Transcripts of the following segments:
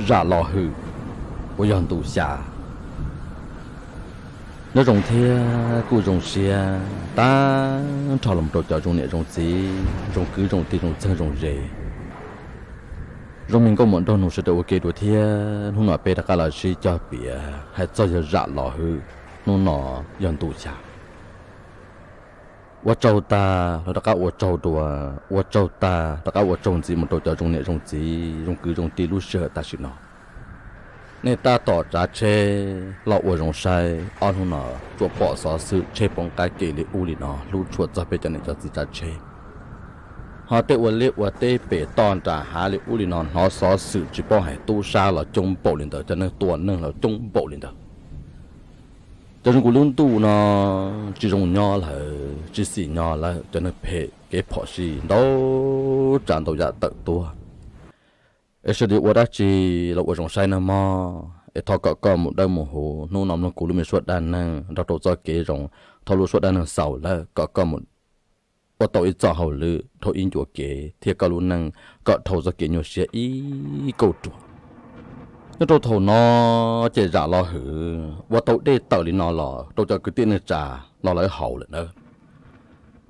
Zam Los Hwm uas yog ntu xya. Nyob zoo thiab kuj zoo siab tag nrho los rau cov zoo niam zoo txiv, zoo kwv zoo tij, zoo txheej zoo ze, zoo me nkauj muam nraug nus sawv daws ua ke dua thiab. Hnub no peb rov qab los sib cog piav hais txog yawg Zam Los Hwm hnub no yog ntu xya. Ua tsaug tag los rov qab ua tsaug dua, ua tsaug tag rov qab ua tsaug ntxiv mus rau cov zoo niam zoo txiv, zoo kwv zoo tij lub sij hawm tam sim no. Nej tab tom tsav tsheb los ua zoo saib, ob hnub no tsuas pom xov xwm tsheb poob qab ke li ub li no hlub tshua txog peb cov niam cov txiv tsav tsheb. Ho tej ua liaj ua teb pem toj nram hav li ub li no hnov xov xwm tsis paub hais tub sab los coob npaum li ntawd, cov neeg tua neeg los coob npaum li ntawd. Cov zoo nkaus lub ntuj no tsis zoo nyob lawm, tsis xis nyob lawm, cov neeg phem kev phom sij ntau tsav ntau yam tawm tuaj. Es sawv daws ua dab tsi los ua zoo saib nawb mog, es thov kom koj mus dawb mus huv, hnub no mloog kuv lub me suab dab neeg nrog rau txoj kev zoo, thov lub suab dab neeg xaus lawm kom koj mus ua tau ib txoj hauj lwm dhau ib ncua kev thiab koj lub neej kom dhau txoj kev nyuaj siab ib kauj ruam. Nyob rau thaum no ces Zam Los Hwm ua tau dej tawm li no los rau cov kwv tij neej tsa los lawv haus lawm nawb.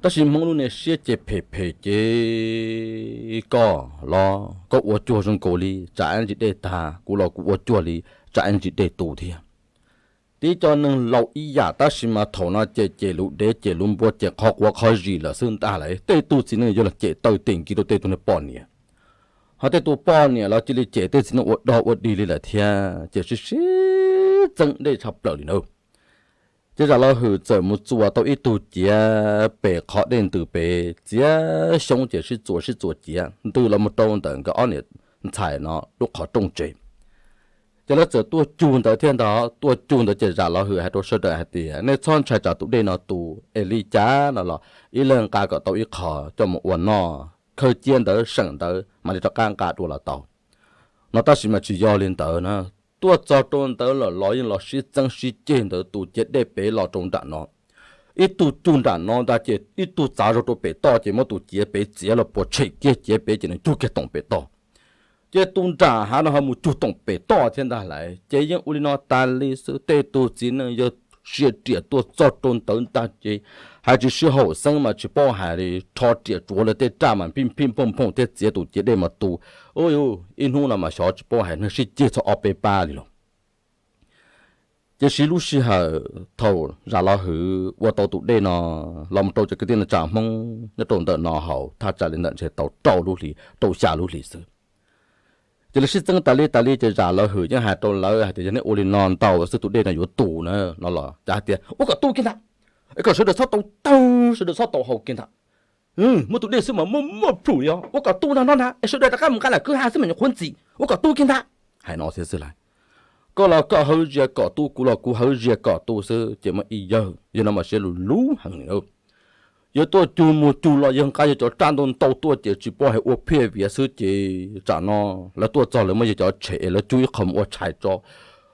Tab sis Hmoob lub niag siab ces phem phem ces koj los koj ua cuag zoo nkaus li tsam ib ntsis dej tag, kuv los kuv ua cuag li tsam ib ntsis dej tu thiab. Tib co neeg laus ib yam tab sis mas thaum no ces cem luv dev cem luv npua cem qhov quav qhov zis lawm xwb ntag lauj. Tej tug txiv neej yog los cem taw tes nkis rau tej tug niag poj niam, ho tej tug poj niam los cia li cem tej txiv neej ua dog ua dig li lawm thiab, ces sib sib txeeb dej tshaj plaws li na. Ces Zam Los Hwm txawm mus txuas tau ib tug ciav pem qhov dej ntws pem, txiav xyoob ces sib txuas sib txuas ciav ntws los mus rau ntawm nkawd ob niam ntxhais no lub qhov rooj tsev. Ces lawv txawm tuaj cug ntawd thiab ntag, tuaj cug ntawd ces Zam Los Hwm hais rau sawv daws hais tias nej txhob ntshai tsam tus dej no tu, es li cas no los ib leeg nqa kom tau ib qho coj mus ua noj, khaws cia ntawd seem ntawd mam li rov qab nqa dua los tau no. Tab sis mas tsis yog li ntawd na, tuaj txog rau ntawd lawm los yeej los sib txeeb sib ceg ntawd tus ciav dej pem los rau nram no. Ib tug cug nram no ntag ces ib tug txav zog rau pem toj ces muab tus ciav pem txiav los puas tshem kiag ciav pem ces nws cug kiag toom pem toj. Ces tus nram hav no ho mus cug toom pem toj thiab ntag lauj. Ces yeej ua li no tas li xwb, tej tug txiv neej yawg sia riam tuaj txog rau ntawd ntag ces hais tsis sib haum xeeb mas tsis paub hais li, rho riam tsuav lawv tej raj mas phij phij phooj phooj thiab txiav tus ciav dej mas tu. Ub, ib hnub no mas xyov tsis paub hais neeg sib ceg txog ob peb pab li los. Ces siv lub sij hawm thaum Zam Los Hwm ua tau tus dej no los mus rau cov kwv tij neej tsa Hmoob nyob rau ntawm no haus thaj tsam li ntawm ntshe tau rau lub hli, rau xya lub hlis xwb. Ces lawv sib txeeb tas li tas li ces Zam Los Hwm yeej hais rau lawv hais tias yog nej ua li no ntau xwb tus dej no yuav tu na no los cas hais tias ua kom tu kiag ntag, es kom sawv daws txhob tau taug, sawv daws txhob tau haus kiag ntag. Muaj tus dej xwb mas muaj muaj plhum li os, ua kom tu ntag no ntag, es sawv daws rov qab mus nqa lam kwj ha xwb mas nyuam qhuav ntxim, ua kom tu kiag ntag. Hais no thiab xwb lauj. Koj los koj hawv zias kom tu, kuv los kuv hawv zias kom tu xwb ces muaj ib yawg, yawg no mas siab luv luv heev li. Yawg tuaj cug mus cug los yawg nqa yawg cov raj ntau ntau tuaj ces tsis paub hais ua phiaj viav xwb ces tsam no lawv tuaj txog lawv muab yawg cov tshem es lawv cug ib qho mus ua tshais tso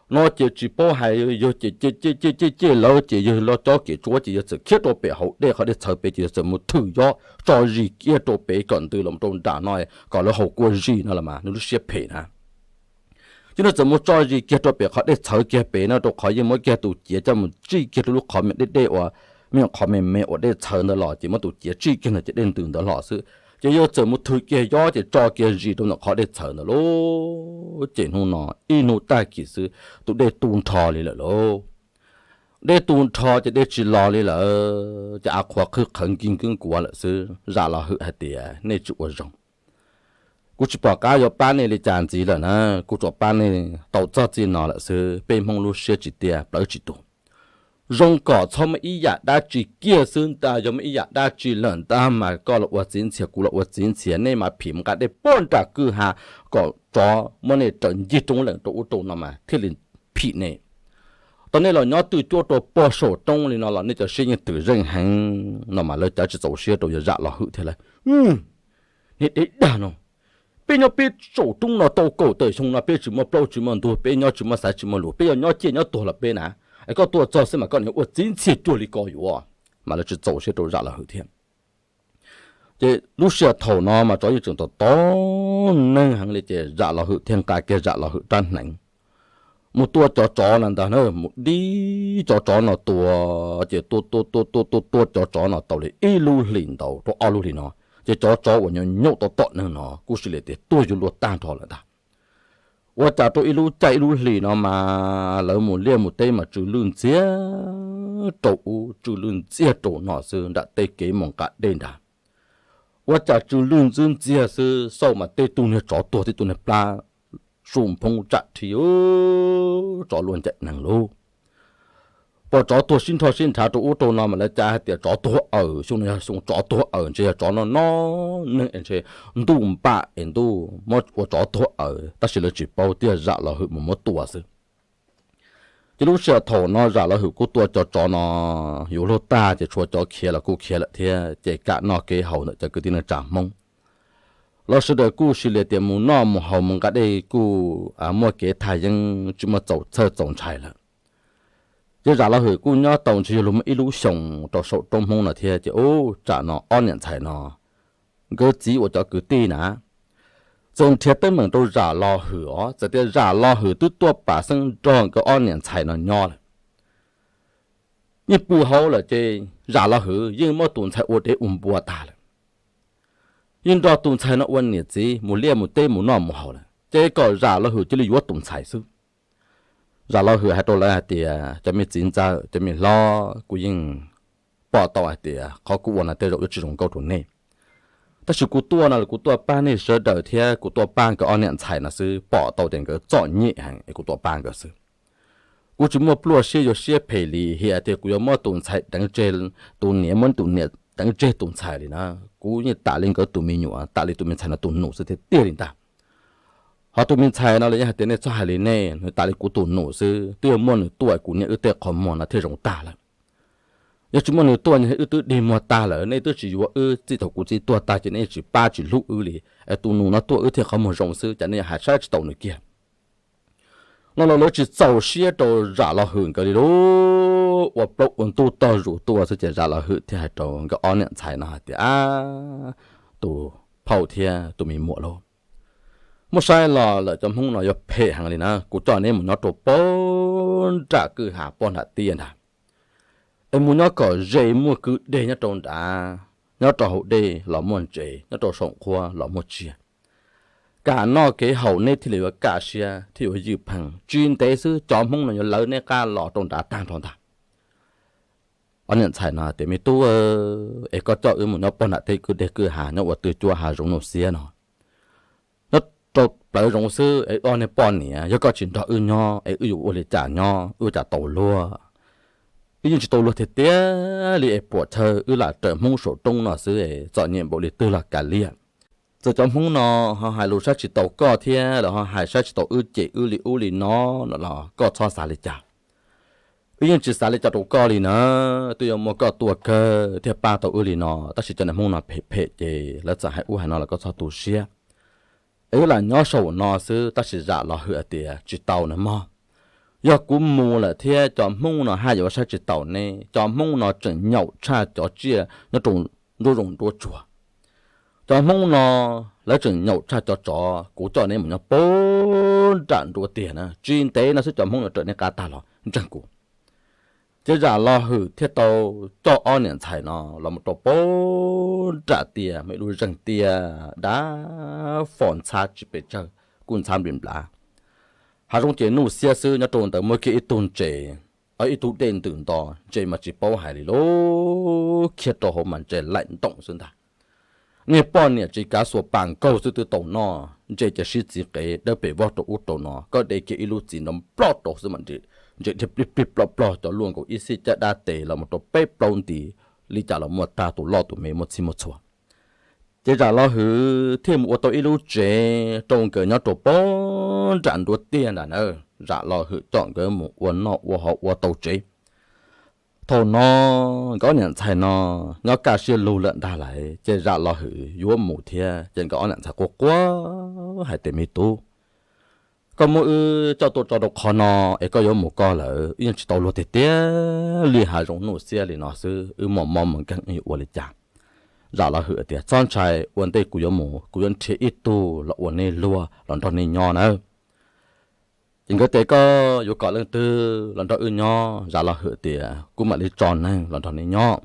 no ces tsis paub hais yawg ces cem cem cem cem lawv ces yawg los cob kev tsuav ces yawg txawm khiav rau pem hauv dej qhov dej txhawv pem ces yawg txawm mus thwm yob tso zis kiag rau pem kom ntws los rau nram no kom lawv haus kua zis no los mas nws lub siab phem na. Ces nws txawm mus tso zis kiag rau pem qhov dej txhawv kiag pem no rau qhov yeej muab kiag tus ciav coj mus tsij kiag rau lub qhov me dej dej uas me nyuam qhov me me uas dej txhawv ntawd los ces muab tus ciav tsij kiag ntawd ces dej ntws ntawd los xwb. Ces yawg txawm mus thwm kiag yob ces tso kiag zis rau ntawm qhov dej txhawv ntawd lauj. Ces hnub no ib hnub tag kis xwb tus dej tu nrho li lawm lauj. Dej tu nrho ces dej tsis los li lawm ces av qhuav qhwv qhawv nkig nkuav lawm xwb. Zam Los Hwm hais tias nej tsis ua zoo, kuv tsis pom qab yuav pab nej li cas ntxiv lawm na, kuv tsuas pab nej tau txog txij no lawm xwb, peb Hmoob lub siab tsis tiaj plawv tsis tuag. Zoo kom txhob muaj ib yam dab tsi kiag xwb ntag, yog muaj ib yam dab tsi lawm ntag mas koj los ua txiv ntxhias kuv los ua txiv ntxhias, nej mas phim mus nqa dej puag nram kwj ha kom tsov muab nej raws ncig roob leem rau ub rau no mas thiaj li phim nej. Tau nej los nyob twj cuab rau puag saum roob li no los nej cov siab yeej twm zeej heev no mas lawv cav tsis txaus siab rau yawg Zam Los Hwm thiab lawm. Nej deb dag no, peb nyob peb saum roob no tau kaum tawm xyoo no peb tsis muaj plaub tsis muaj ntug, peb nyob tsis muaj xaiv tsis muaj lus, peb yog nyob ciaj nyob tuag los peb na, es koj tuaj txog xwb mas koj niaj ua txiv ntxhias cuag li ko yuav, mas lawv tsis txaus siab rau Zam Los Hwm thiab. Ces lub sij hawm thaum no mas tsov yeej tseem tom tom neeg heev li, ces Zam Los Hwm thiaj nqa kiag Zam Los Hwm rab hneev mus tua cov tsov no ntag na, mus dib cov tsov no tua, ces tua tua tua tua tua tua cov tsov no tau li ib lub hlis ntau rau ob lub hlis no, ces cov tsov uas nyob nyob tom tom neeg no kuj sis li tias tuag yuav luag tag nrho lawm ntag. Ua cas rau ib lub caij ib lub hlis no mas lawv mus liaj mus teb mas tsw lwj ntxiag rau ub tsw lwj ntxiag rau no xwb, nram tej kev mus nqa dej nrad. Ua cas tsw lwj ntxwb ntxiag xwb, xauj mas tej tug niag tsov tuag, tej tug niag plab su nphoob tsam rhi, tsov luaj ncaim neeg lauj. Pom tsov tuag sib nrho sib nrhav rau ub rau no mas lawv cav hais tias tsov tuag aws, xyoo no yog xyoo tsov tuag aws, ntshe yog tsov no no neeg es ntshe ntuj npam es ntuj muab ua tsov tuag aws, tab sis lawv tsis paub, twb yog Zam Los Hwm mus muab tua xwb. Ces lub sij hawm thaum no Zam Los Hwm kuj tua cov tsov no yuav luag tag, ces tshuav cov khiav los kuj khiav lawm thiab, ces kam noj kev haus ntawm cov kwv tij neej tsa Hmoob los sawv daws kuj sis li tias mus noj mus haus mus nqa dej kuj muaj kev thaj yeeb tsis muaj txaus txhawj txaus ntshai lawm. Ces Zam Los Hwm kuj nyob tau ntshe yuav luag muaj ib lub xyoos rau saum roob Hmoob no thiab, ces ub tsam no ob niam ntxhais no nkawd txiv uas cov kwv tij na txawm nrhiav teeb meem rau Zam Los Hwm os, txawm tias Zam Los Hwm twb tuaj pam xeeb nrog nkawd ob niam ntxhais no nyob lawm. Yeej pw hauv lawm ces Zam Los Hwm yeej muab tus ntxhais ua dev ua npua tag lawm. Yeej nrog tus ntxhais no ua niam txiv mus liaj mus teb mus noj mus haus lawm, ces kom Zam Los Hwm cia li yuav tus ntxhais xwb. Zam Los Hwm hais rau lawv hais tias, cov me txiv ntxawm, cov me hlob, kuv yeej pom tau hais tias qhov kuv ua no tej zaum yuav tsis zoo nkauj rau nej. Tab sis kuv tuaj no los kuv tuaj pab nej sawv daws thiab kuv tuaj pab nkawd ob niam ntxhais no xwb, pom tau tias nkawd txom nyem heev es kuv tuaj pab nkawd xwb. Kuv tsis muaj pluaj siab yuav siab phem li, hais tias kuv yuav muab tus ntxhais deev tseg, tus niam muab tus niam deev tseg tus ntxhais li na. Kuv yeej tam li nkawd tus me nyuam, tam li tus me ntxhais no tus nus xwb tiag tiag li ntag. Ho tus me ntxhais no los yeej hais tias nej txhob hais li nej, nws tam li kuv tus nus xwb, twb yuav muaj nws tuaj kuv niam wb tej qhov muag no thiaj zoo tag lawm. Yog tsis muaj nws tuaj wb twb dig muag tag lawm, nej twb tsis yuav wb, txij thaum kuv txiv tuag tag ces nej tsis pab tsis hlub wb li. Es tus nus no tuaj wb thiaj qhov muag zoo xwb, cas nej hais saib tsis taus nws kiag. No los lawv tsis txaus siab rau Zam Los Hwm nkawd li lauj, ua plaub ua ntug tog zus tuaj xwb, ces Zam Los Hwm thiaj hais rau nkawd ob niam ntxhais no hais tias, tus phauj thiab tus me muam lauj, muab saib los lawm cov Hmoob no yuav phem heev li na, kuv coj neb mus nyob rau pog nram kwj ha pog nram tiaj nrad, es mus nyob kom ze, muaj kwj deg nyob rau nrad, nyob rau hauv dej los muaj ntses, nyob rau saum nqhuab los muaj tsiaj. Kam noj kev haus neb thiaj li yuav kaj siab thiaj yuav ywj pheej, tsis ntev xwb cov Hmoob no yuav lawv neb qab los rau nrad tag nrho ntag. Ob niam ntxhais no tias, me tub, es koj coj wb mus nyob pog nram tej kwj deg kwj ha nyob ua twj cuab hav zoov nuj xiab no, nyob rau plawv zoov xwb es ob niag poj niam, yog koj tsis nrog wb nyob es wb yuav ua li cas nyob, wb cas tau luag. Wb yeej tsis tau luag tiag tiag li es puam chawj, wb lam raws Hmoob saum roob no xwb es txom nyem npaum li twg los kav liam. Txawm cov Hmoob no ho hais lus saib tsis taus koj thiab los ho hais saib tsis taus wb, cem wb li ub li no no los koj txhob xav li cas. Wb yeej tsis xav li cas rau koj li na, twb yuav muaj koj tuaj kawg thiaj pab tau wb li no, tab sis cov niag Hmoob no phem phem ces lawv txawm hais ub hais no los koj txhob tu siab. Es wb lam nyob saum no xwb, tab sis Zam Los Hwm hais tias tsis tau na mog. Yog kuv mus lawm thiab cov Hmoob no haj yuav saib tsis taus neb, cov Hmoob no tseem nyaum tshaj cov tsiaj nyob rau nruab zoov nruab tsuag. Cov Hmoob no lawv tseem nyaum tshaj cov tsov, kuv coj neb mus nyob pog nram nruab tiaj na, tsis ntev no xwb cov Hmoob no raws neb qab tag los ntseeg kuv. Ces Zam Los Hwm thiaj tau coj ob niam ntxhais no los mus rau pog nram tiaj, muaj ib lub zeeg tiaj dav fo ntxhab tsis pes tsawg, kuj ntxhab npli nplav. Hav zoov ces nuj xiab xwb, nyob rau ntawd muaj kiag ib tug ntses, ib tug dej ntws nto, ntses mas tsis paub hais li lauj, khiav rau hauv mas ntses laim ntoos xwb ntag. Niag poj niam tsis kav xuas pas nkaug xwb twb tau noj, ntses ces sib txiv qev dawb pes vog rau ub rau no, koj de kiag ib lub txiv nrov nplob rau xwb mas ntses dhia plig plig plog plog, cov luaj nkaus ib xib caj dab tes los mus rau peb plaub nti, li cas los muaj tag, tus loj tus me muaj txhij muaj txhua. Ces Zam Los Hwm thiaj mus ua tau ib lub tsev rau nkawd nyob rau pog nram nruab tiaj nrad na. Zam Los Hwm coj nkawd mus ua noj ua haus ua tau tsev. Thaum no nkawd ob niam ntxhais no nyob kaj siab lug lawm ntag lawm, ces Zam Los Hwm yuav mus thiab, ces nkawd ob niam ntxhais quaj quaj hais tias, me tub, koj muab wb coj tuaj tso rau qhov no es koj yuav mus koj lawm, wb yeej tsis tau luag tiag tiag li, hav zoov nuj xiab li no xwb, wb muaj mob muaj nkeeg wb yuav ua li cas? Zam Los Hwm tias, Txhob ntshai, ua ntej kuv yuav mus kuv yuav nrhiav ib tug los ua nej luag los nrog nej nyob nawb. Ces nkawd tias, Koj yuav kom leej twg los nrog wb nyob? Zam Los Hwm tias, Kuv mam li tso neeg los nrog nej nyob.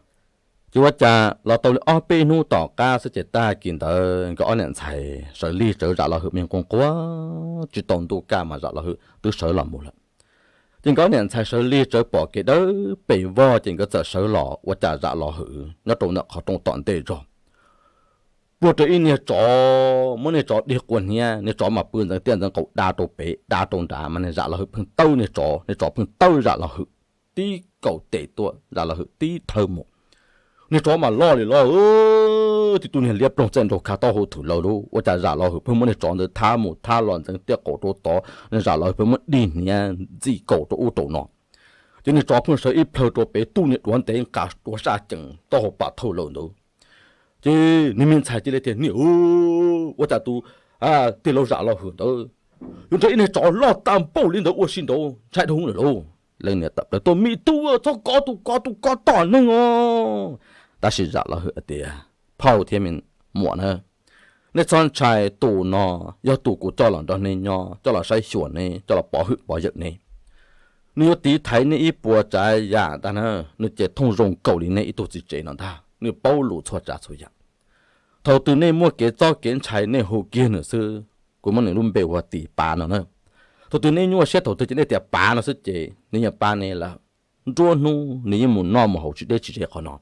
Ces ua cas los tau li ob peb hnub tom qab xwb ces tag kis ntawd nkawd ob niam ntxhais sawv lig tsawv, Zam Los Hwm me nquag nquag tsis tau ntuj kaj mas Zam Los Hwm twb sawv los mus lawm. Ces nkawd ob niam ntxhais sawv lig tsawv pom kev dawb pes vog ces nkawd txawm sawv los, ua cas Zam Los Hwm nyob rau ntawm qhov rooj tom ntej zog, puag rau ib niag tsov, muab niag tsov dig quas hniab, niag tsov mas pw ntxeev tiaj ntxeev qaum da rau pem da rau nrad mas niag Zam Los Hwm pheej tawb niag tsov, niag tsov pheej tawb Zam Los Hwm tib kaum tes tuaj, Zam Los Hwm tib thawb mus. Niag tsov mas loj li loj, tib tug niag liab ploog txaij nraug khav taub hau thwm lawm lauj. Ua cas Zam Los Hwm pheej muab niag tsov ntawd thab mus thab los ntxeev tiaj qaum rau tod, niag Zam Los Hwm pheej muab dig hniab ntxij kaus rau ub rau no. Ces niag tsov pheej sawv ib plhaw rau pem, tub niag duav ntev nqa duav saj cees taub hau pam thauj lawm ntawd. Ces niag me ntxhais cia li tias, Niam, ua cas tus tij laug Zam Los Hwm ntawd yuav nrog ib niag tsov loj tag npaum li ntawd ua si nraud, ntshai dhau lawm lauj. Leej niam tawm plaws tuaj, Me tub, txhob kov tus ko, tus ko tom neeg os. Tab sis Zam Los Hwm tias, Phauj thiab me muam na, nej txhob ntshai, tus no yog tus kuv coj los nrog nej nyob, coj los saib xyuas nej, coj los pov hwm pov yawm nej. Nws yuav tiv thaiv nej ib puas tsav yam ntag na, nws ces thooj zoo nkaus li nej ib tug txiv tsev no ntag, nws paub lus txhua tsav txhua yam. Thaum twg nej muaj kev txob kev ntshai nej hu kiag nws xwb, kuv muab nws lub npe hu ua Tis Pav no na. Thaum twg nej nyuaj siab thaum twg ces nej tias Pav no xwb ces nws yeej pab nej lawm. Nruab hnub nws yeej mus noj mus haus tsis deb tsis ze qhov no.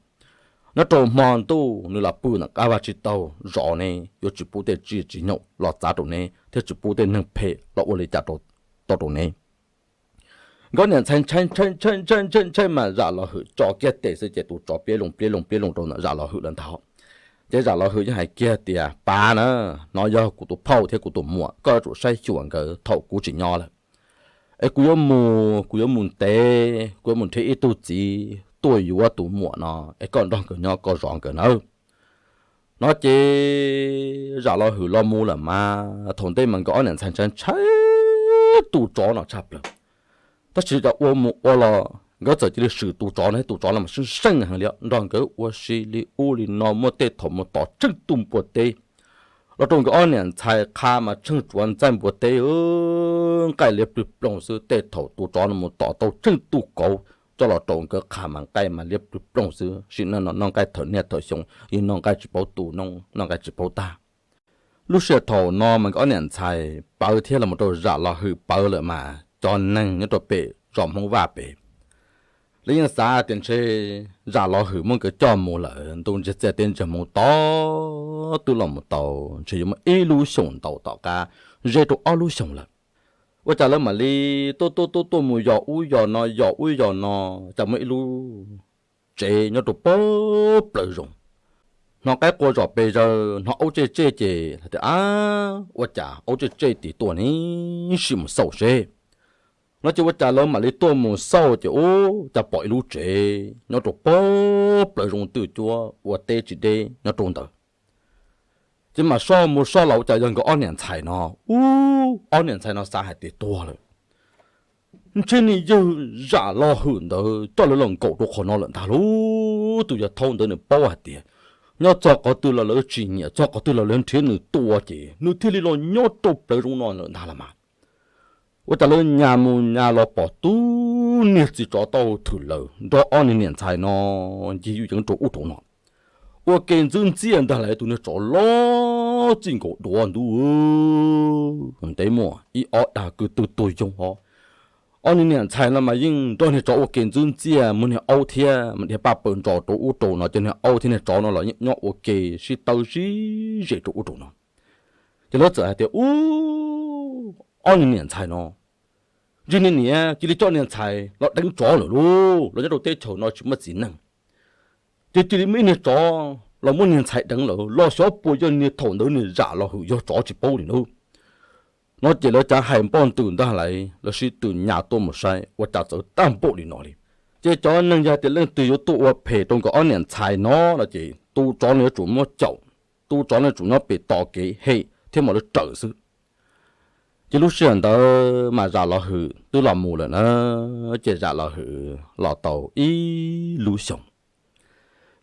Nyob rau hmo ntuj nws los pw ntawm qab vaj tsib taug zov nej, yuav tsis pub tej tsiaj tsis nyoog los txav rau nej thiab tsis pub tej neeg phem los ua li cas rau, tau rau nej. Nkawd niam ntxhais ntshai ntshai ntshai ntshai ntshai ntshai mas Zam Los Hwm tso kiag tes xwb ces tus tsov pliab loo pliab loo pliab loo rau ntawm Zam Los Hwm lawm ntag. Ces Zam Los Hwm yeej hais kiag tias, Pav na, no yog kuv tus phauj thiab kuv tus muam, koj yuav tsum saib xyuas nkawd thaum kuv tsis nyob lawm. Es kuv yuav mus, kuv yuav mus ntev, kuv yuav mus nrhiav ib tug txiv tuaj yuav tus muam no, es koj nrog nkawd nyob koj zov nkawd nawb. No ces Zam Los Hwm los mus lawm mas thaum ntej mas nkawd ob niam ntxhais ntshai ntshai tus tsov no tshaj plaws. Tab sis cas ua mus ua los nkawd txawm cia li swm tus tsov no, tus tsov no mas seej seej heev li, nrog nkawd ua si li ub li no, muaj tej thaum mus tom tsheej tus npua teb los rau nkawd ob niam ntxhais qha mas tsheej tsuav ntxaij npua teb, nqaij liab plwg ploog xwb. Tej thaum tus tsov no mus tom tau tsheej tus kauv coj los rau nkawd qha mas nqaij mas liab plwg ploog xwb. Sim neej no noj nqaij thawm niaj thawm xyoo, yeej noj nqaij tsis paub tu, noj nqaij tsis paub tag. Lub sij hawm thaum no mas nkawd ob niam ntxhais pawv thiab los mus rau Zam Los Hwm pawv lawm mas cov neeg nyob rau pem zos Hmoob Vaj pem lawv yeej xav tias ntshe Zam Los Hwm muab nkawd coj mus lawm, ntuj ntsiag txiaj teb ntsiag hmoov tod twb los mus tau ntshe yuav muaj ib lub xyoos ntau tom qab ze rau ob lub xyoos lawm. Ua cas lawv mam li tuaj tuaj tuaj tuaj mus yos ub yos no yos ub yos no, cas muaj ib lub tsev nyob rau pag plaws zoov. Hnov qaib qua zom pes zaws, hnov aub tsej tsej ces hais tias, Ab, ua cas aub tsej tsej tim tuaj ne, sim mus xauj seb. No ces ua cas lawv mam li tuaj mus xauj ces ub, cas pom ib lub tsev nyob rau pag plaws zoov twj cuab ua teb tsis deb nyob rau ntawd. Ces mam soj mus soj los ua cas yog nkawd ob niam ntxhais no. Ub, ob niam ntxhais no xav hais tias tuag lawm. Ntshe niag yawg Zam Los Hwm ntawd coj lawv los nkaum rau qhov no lawm ntag lauj. Tus yawg thaub ntawd nws paub hais tias nyob txog qhov twg los lawv tsis nyiam, txog qhov twg los lawv nrhiav nws tua ces nws thiaj li los nyob rau plawv zoov no lawm ntag los mas. Ua cas lawv nyas mus nyas los pom tub niag txiv tsov tau thwm lawm nrog ob niag niam ntxhais no ncig yuj yeev rau ub rau no, ua ke ntxwb ntxiaj ntag lauj. Tus niag tsov loj txij nkaus duav ntuj, ntev muaj ib ob dag kwv tw tuag yoog os. Ob niag niam ntxhais no mas yeej nrog niag tsov ua ke ntxwb ntxiaj, muab niag aub thiab mas dhia paj paws ntsos rau ub rau no, ces niag aub thiab niag tsov no los yeej nyob ua ke sib tawb sib zes rau ub rau no. Ces lawv txawm hais tias, Ub, ob niag niam ntxhais no, ntshe niag niam cia li coj niag ntxhais los deev tsov lawm lauj, los nyob rau teb chaws no tsis muaj txiv neej. Ces cia li muaj ib niag tsov los muab niag ntxhais deev lawm los xyov puas yog niag thaum ntawd niag Zam Los Hwm yog tsov tsis paub li ntawd. No ces lawv cav hais npoj ntws ntag lauj, lawv sib tw nyas tuaj mus saib ua cas txawv tag npaum li no li. Ces cov neeg yog tias leej twg yuav tuaj ua phem rau nkawd ob niam ntxhais no no ces tus tsov no yuav tsum muab caum, tus tsov no yuav tsum nyob pem tos kev hem thiab mam li raws xwb. Ces lub sij hawm ntawd mas Zam Los Hwm twb los mus lawm na, ces Zam Los Hwm los tau ib lub xyoos.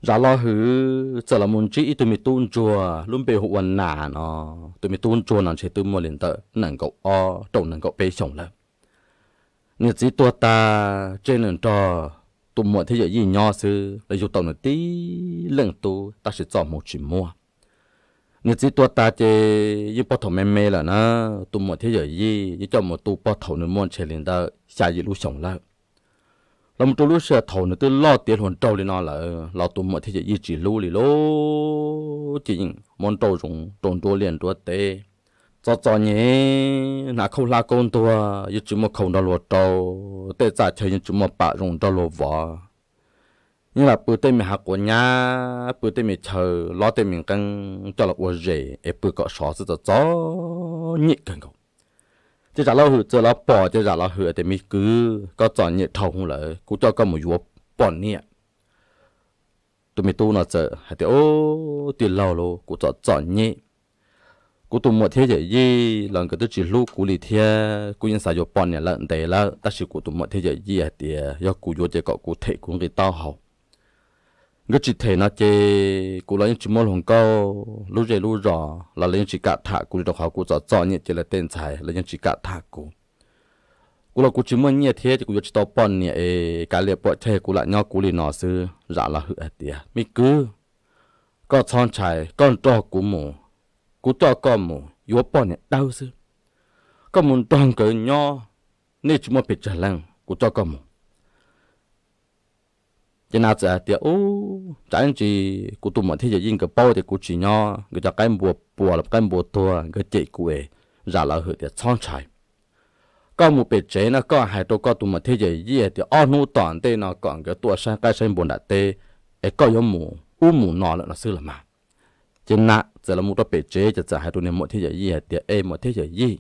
Zam Los Hwm txawm los mus ntsib ib tug me tub ntsuag lub npe hu ua Nas no. Tus me tub ntsuag no ntshe twb muaj li ntawm nees nkaum ob rau nees nkaum peb xyoos lawm. Niam txiv tuag tas tseg nws nrog tus muam thiab yawm yij nyob xwb, los yug tau nws tib leej tub tab sis txoj hmoo tsis muaj. Niam txiv tuag tas ces yeej pog thaum me me lawm na, tus muam thiab yawm yij yeej coj mus tu pog thaum nws muaj ntshe li ntawm xya yim lub xyoos lawm. Los mus rau lub sij hawm thaum nws twb loj tiav hluas nraug li no lawm los tus muam thiab yawm yij tsis hlub li lauj, ces yeej muab nrauj zoov rau nruab liaj nruab teb. Txom txom nyem, hnav khaub hlab kaub ntuag yeej tsis muaj khau nrog luag rau, tej txaj chaw yeej tsis muaj pam zoo nrog luag vov. Yeej lam pw tej me hav quav nyab, pw tej me chaw lob tej me nqeeb coj los ua zes es pw kom sov xwb, txom txom nyem kawg nkaus. Ces Zam Los Hwm txawm los pom ces Zam Los Hwm tias, Me kwv, koj txom nyem dhau hwv lawm, kuv coj koj mus yuav poj niam. Tus me tub no txawm hais tias, Ub, tij laug lauj, kuv txom txom nyem. Kuv tus muam thiab yawm yij los nkawd twb tsis hlub kuv li thiab, kuv yeej xav yuav poj niam lawm ntev lawm, tab sis kuv tus muam thiab yawm yij hais tias yog kuv yuav ces kom kuv them kuv nqi taub hau. Nkawd tsis them no ces kuv los yeej tsis muaj hluas nkauj, lub zej lub zos los lawv yeej tsis kam tham kuv li, rau qhov kuv txom txom nyem ces lawv tej ntxhais los yeej tsis kam tham kuv. Kuv los kuv tsis muaj nyiaj thiab ces kuv yuav tsis tau poj niam es kav liam pom chaw kuv lam nyob kuv li no xwb. Zam Los Hwm hais tias, Me kwv, koj txhob ntshai, koj nrog kuv mus, kuv coj koj mus yuav poj niam dawb xwb. Koj mus nrog nkawd nyob, nej tsis muaj pes tsawg leej, kuv coj koj mus. Ces Nas txawm hais tias, Ub, tsam ib ntsis kuv tus muam thiab yawm yij nkawd paub tias kuv tsis nyob, nkawd cov qaib npua puas los qaib npua tuag nkawd cem kuv es. Zam Los Hwm tias, Txhob ntshai, koj mus pem tsev no koj hais rau koj tus muam thiab yawm yij tias ob hnub tom ntej no kom nkawd tuaj saib qaib saib npua nram teb, es koj yuav mus ub mus no lawm no xwb los mas. Ces Nas txawm los mus rau pem tsev ces txawm hais rau niag muam thiab yawm yij hais tias, Ej muam thiab yawm yij,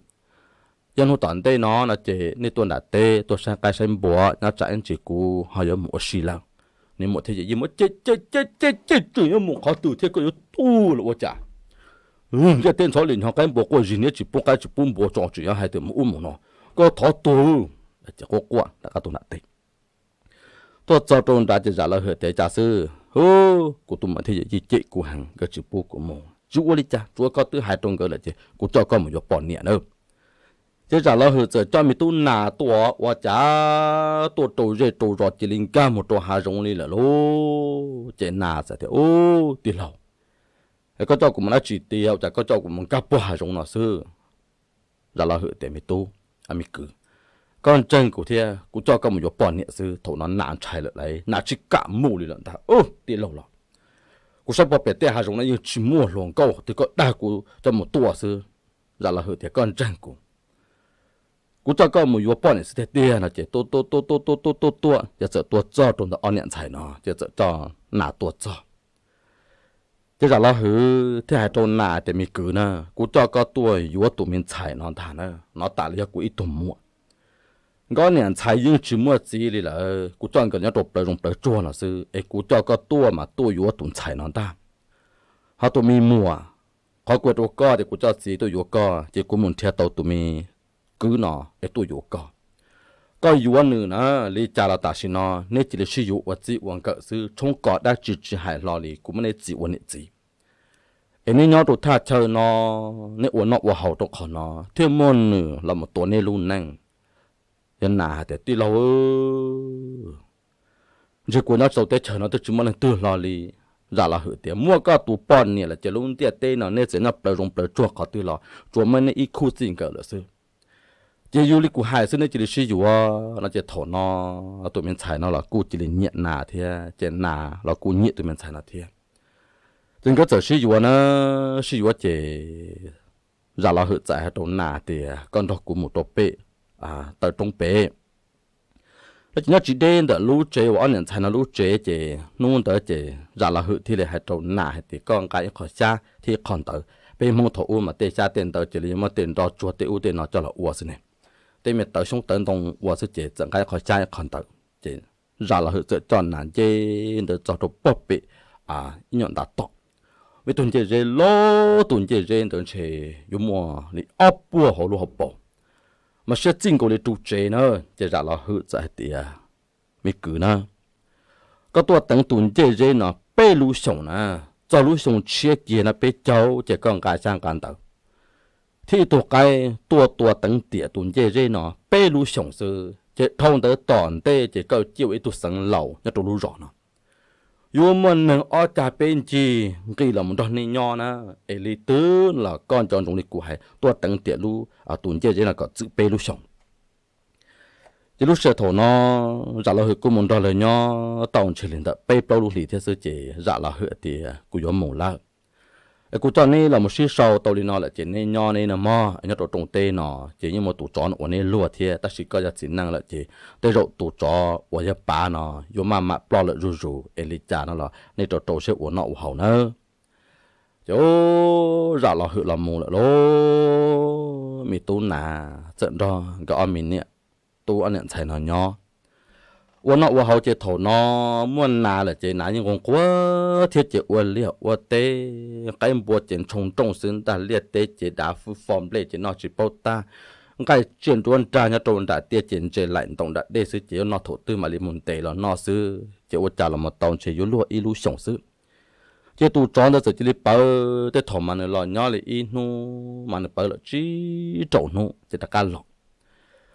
ob hnub tom ntej no no ces nej tuaj nram teb tuaj saib qaib saib npua, nyob tsam ib ntsis kuv ho yuav mus ua si lawm. Niag muam thiab yawm yij muab cem cem cem cem cem tseem yuav mus qhov twg thiab, koj yuav tuaj los ua cas? Ntiaj teb ntxhov li nyob qaib npua quaj zig niab tsis pub qaib tsis pub npua tso tseem yuav hais tias mus ub mus no. Koj thov tuag. Ces quaj quaj rov qab tuaj nram teb. Tuaj txog rau nrad ces Zam Los Hwm tias, Cas xwb? Hub, kuv tus muam thiab yawm yij cem kuv heev, nkawd tsis pub kuv mus. Tsis ua li cas, tsuav koj twb hais rau nkawd lawm ces kuv coj koj mus yuav poj niam nawb. Ces Zam Los Hwm txawm coj me tub Nas tuaj ua cas tuaj rau zej rau zos cia li nkag mus rau hav zoov li lawm lauj. Ces Nas txawm tias, Ub, tij laug, koj coj kuv mus dab tsi tiag, ua cas koj coj kuv mus nkag puag hav zoov no xwb? Zam Los Hwm tias, Me tub, me kwv, koj ntseeg kuv thiab, kuv coj koj mus yuav poj niam xwb. Thaum no Nas ntshai lawm lauj, Nas tsis kam mus li lawm ntag. Ub, tij laug los, kuv saib puag pem tej hav zoov no yeej tsis muaj hluas nkauj, twb koj dag kuv coj mus tuaj xwb. Zam Los Hwm tias, Koj ntseeg kuv, kuv coj koj mus yuav poj niam xwb tiag tiag no. Ces tuaj tuaj tuaj tuaj tuaj tuaj tuaj tuaj ces txawm tuaj txog rau ntawm ob niam ntxhais no ces txawm coj Nas tuaj txog. Ces Zam Los Hwm thiaj hais rau Nas tias, Me kwv na, kuv coj koj tuaj yuav tus me ntxhais no ntag na, no tas li yog kuv ib tug muam. Nkawd niam ntxhais yeej tsis muaj txiv li lawm, kuv coj nkawd nyob rau plawv zoov plawv tsuag no xwb, es kuv coj koj tuaj mas tuaj yuav tus ntxhais no ntag. Ho tus me muam, qhov kuv hais rau koj tias kuv coj txiv tuaj yuav koj ces kuv mus nrhiav tau tus me kwv no es tuaj yuav koj. Koj yuav nws na, li cas los tam sim no neb cia li sib yuav ua txij ua nkawm xwb, tshoob kos dab tsi tsis hais hlo li, kuv muab neb txiv ua niam txiv. Es neb nyob rau thaj chaw no, neb ua noj ua haus rau qhov no thiaj muaj nws los mus tua neb lub neej. Yog Nas hais tias, Tij laug, ntshe kuv nyob tau teb chaws no twb tsis muaj leej twg hlo li. Zam Los Hwm tias, Muaj koj tus poj niam lawm ces lub ntiaj teb no neb txawm nyob plawv zoov plawv tsuag qhov twg los tsuas muaj neb ib khub txij nkawm lawm xwb. Ces yog li kuv hais xwb, neb cia li sib yuav no. Ces thaum no tus me ntxhais no los kuj cia li nyiam Nas thiab, ces Nas los kuj nyiam tus me ntxhais no thiab. Ces nkawd txawm sib yuav na, sib yuav ces Zam Los Hwm txawm hais rau Nas tias, Koj nrog kuv mus rau pem taw roob pem. No ces nyob tsis deb ntawm lub tsev uas ob niam ntxhais no lub tsev, ces hnub ntawd ces Zam Los Hwm thiaj li hais rau Nas hais tias, Koj nqa ib qho xyab thiab ib qho ntawv. Peb Hmoob thaum ub mas tej xyab tej ntawv ces li muab tej nro tsuag tej ub tej no coj los ua xwb ne. Tej me tawv xyoob tawv ntoo ua xwb ces txawm nqa ib qho xyab ib qho ntawv. Ces Zam Los Hwm txawm coj Nas nce ntawd txog rau pog pem ib nyuag ntav tom. Muaj ib tug ncej zeb loj, tus ncej zeb ntawd ntshe yuav muaj li ob puag hauv lub hauv paus, mas siab txij nkaus li ru tsev na. Ces Zam Los Hwm txawm hais tias, Me kwv na, koj tuaj teev tus ncej zeb no peb lub xyoos na, txog lub xyoo tshiab kiag no peb caug ces koj nqa xyab nqa ntawv thiab ib tug qaib tuaj tua teev tiam tus ncej zeb no peb lub xyoos xwb ces dhau ntawd tom ntej ces koj ciaj ua ib tug xeev laus nyob rau lub zos no. Yuav muaj neeg ob cag peb ncig nqis los mus nrog nej nyob na, es li twg los koj nco ntsoov li kuv hais, tuaj teev tiam lub, tus ncej zeb no kom txwm peb lub xyoos. Ces lub sij hawm thaum no Zam Los Hwm kuj mus nrog lawv nyob tau ntshe li ntawm peb plaub lub hlis thiab xwb ces Zam Los Hwm tias, Kuv yuav mus lawm. Kuv coj neb los mus sib sau tau li no lawm ces neb nyob neb no mog, nyob rau rooj teb no ces yeej muaj tus tsov no ua neb luag thiab, tab sis koj yog txiv neej lawm ces tej zaum tus tsov uas yog pav no yuav maj mam ploj lawm zuj zus, es li cas no los nej rau rau siab ua noj ua haus nawb. Ces Zam Los Hwm los mus lawm lauj, me tub Nas txawm nrog nkawd ob me niam tub ob niam ntxhais no nyob ua noj ua haus ces thaum no muaj nas lawm ces nas yeej nquag nquag thiab ces ua liaj ua teb, qaib npua ces ntshoo nrooj xwb ntag, liaj teb ces dav fwb fo nplej ces noj tsis paub tag, nqaij tsiaj nruab nrag nyob rau nram tiaj ces ntses laim ntoos nram dej xwb ces yuav noj thaum twg mam li mus ntes los noj xwb ces ua cas los mus tau ntshe yuav luag ib lub xyoos xwb. Ces tus tsov ntawd txawm cia li pawv, tej thaum mas nws los nyob li ib hnub mas nws pawv lawm tsib rau hnub ces rov qab los.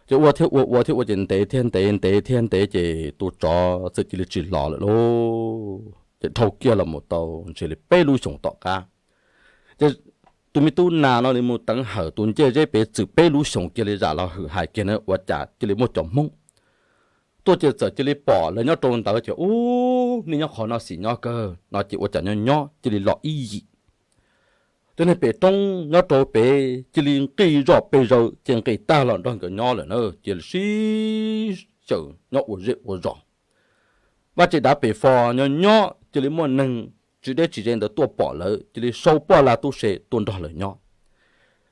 Ces ua thiab ua ua thiab ua ces ntev thiab ntev ntev thiab ntev ces tus tsov txawm cia li tsis los lawm lauj. Ces dhau kiag los mus tau ntshe li peb lub xyoos tom qab, ces tus me tub Nas no li mus teev hawm tus ncej zeb pem txwm peb lub xyoos kiag li Zam Los Hwm hais kiag na, ua cas cia li muaj cov Hmoob tuaj ces txawm cia li pom lawv nyob rau ntawd ces, Ub, nej nyob qhov no xim nyob kawg no ces ua cas nyob nyob cia li los ib yim. Cov neeg pem roob nyob rau pem cia li nqis zoj pes zaws ces nqis tag los nrog nkawd nyob lawm na, cia li sib xyaw nyob ua zej ua zos. Vaj tse dav pem fo nyob nyob cia li muaj neeg tsis deb tsis ze ntawd tuaj pom lawv cia li sau poj lag tub se tuaj nrog lawv nyob.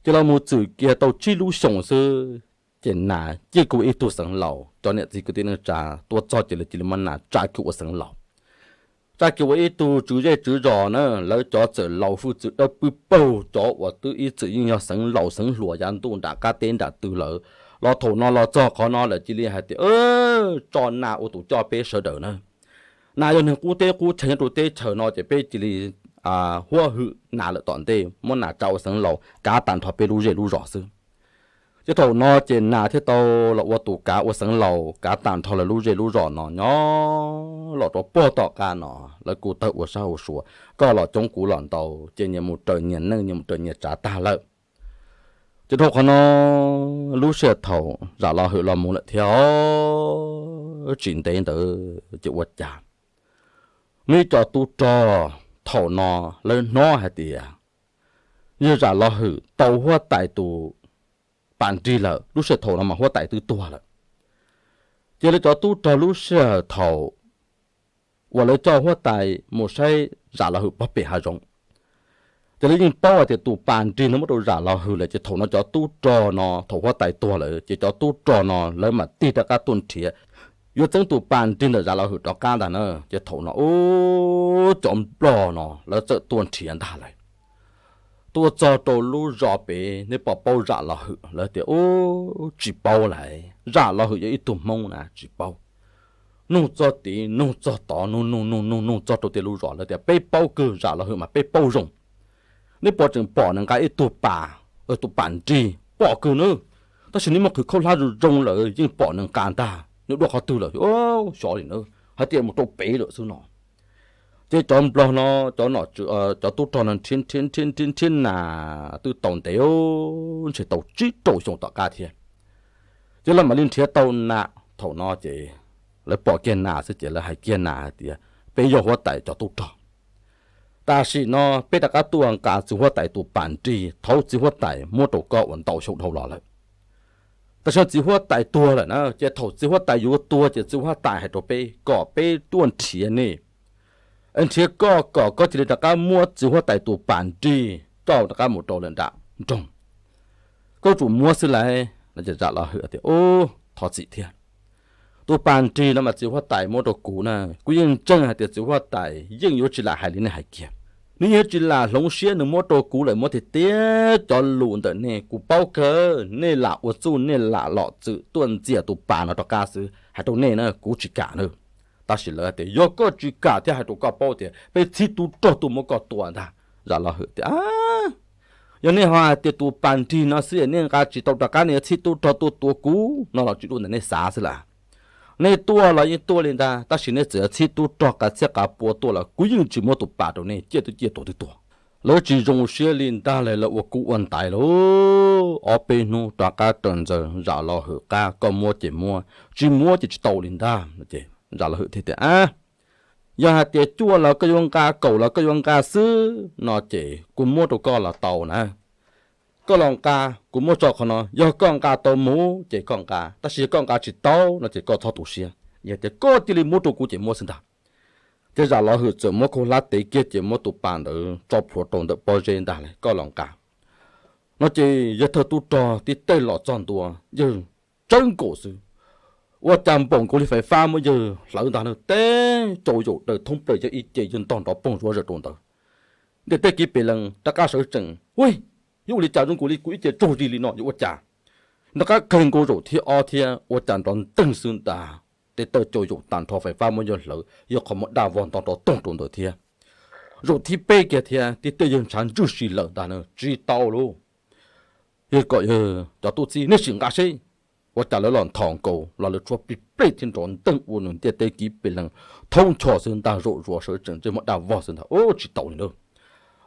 Ces los mus txwm kiag tau tsib lub xyoos xwb ces Nas ciaj kiag ua ib tug xeev laus, cov niam txiv kwv tij neej tsa tuaj txog ces lawv cia li muab Nas tsa kiag ua xeev laus, tsa kiag ua ib tug tswv zej tswv zos na. Lawv cov txawm laus hwj txwv dawb pwb paug, cov uas twb ib txwm yeej yog xeev laus xeev hluas yav ntuj nram qab teb nram tw lawm los thaum no los txog qhov no lawm cia li hais tias, Tso Nas ua tus coj peb sawv daws na. Nas yog neeg qub teb qub chaw nyob rau teb chaws no ces peb cia li huab hwm Nas lawm tom ntej, muab Nas tsa ua xeev laus kav tag nrho peb lub zej lub zos xwb. Ces thaum no ces Nas thiaj tau los ua tus kav ua xeev laus kav tag nrho lawv lub zej lub zos no nyob los rau puag tom qab no. Lawv kuj tawg ua sab ua sua, koj los coob kuv los ntau, ces nyias mus raws nyias neej nyias mus raws nyias tsav tag lawm. Ces dhau qhov no lub sij hawm thaum Zam Los Hwm los mus lawm thiab tsis ntev ntawd ces ua cas muaj ib co tub rog, thaum no lawv hnov hais tias yawg Zam Los Hwm tau huab tais tus pas nrig lawm, lub sij hawm thaum no mas huab tais twb tuag lawm. Ces lawv cov tub rog lub sij hawm thaum uas lawv coj huab tais mus saib Zam Los Hwm pog pem hav zoov, ces lawv yeej paub hais tias tus pas nrig no muab rau Zam Los Hwm lawm ces thaum no cov tub rog no thaum huab tais tuag lawm ces cov tub rog no lawv mam tig rov qab tuaj nrhiav, yuav txeeb tus pas nrig ntawm Zam Los Hwm rov qab ntag na. Ces thaum no ub cov nplog no lawv txawm tuaj nrhiav ntag lawm. Tuaj txog rau lub zos pem, nej puas paub Zam Los Hwm? Lawv tias ub tsis paub lawm, Zam Los Hwm yog ib tug Hmoob na tsis paub. Nug txog tid nug txog tod, nug nug nug nug nug txog rau tej lub zos lawv tias peb paub kawg, Zam Los Hwm mas peb paub zoo. Neb puas tseem pom nws nqa ib tug pas, tus pas nrig pom kawg na, tab sis neb muab qhwv khaub hlab zoo zoo lawm yeej pom nws nqa ntag, nws dua qhov twg lawm xyov li na, hais tias mus rau pem lawm xwb no. Ces cov nplog no, cov tub rog no nrhiav nrhiav nrhiav nrhiav Nas twb tau ntev, ntshe tau tsib rau xyoo tom qab thiab. Ces lawv mam li nrhiav tau Nas, thaum no ces lawv pom kiag Nas xwb ces lawv hais kiag Nas hais tias peb yog huab tais cov tub rog, tam sim no peb rov qab tuaj nqa txiv huab tais tus pas nrig, thov txiv huab tais muab rau koj uas ntau xyoo dhau los lawm. Tam sim no txiv huab tais tuag lawm na, ces thaum txiv huab tais yuav tuag ces txiv huab tais hais rau peb kom peb tuaj nrhiav nej, nrhiav koj kom koj cia li rov qab muab txiv huab tais tus pas nrig coj rov qab mus rau lawm nram nroog. Koj tsum muab xwb lauj. Zam Los Hwm tias ub, thov txim thiab, tus pas nrig no mas txiv huab tais muab rau kuv na, kuv yeej ntseeg hais tias txiv huab tais yeej yuav tsis lam hais li nej hais kiag. Nws yeej tsis lam hloov siab, nws muab rau kuv lawm, muab tiag tiag cov lus ntawm nej kuv paub kawg, nej lam ua txuj nej lam lom txwm tuaj ntxias tus pas no rov qab xwb, hais rau nej na kuv tsis kam na. Tab sis lawv tias yog koj tsis kam thiab hais rau koj paub tias peb txhib tub rog tuaj muab koj tua ntag. Zam Los Hwm tias yog nej ho hais tias tus pas nrig no xwb nej nqa tsis tau rov qab nej yuav txhib tub rog tuaj tua kuv no los tsis dua ntawm nej xav xwb las. Nej tuaj los yeej tuaj li ntag tab sis nej txawm yuav txhib tub rog qav txhiab qav pua tuaj los kuv yeej tsis muab tus pas rau nej, ciaj twb ciaj tuag twb tuag. Lawv tsis zoo siab li ntag lawm, lawv ua kub ua ntaiv lauj. Ob peb hnub rov qab raws ntawd Zam Los Hwm qab, koj muab ces muab, tsis muab ces tsis tau li ntag. Zam Los Hwm thiaj tias yog hais tias cuaj los koj yuav nqa, kaum los koj yuav nqa xwb no ces kuv muab rau koj los tau na. Koj los nqa, kuv muab tso qhov no, yog koj nqa tau mus ces koj nqa, tab sis yog koj nqa tsis tau no ces koj txhob tu siab, yog tias koj cia li muab rau kuv ces muab xwb ntag. Ces Zam Los Hwm txawm muab khaub hlab tev kiag ces muab tus pas ntawd tso plhuav rau ntawm pob zeb ntag, koj los nqa no ces yawg thawj tub rog tib teg los txog ntua, yawg tsawb nkaus xwb, ua cas npaum nkaus li fais fab muab yawg hlawv ntag na, teb tsaus yaum daws thoob plaws yawg ib ce, yawg ntog nrov poog zuav zawm rau ntawd. Ntiaj teb kiv pes lees rov qab sawv tsees, ua, yuav ua li cas zoo nkaus li kuv ib ce tsaug zog li no yuav ua cas? Nrov qab qheg nkaus zaum thib ob thiab ua cas nrov nteeg xwb ntag, tes taw tsaus yaum tag nrho, fais fab muab yawg hlawv, yawg qhov muag daj vog ntog nrov toog rau ntawd thiab. Zaum thib peb kiag thiab tib teg yawg ntshav ntswj si lawm ntag na, tsis tau lauj. Yawg kom yawg cov tub txib, nej sim nqa seb. Ua cas lawv los nthos nkaus los lawv tshuab plig plej thiab nrov nteeg ua nws ntiaj teb kiv pes lees, thaub ncho xwb ntag, zaum zuav sawv tsees ntsej muag daj vog xwb ntag, ua tsis tau li na.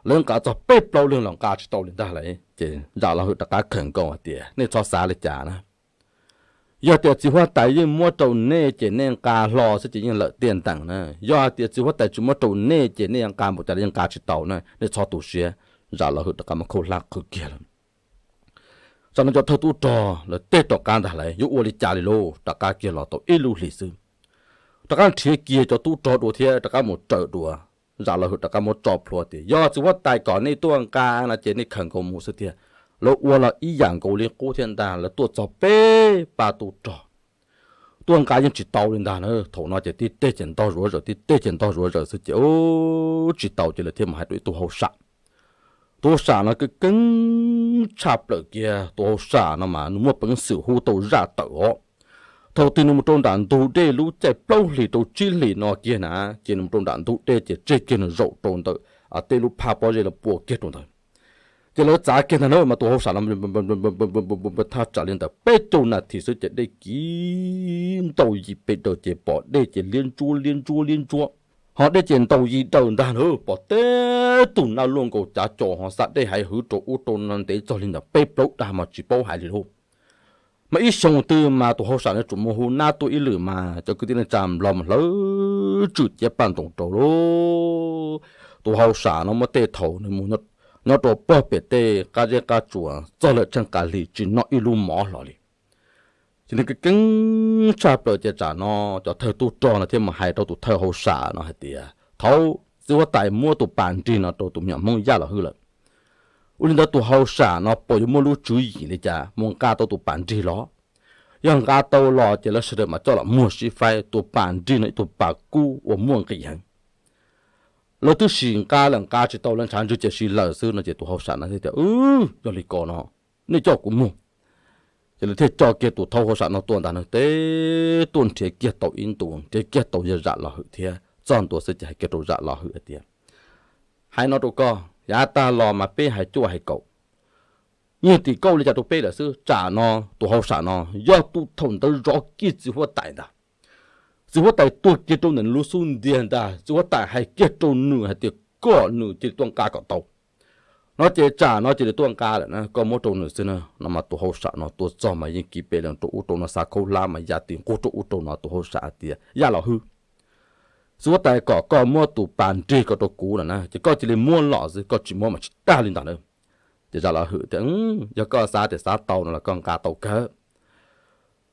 Lawv nqa txog peb plaub leeg los nqa tsis tau li ntag lauj. Ces Zam Los Hwm rov qab khawm nkaus hais tias nej txhob xav li cas na. Yog tias txiv huab tais yeej muab rau nej ces nej nqa hlo xwb ces yeej lawm tiaj ntees na. Yog hais tias txiv huab tais tsis muab rau nej ces nej yuav nqa npaum cas los yeej nqa tsis tau na, nej txhob tu siab. Zam Los Hwm rov qab muab khaub hlab qhwv kiag lawm. Tsam no cov thawj tub rog lawv teb rov qab ntag lauj, yuav ua li cas li lauj, rov qab kiag los tau ib lub hlis xwb, rov qab nrhiav kiag cov tub rog dua thiab rov qab mus raws dua. Zam Los Hwm rov qab muab tso plhuav tias yog txiv huab tais kom nej tuaj nqa no ces nej khawm nkaus mus xwb tiag. Lawv ua los ib yam nkaus li qub thiab ntag, lawv tuaj txog peb pab tub rog tuaj nqa yeej tsis tau li ntag na. Thaum no ces tib teg ces ntog zuav zawm, tib teg ces ntog zuav zawm xwb ces ua tsis tau ces lawv thiaj mus hais rau ib tug hauj sam. Tus hauj sam no keeb keeb tshaj plaws kiag, tus hauj sam no mas nws muaj peev xwm hu tau zaj tawm os. Thaum twg nws mus rau nram ntug dej lub caij plaub hlis rau tsib hlis no kiag na, ces nws mus rau nram ntug dej ces tseg kiag nws zaum rau ntawm tej lub phaj pob zeb lawv pua kiag rau ntawd. Ces lawv txav kiag ntag na mas tus hauj sam no thaj tsam li ntawm peb caug nas this xwb ces dej kiv ntaus yim pes daws ces pom dej ces liab ntsuab liab ntsuab liab ntsuab. Ho dej ces ntaus yim daws ntag na, pom teb tug nab luaj nkaus cav cos ho xa dej haiv hwv rau ub rau no ntev txog li ntawm peb plaub dag mas tsis paub hais li lauj. Mas ib xyoo twg mas tus hauj sam no tsuas mus hu nab tuaj ib lwm mas cov kwv tij neej tsa nplog mas hlawv tswm ciab paj ntoos rau lauj. Tus hauj sam no muaj tej thaum nws mus nyob rau pog pem tej qab zeb qab tsuas txog lawm tsheej qas hli tsis noj ib lub mov hlo li. Ces nws keeb keeb tshaj plaws ces tsam no cov thawj tub rog no thiaj mus hais rau tus thawj hauj sam no hais tias thaum txiv huab tais muab tus pas nrig no rau tus me nyuam Hmoob Yaj Los Hwj lawm, ua li ntawd tus hauj sam no puas yuav muaj lub tswv yim li cas mus nqa tau tus pas nrig los? Yog nqa tau los ces lawv sawv daws mas coj los muag sib faib, tus pas nrig no ib tug pas kub uas muaj nqis heev. Lawv twb sim nqa lawm nqa tsis tau, lawv ntshav ntswg cia siv lawm xwb no ces tus hauj sam no thiaj tias yog li ko no nej coj kuv mus. Ces lawv thiaj coj kiag tus thawj hauj sam no tuaj ntag na, teb tuaj nrhiav kiag tau ib ntus, nrhiav kiag tau yawg Zam Los Hwm thiab, txog ntua xwb ces hais kiag rau Zam Los Hwm hais tias hais no rau koj, yav tag los mas peb hais cuaj hais kaum, nyiag tim kauj li cas rau peb lawm xwb, tsam no tus hauj sam no yog tus thaum ntawd zov kiag txiv huab tais ntag. Txiv huab tais tuag kiag rau ntawm nws lub xub ntiag ntag, txiv huab tais hais kiag rau nws hais tias kom nws cia li tuaj nqa kom tau. No ces tsam no cia li tuaj nqa lawm na, koj muab rau nws xwb na. No mas tus hauj sam no tuaj txog mas yeej kiv pes lees rau ub rau no, xa khaub hlab mas ya ti nquag rau ub rau no, tus hauj sam hais tias Yaj Los Hwj, txiv huab tais kom koj muab tus pas nrig ko rau kuv lawm na, ces koj cia li muab los xwb, koj tsis muab mas tsis tag li ntawd na. Ces Zam Los Hwm tias yog koj xav tias xav tau no los koj nqa tau kawg.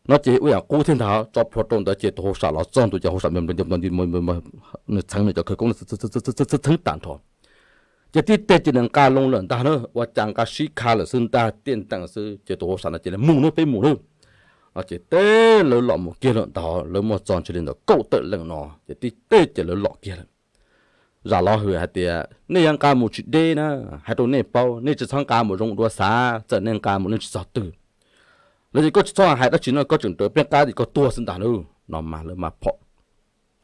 No ces ua yam qub thiab ntag, tso plhuav rau ntawd ces tus hauj sam los txog ntua ces hauj sam nws txheev nws cov khawv koob txheev tag nrho. Ces tib teg ces nws nqa loo lawm ntag na, ua cas nqa sib kha lawm xwb ntag, tiaj ntees xwb ces tus hauj sam no cia li mus na, peb mus na. No ces teb lawv los mus kiag lawm ntag, lawv muaj txog ntshe li ntawm kaum tawm leej no ces tib teg ces lawv los kiag lawm. Zam Los Hwm hais tias nej yuav nqa mus tsis deb na, hais rau nej paub, nej tsis txhob nqa mus zoo dua xav, txawm nej nqa mus nej tsis txog twg. Lawv tias koj tsis txhob hais dab tsi no, koj tseem rawv peb qab ces koj tuag xwb ntag na. No mas lawv mas phom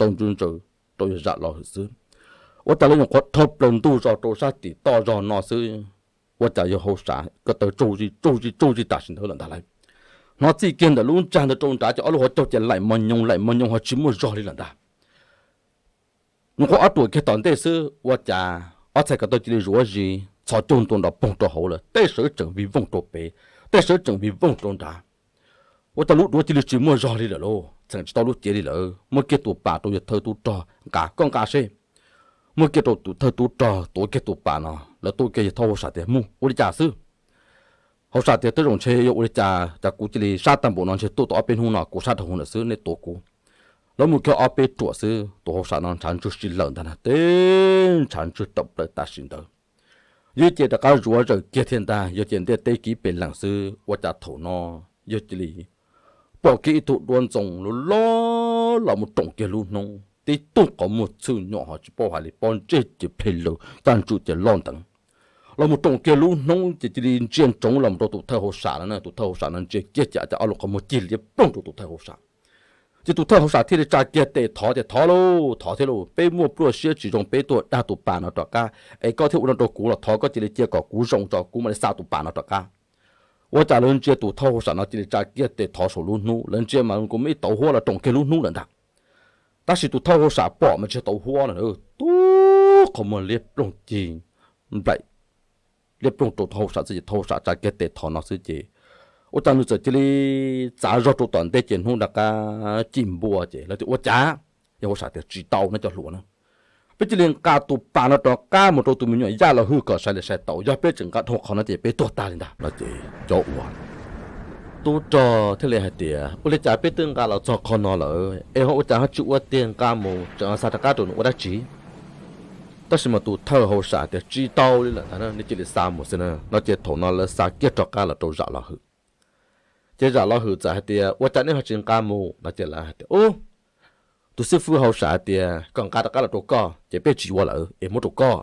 tau ntsw ntsaws rau yawg Zam Los Hwm xwb. Ua cas lawv nyuam qhuav dhau plaws ntug zos rau sab tim toj zog no xwb, ua cas yawg Hauj Sam ko taw tsaug zig tsaug zig tsaug zig tam sim ntawd lawm ntag lauj. Hnov txij kiag ntawm lub ntsag ntawd rau nrad ces ob lub hauv caug ces laim mos nyoos laim mos nyoos ho tsis muaj zog li lawm ntag. Nyuam qhuav ob ruam kiag tom ntej xwb ua cas ob txhais ko taw cia li zuav zis txhos caug ntua nrov poog rau hauv lawm, tej sawv tseem vij vooj rau pem, tej sawv tseem vij vooj rau nrad. Ua cas lub duav cia li tsis muaj zog li lawm lauj, txheem tsis tau lub cev li lawm. Muab kiag tus pas rau yawg thawj tub rog nqa, koj nqa seb. Muab kiag rau tus thawj tub rog tuav kiag tus pas no, lawv tuaj kiag yawg thawj Hauj Sam tias mus ua li cas xwb. Hauj Sam tias twb zoo ntshe yog ua li cas, cas kuv cia li sab tag npaum no ntshe tuaj tau ob peb hnub no kuv sab dhau hwv lawm xwb nej tuav kuv. Lawv mus kiag ob peb ruam xwb tus Hauj Sam no ntshav ntswg si lawm ntag na, teb ntshav ntswg tawm plaws tam sim ntawd. Yawg ces rov qab zuav zawm kiag thiab ntag, yawg ces ntiaj teb kiv pes lees xwb ua cas thaum no yawg cia li pom kiag ib tug duab ntxoo loj loj los mus room kiag lub hnub, tib tug qhov muag txhwj nyom ho tsis paub hais li, pob ntseg ces plhe laws, caj ntswg ces loj nteev. Los mus room kiag lub hnub ces cia li ntsia ntsoov los mus rau tus thawj Hauj Sam no na, tus thawj Hauj Sam no ntsia kiag cas cas ob lub qhov muag cig liab ploog rau tus thawj Hauj Sam. Ces tus thawj Hauj Sam thiaj li tsa kiag tes thov tias thov lauj, thov thiab lauj, peb muaj pluaj siab tsis zoo peb tuaj dag tus pas no rov qab, es koj thiaj ua no rau kuv los thov koj cia li cia kom kuv zoo tso kuv mam li xa tus pas no rov qab. Ua cas lawv ntsia tus thawj Hauj Sam no cia li tsa kiag tes thov saum lub hnub, lawv ntsia mas kuj muaj ib tauv huab los room kiag lub hnub lawm ntag. Tab sis tus thawj Hauj Sam pom mas tsis yog tauv huab no, tub qhov muag liab ploog cig nplaim liab ploog rau thawj Hauj Sam xwb ces thawj Hauj Sam tsa kiag tes thov no xwb ces ua cas nws txawm cia li txav zog rau tom ntej ces hnub rov qab cig npua ces lawv tias ua cas, yawg Hauj Sam tias tsis tau no cov hluas na, peb cia li nqa tus pas no rov qab mus rau tus me nyuam Yaj Los Hwj kom sai li sai tau, yog peb tseem nqa dhau qhov no ces peb tuag tag li ntag no ces cov uas tub rog thiaj li hais tias ua li cas peb twb nqa los txog qhov no lawm es ho ua cas ho tsis ua tiag nqa mus tseem xa rov qab rau nws ua dab tsi. Tab sis mas tus thawj Hauj Sam tias tsis tau li lawm ntag, nej cia li xa mus xwb na no ces thaum no lawv xa kiag rov qab los rau Zam Los Hwj. Ces Zam Los Hwj txawm hais tias ua cas nej ho tsis nqa mus no ces lawv hais tias ub, tus xib fwb Hauj Sam hais tias kom nqa rov qab los rau koj ces peb tsis yuav lawm es muab rau koj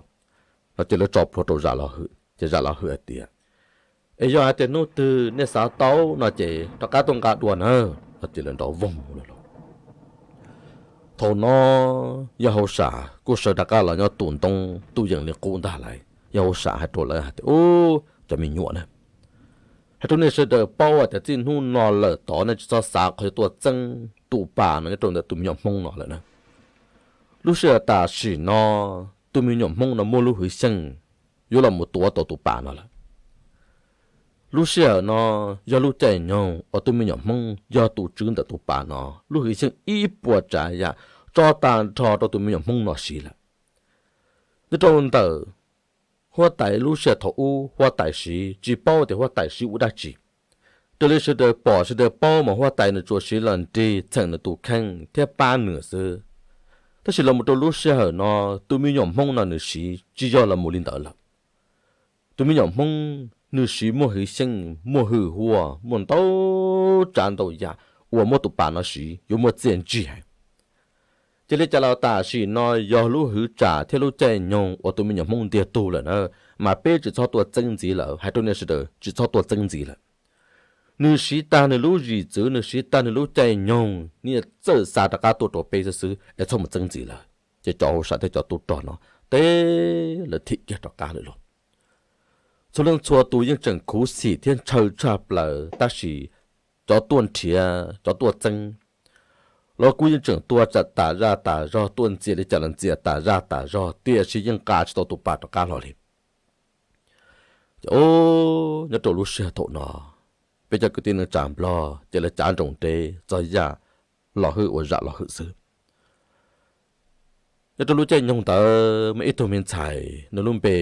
no ces lawv tso plhuav rau Zam Los Hwj ces Zam Los Hwj hais tias es yog hais tias hnub twg nej xav tau no ces rov qab tuaj nqa dua na no ces lawv nrov voog lawm lauj. Thaum no yawg Hauj Sam kuj sawv rov qab los nyob tu ntoo tu yees li qub ntag lauj. Yawg Hauj Sam hais rau lawv hais tias ub, cov me nyuam na, hais rau nej sawv daws paub hais tias txij hnub no lawm tod nej tsis txhob xav qhov yuav tuaj txeeb tus pas no nyob rau ntawm tus me nyuam Hmoob no lawm na. Lub sij hawm tam sim no tus me nyuam Hmoob no muaj lub hwv xyeej yuav los mus tuav tau tus pas no lawm. Lub sij hawm no yog lub caij nyoog uas tus me nyuam Hmoob yog tus tswv ntawm tus pas no, lub hwv xyeej ib puas tsav yam tso tag nrho rau tus me nyuam Hmoob no siv lawm. Nyob rau ntawm huab tais lub sij hawm thaum ub huab tais siv tsis paub tias huab tais siv ua dab tsi. Raws li sawv daws pom sawv daws paub mas huab tais nws tsuas siv los nrig txheem nws tus kheej thiab pab nws xwb. Tab sis los mus rau lub sij hawm no tus me nyuam Hmoob no nws siv tsis yog los mus li ntawd lawm. Tus me nyuam Hmoob nws siv muaj hwv xyeej, muaj hwj huaj, muaj ntau tsav ntau yam uas muab tus pas no siv yuav muaj txiaj ntsig heev. Cia li cas los tam sim no yog lub hwv tsam thiab lub caij nyoog uas tus me nyuam Hmoob ntiag tug lawm na, mas peb tsis txhob tuaj txeeb ntxiv lawm, hais rau nej sawv daws tsis txhob tuaj txeeb ntxiv lawm. Nws siv tag nws lub zim txwv, nws siv tag nws lub caij nyoog, nws txawj xa rov qab tuaj rau peb xwb xwb es txhob mus txeeb ntxiv lawm. Ces cov hauj sam thiab cov tub rog no teb lawv thim kiag rov qab lawm lauj. Txhua leej txhua tus yeej tseem khuv xim thiab ntshaw tshaj plaws tab sis cov tuaj nrhiav cov tuaj txeeb los kuj yeej tseem tuaj tas zaj tas zog, tuaj ntxias li cas los ntxias tas zaj tas zog, tiam sis yeej nqa tsis tau tus pas rov qab los li. Ces nyob rau lub sij hawm thaum no peb cov kwv tij neej tsa Nplog ces lawv cav nroos ntev txog yaj Los Hwj uas Zam Los Hwj xwb. Nyob rau lub caij nyoog ntawd muaj ib tug me ntxhais nws lub npe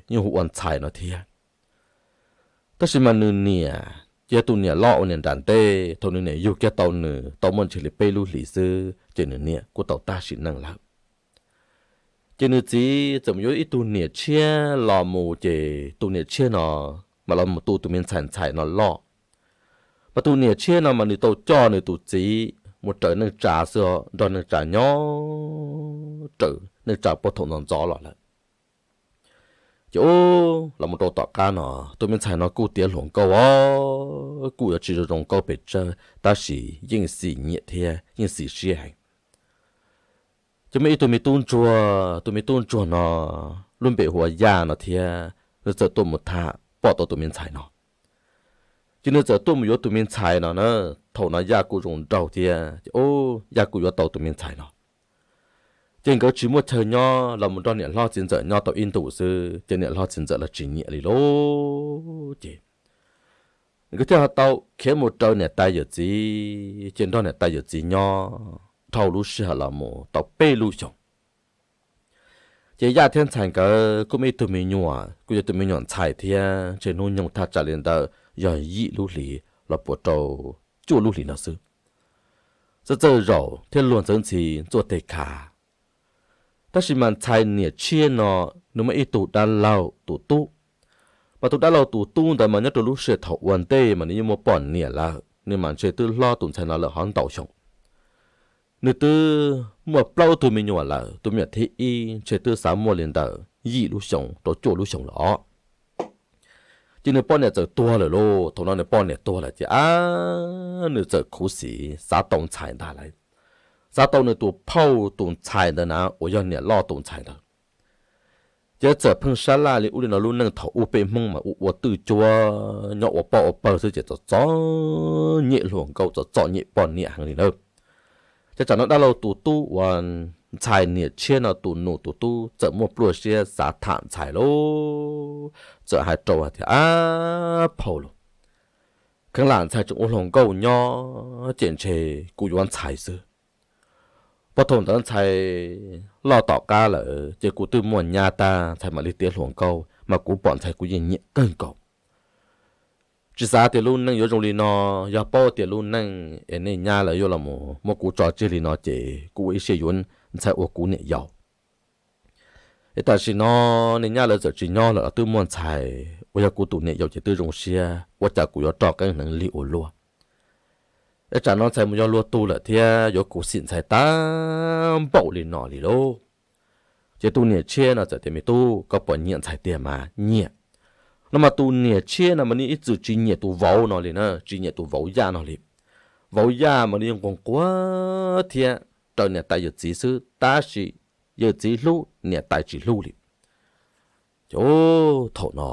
yeej hu ua Ntxhais no thiab. Tab sis mas nws niam ces yog tus niam loj ua niam nram ntej, thaum nws niam yug kiag tau nws tau muaj ntsis li peb lub hlis xwb ces nws niam kuj tau tag sim neej lawm. Ces nws txiv txawm mus yuav ib tug niam tshiab los mus ces tus niam tshiab no mas los mus tu tus me ntxhais Ntxhais no loj. Mas tus niam tshiab no mas nws tau coj nws tus txiv mus raws neej tsa xwb, nrog neej tsa nyob raws neej tsa puag thaum ntxov ntxov los lawm. Ces ub, los mus rau tom qab no tus me ntxhais no kuj tiav hluas nkauj os, kuj yuav tsis zoo zoo nkauj pes tsawg tab sis yeej xis nyiam thiab yeej xis siab heev. Ces muaj ib tug me tub ntsuag, tus me tub ntsuag no lub npe hu ua Yaj no thiab, nws txawm tuaj mus tham pom tau tus me ntxhais no. Ces nws txawm tuaj mus yuav tus me ntxhais no na. Thaum no Yaj kuj zoo nraug thiab ces, o, Yaj kuj yuav tau tus me ntxhais no. Ces nkawd tsis muaj chaw nyob los mus nrog niam hlob txiv ntxawm nyob tau ib ntus xwb ces niam hlob txiv ntxawm los tsis nyiam li lauj. Ces nkawd thiaj ho tau khiav mus raws niam tais yawm txiv, ces nrog niam tais yawm txiv nyob dhau lub sij hawm los mus tau peb lub xyoos. Ces Yaj thiab ntxhais nkawd kuj muaj ib tug me nyuam, kuj yog tus me nyuam ntxhais thiab, ntshe hnub nyoog thaj tsam li ntawd yog yim lub hlis los puas rau cuaj lub hlis no xwb. Txawj txawj zaum thiab luag ntxawv ntxhi txuaj teg khav. Tab sis mas ntxhais niam tshiab no, nws muaj ib tug dab laug tus tub. Mas tus dab laug tus tub ntawd mas nyob rau lub sij hawm thaum ua ntej mas nws yeej muaj poj niam lawm, nws mas ntshe twb hlob tus ntxhais no lawm hov ntau xyoo. Nws twb muaj plaub tug me nyuam lawm, tus me nyuam thib ib ntshe twb xav muaj li ntawm yim lub xyoo rau cuaj lub xyoo lawm os. Ces nws poj niam txawm tuag lawm lauj. Thaum no nws poj niam tuag lawm ces, a, nws txawm khuv xim xav tau ntxhais ntag lauj. Xav tau nws tus phauj tus ntxhais ntawd na, uas yog niam loj tus ntxhais ntawd. Ces txawm pheej sab laj li ub li no lub neej thaum ub peb Hmoob mas ua ua twj cuab nyob ua poj ua pawg xwb ces txom txom nyem hluas nkauj, txom txom nyem poj niam heev li na. Ces tsam no dab laug tus tub uas ntxhais niam tshiab no tus nus tus tub txawm muaj pluaj siab xav tham ntxhais lauj. Txawm hais rau hais tias, a, phauj lauj, kheev lam ntxhais tseem ua hluas nkauj nyob ces ntshe kuv yuav ntxhais xwb. Puag thaum ntawd ntxhais loj tom qab lawm ces kuv twb muaj nyab tag, ntxhais mam li tiav hluas nkauj mas kuv pom ntxhais kuv yeej nyiam kawg nkaus. Tsis xav tias lub neej yuav zoo li no, yog paub tias lub neej es nej nyab lawv yuav los muab kuv tso tseg li no ces kuv ua ib siab yuav ntxhais ua kuv niam yau. Es tam sim no nej nyab lawv txawm tsis nyob lawm los twb muaj ntxhais uas yog kuv tus niam yau ces twb zoo siab, ua cas kuv yuav roj qeeb hneev lig ua luaj. Es tsam no ntxhais mus yog luag tug lawm thiab yuav khuv xim ntxhais tag npaum li no li lauj. Ces tus niam tshiab no txawm tias, me tub, koj puas nyiam ntxhais tiag mas? Nyiam. No mas tus niam tshiab no mas nws ib txwm tsis nyiam tus vauv no li na, tsis nyiam tus vauv Yaj no li. Vauv Yaj mas nws yeej nquag nquag thiab raws niam tais yawm txiv xwb, tab sis yawm txiv hlub niam tais tsis hlub li. Ces thaum no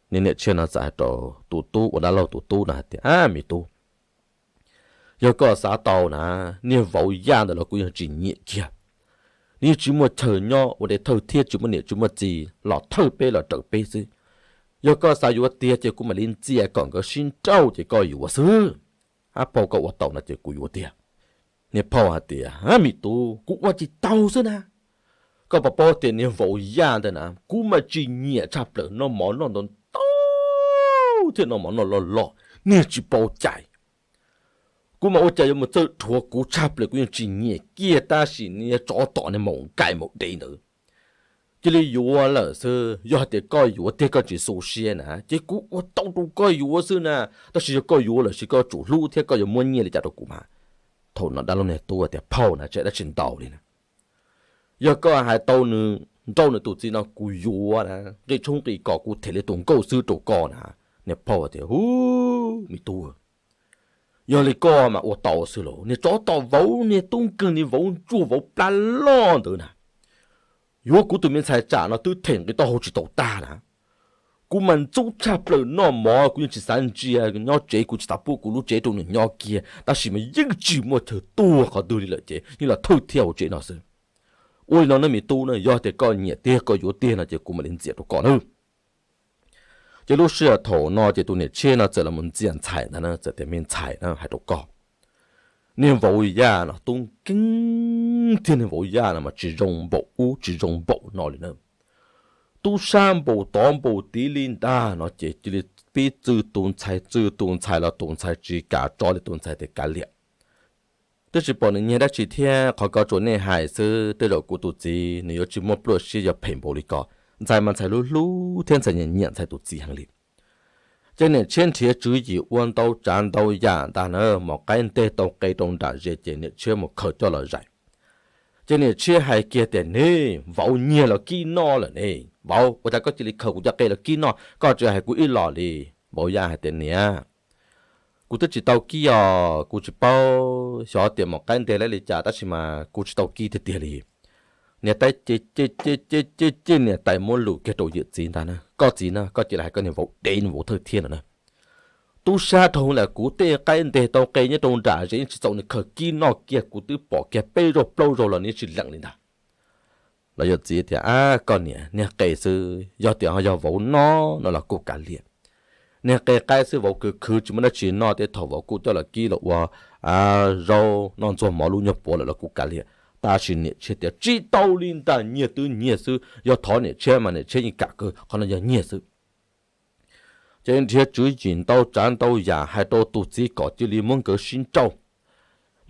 niag niam tshiab no txawm hais rau tus tub ua dab laug tus tub no hais tias, a, me tub, yog koj xav tau na, niag vauv Yaj ntawd los kuv yeej tsis nyiam kiag. Nws yeej tsis muaj chaw nyob, ua dab thawj thiab tsis muaj niam tsis muaj txiv los thawj peb los raws peb xwb. Yog koj xav yuav tiag ces kuv mam li ntxias kom nkawd sib nrauj ces koj yuav xwb. Ab, phauj, koj ua tau no ces kuv yuav tiag. Niag phauj hais tias, a, me tub, kuv ua tsis tau xwb na. Koj puas paub tias niag vauv Yaj ntawd na kuv mas tsis nyiam tshaj plaws, noj mov noj ntau ntau thiab noj mov noj loj loj, niag tsis paub cai. Kuv mas ua cas yuav mus txawj dhuav kuv tshaj plaws, kuv yeej tsis nyiam kiag, tab sis niag tsov tom niag maum nkaim maum dev ntawd cia li yuav lawm xwb. Yog hais tias koj yuav tiag koj tsis xu siab na ces kuv ua tau rau koj yuav xwb na. Tab sis yog koj yuav lawm ces koj tsum hlub thiab koj yuav muab nyiaj li cas rau kuv mas. Thaum no dab laug niag tub tias, phauj, na tsam dab tsi ntau li na. Yog koj hais tau nws nrauj nws tus txiv no kuv yuav na, nqi tshoob nqi kos kuv them li tus nkauj xwb rau koj na. Niag phauj tias, hu, me tub, yog li koj mas ua tau xwb lauj. Niag tsov tom vauv, niag tub nkeeg, niag vauv ntsuag vauv plab loj ntawd na, yuav kuv tus me ntxhais tsam no twb them nqi taub hau tsis tau tag na. Kuv mas ntxub tshaj plaws noj mov, kuv yeej tsis xav ntsia nyob tsev, kuv tsis xav pub kuv lub tsev rau nws nyob kiag, tab sis mas yeej tsis muaj chaw tuag qhov twg li lawm ces yeej los thawj thiab hauv tsev no xwb. Ua li no nawb me tub na, yog tias koj nyiam tiag koj yuav tiag no ces kuv mam li ntxias rau koj nawb. Ces lub sij hawm thaum no ces tus niam tshiab no txawm los mus ntxias ntxhais ntag na, txawm tias, me ntxhais na, hais rau koj, niag vauv Yaj no tub nkeeg thiab niag vauv Yaj no mas tsis zoo npaum ub tsis zoo npaum no li na. Tub sab npaum tod npaum tid li ntag no ces cia li pib txwj tus ntxhais, txwj tus ntxhais los tus ntxhais tsis kam tso li, tus ntxhais tias kav liam. Twb tsis pom nws nyiag dab tsi thiab, qhov ko tsuas nej hais xwb, tej zaum kuv tus txiv nws yuav tsis muaj pluaj siab yog phem npaum li ko. Ntxhais mas ntxhais hlub hlub thiab ntxhais nyiam nyiam ntxhais tus txiv heev li. Ces niam tshiab nrhiav tswv yim ua ntau tsav ntau yam ntag na, mos qaib nteg tau qe rau nram ze ces niam tshiab mus khaws coj los zais. Ces niam tshiab hais kiag tias, ne, vauv, nyiag los kib noj lawm ne. Vauv, ua cas koj cia li khaws kuv cov qe los kib noj, koj tsis hais kuv ib los li? Vauv Yaj hais tias, niam, kuv twb tsis tau kib os, kuv tsis paub xyov tias mos qaib nteg lawv li cas, tab sis mas kuv tsis tau kib tiag tiag li. niam tais ces ces ces ces ces niam tais muab lus kiag rau yawm txiv ntag na, koj txiv na, koj cia li hais koj niag vauv dev niag vauv thawj thiab no na. Tub sab dhau lawm, kuv tej qaib nteg tau qe nyob rau nram ze yeej tsis txaus nws khaws kib noj kiag, kuv twb pom kiag peb zaug plaub zaug los nws tsis lees li ntag. Los yawm txiv tias, a, koj niam, niag qe xwb, yog tias ho yog vauv noj no los kuj kav liam. Niag qe qaib xwb, vauv khwv khwv tsis muaj dab tsi noj, tej thaum vauv kuj coj los kib los ua zaub noj ntxuag mov lub nyuag puav lawm los kuj kav liam. Tab sis niam tshiab tias tsis tau li ntag, nyiag twb nyiag xwb, yog thov niam tshiab mas niam tshiab yeej kam kawg, qhov no yog nyiag xwb. Ces nrhiav tswv yim ntau tsav ntau yam hais rau tus txiv kom cia li muab nkawd sib nrauj.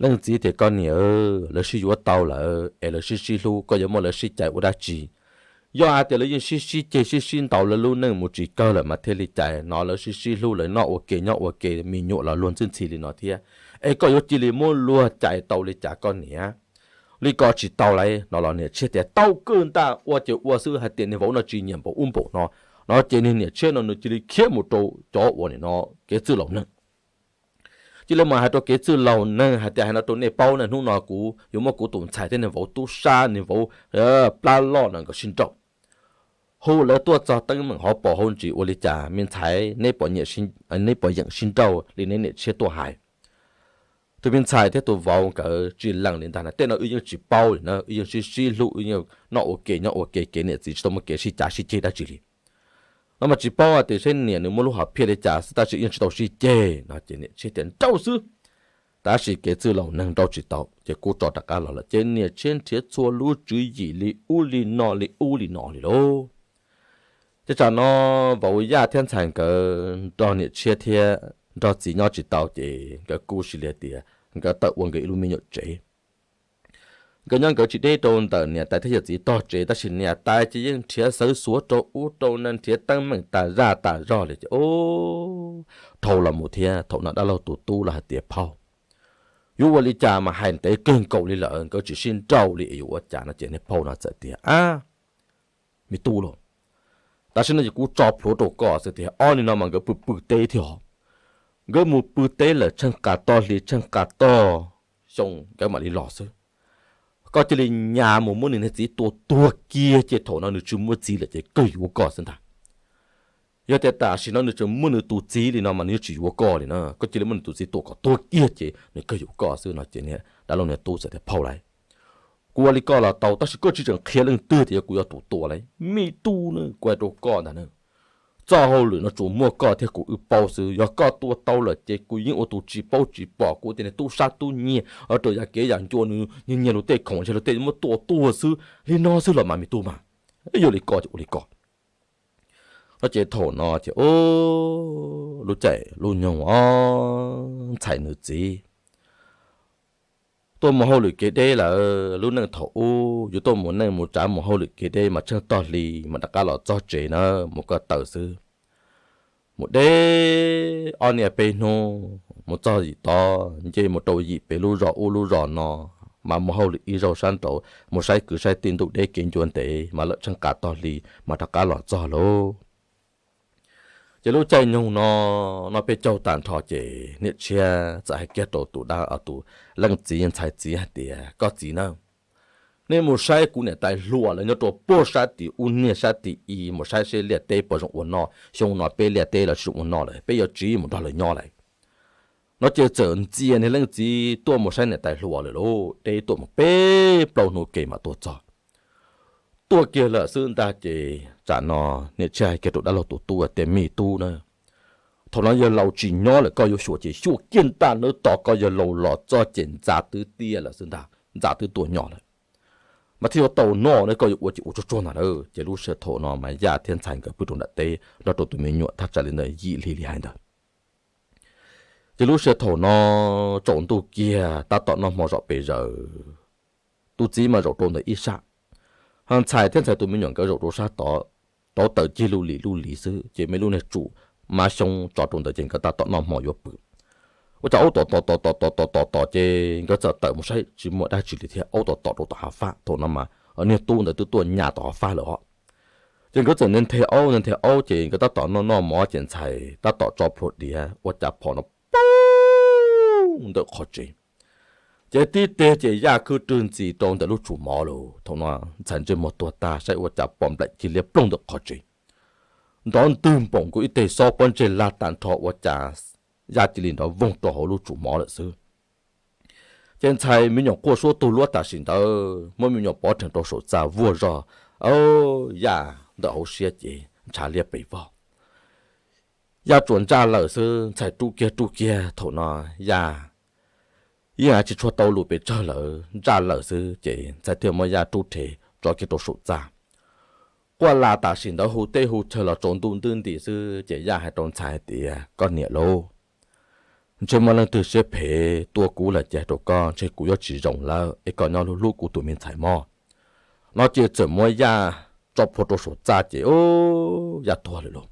Leej txiv tias, koj niam, lawv sib yuav tau lawm es lawv sib sib hlub, koj yuav muab lawv sib cais ua dab tsi? Yog hais tias lawv yeej sib sib ceg sib sib ntaus, lawv lub neej mus tsis kawg lawm mas thiaj li cais no, lawv sib sib hlub, lawv noj ua ke nyob ua ke, me nyuam los luag ntxwb ntxhi li no thiab, es koj yuav cia li muab luag cais tau li cas koj niam? Li ko tsis tau lauj no los niam tshiab tias tau kawg ntag, ua ces ua xwb, hais tias niag vauv no tsis nyiam npaum ub npaum no, no ces niag niam tshiab no nws cia li khiav mus rau cov uas nim no kev txwj laus neeg. Cia li mas hais rau kev txwj laus neeg hais tias hais no rau nej paub na, hnub no kuv yuav muab kuv tus ntxhais thiab niag vauv tub sab, niag vauv plab loj no nkawd sib nrauj. Hu lawv tuaj txog teeb meem hauv paus hauv ntsis ua li cas me ntxhais, neb puas yeem sib nrauj li neb niam tshiab tuaj hais? Tus me ntxhais thiab tus vauv nkawd tsis lees li ntag na, tej no wb yeej tsis paub li na, wb yeej sib sib hlub, wb yeej noj ua ke nyob ua ke, kev niam txiv tsis tau muaj kev sib cav sib ceg dab tsi li. No mas tsis paub hais tias seb niam nws muaj lub hom phiaj li cas xwb, tab sis yeej tsis tau sib ceg no ces niam tshiab tias nrauj xwb. Tab sis kev txwj laus neeg nrauj tsis tau ces kuj tso rov qab los lawm, ces niam tshiab nrhiav txhua lub tswv yim li ub li no li ub li no li lauj. Ces tsam no vauv Yaj thiab ntxhais nkawd nrog niam tshiab thiab nrog txiv nyob tsis tau ces nkawd kuj cia li hais tias nkawd tawm ua nkawd ib lub me nyuam tsev. Nkawd nyob nkawd tsis deb rau ntawm niam tais thiab yawm txiv tog tsev, tab sis niam tais ces yeej nrhiav xawv xuav rau ub rau no, nrhiav teeb meem tas zaj tas zog li ces ub, dhau los mus thiab thaum no dab laug tus tub los hais tias phauj, yuav ua li cas mas hais ntev kawg nkaus li lawm nkawd tsis sib nrauj li es yuav ua cas no ces niag phauj no txawm tias, ab, me tub lauj, tam sim no ces kuv tso plhuav rau koj xwb tiag, ob nim no mas nkawd pw pw teb thiab os. Nkawd mus pw teb lawm tsheej qas tog hli tsheej qas tog xyoo nkawd mam li los xwb. Koj cia li nyas mus muab nws niag txiv tua tuag kiag ces thaum no nws tsis muaj txiv lawm ces kawg yuav koj xwb ntag. Yog tias tam sim no nws tseem muaj nws tus txiv li no mas nws yeej tsis yuav koj li na, koj cia li muab nws tus txiv tua kom tuag kiag ces nws kawg yuav koj xwb no ces niag dab laug niag tub txawm tias phauj lauj, kuv ua li koj los tau, tab sis koj tsis tseem qhia leej twg tias yog kuv yog tus tua lauj. Me tub na, kuv hais rau koj ntag na, txoj hauj lwm no tsuas muaj koj thiab kuv wb paub xwb, yog koj tua tau lawm ces kuv yeej ua tus tsis paub tsis pom, kuv tias niag tub sab tub nyiag rau yam kev yam ncua nws nyiag nyiag luag tej khoom, ntshe luag tej muab tua tuag xwb li no xwb los mas me tub mas, yog li koj ces ua li koj. No ces thaum no ces lub caij lub nyoog os, ntxhais nws txiv tuaj mus hauj lwm kev deb lawm. Lub neej thaum ub yus tuaj mus neej mus tsav mus hauj lwm kev deb mas tsheej tog hli mas rov qab los txog tsev na, mus ko taw xwb. Mus deb ob niaj peb hnub mus txog yim tod nce mus rau yim pem lub zos ub lub zos no, mas mus hauj lwm ib zaug sab nraud mus saib kwv saib tij ntuj deb kev ncua ntev mas lawm tsheej qas tog hli mas rov qab los txog lauj. Ces lub caij nyoog no, noj peb caug tag nrho ces niam tshiab txawm hais kiag rau tus dab, tus leej txiv ntxhais txiv hais tias, koj txiv na, nej mus saib kuv niam tais hluas lawv nyob rau puag sab tim ub niag sab tim i, mus saib seb liaj teb puas zoo ua noj, xyoo no peb liaj teb los tsis zoo ua noj lawm, peb yuav tsiv mus nrog lawv nyob lawm. No ces txawm ntxias niag leej txiv tuaj mus saib niam tais hluas lawm lauj, deb tuaj mus peb plaub hnub kev mas tuaj txog. Tuaj kiag lawm xwb ntag ces tsam no niam tshiab hais kiag rau dab laug tus tub tias, me tub na, thaum no yawg laus tsis nyob lawm, koj yuav xyuas ces xyuas kiag ntag nawb, tos koj yawg laus los txog ces ntxa twb tiaj lawm xwb ntag, ntxa twb tuaj nyo lawm, mas thiaj yuav tau noj na, koj yuav ua ces ua tsuag tsuag ntag na. Ces lub sij hawm thaum no mas Yaj thiab ntxhais nkawd pw rau nram teb nrog rau tus me nyuam thaj tsam li ntawd yim hli li hais ntawd. Ces lub sij hawm thaum no tsaus ntuj kiag tab tom noj hmo zom pes zaws, tus txiv mas zaum rau ntawm ib sab, ho ntxhais thiab ntxhais tus me nyuam nkawd zaum rau sab tod, rauv taws cig lub lis lub lis xwb, ces me lub niag tsum mab xyoob tso rau ntawd ces nkawd tab tom noj hmo yuav pw. Ua cas aub tom tom tom tom tom tom tom tom ces nkawd txawm tawm mus saib tsis muaj dab tsi li thiab, aub tom tom rau tom hav fab. Thaum no mas niag tub ntawd twb tuaj nyas tom hav fab lawm os. Ces nkawd txawm nthe nthe aub nthe nthe aub ces nkawd tab tom noj noj mov ces ntxhais tab tom tso plhuav diav ua cas phom no poob ntawm qhov tsev. Ces tib teg ces Yaj khwb rwg ntxiv rau ntawm lub tsum mov lawm. Thaum no ntxhais ntsej muag tuag tag saib ua cas pom nplaim cig liab ploog ntawm qhov tsev, nrov ntwg npoom nkaus ib teg xob pob ntseg laj tag nrho ua cas Yaj cia li nrov voog rau hauv lub tsum mov lawm xwb. Ces ntxhais me nyuam quaj suab tug luab tam sim ntawd muab me nyuam pov rhees rau saum txaj vuag zog, Yaj ntawm hauv siab ces ntshav liab pes vog. Yaj tsuas ntsaj lawm xwb, ntxhais rub kiag rub kiag. Thaum no Yaj yeej tsis tshua tau lus pes tsawg lawm, ntsaj lawm xwb ces ntxhais thiaj muab Yaj rub rhe tso kiag rau saum txaj. Quaj las tam sim ntawd hu teb hu chaw los tsaus ntuj nti xwb ces Yaj hais rau ntxhais hais tias, Koj niam lauj, ntshe muaj leej twg siab phem tua kuv lawm ces hais rau koj ntshe kuv yuav tsis zoo lawm es koj nyob hlub hlub kuv tus me ntxhais mog. No ces txawm muab Yaj tso plhuav rau saum txaj ces Yaj tuag lawm lauj.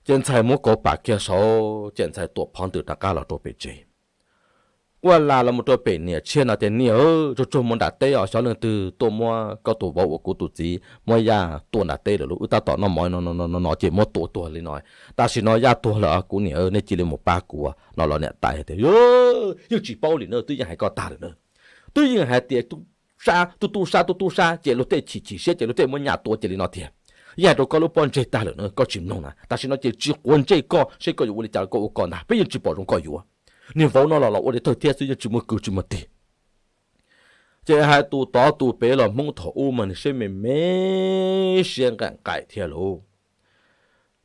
Ces ntxhais muab kauv pam kiag saud ces ntxhais tuam phov ntws rov qab los rau pem tsev. Quaj las los mus rau pem niam tshiab no tias, Niam, tsuag tsuag mus nram teb os, xyov leej twg tuaj muab koj tus vauv uas kuv tus txiv muab Yaj tua nram teb lawm lauj. Wb tab tom noj mov no no no no ces muab tua tuag li no. Tam sim no Yaj tuag lawm kuv niam, nej cia li mus pab kuv. No los niam tais tias, Yeej tsis paub li na, twb yeej hais koj tag lawm na. Twb yeej hais tias tub sab tub tub sab tub tub sab ces luag tej chim chim siab ces luag tej muab nyam tua cia li no tiag. Yeej hais rau koj lub pob ntseg tag lawm na, koj tsis mloog na. Tam sim no ces tsis quav ntsej koj seb koj yuav ua li cas los koj ua koj ntag, peb yeej tsis pom zoo koj yuav. Niag vauv no los los ua li thawj thiab xwb, yeej tsis muaj kwv tsis muaj tij. Ces hais tus tod tus pem los Hmoob thaum ub mas nws siab me me, siab nqaim nqaim thiab lauj.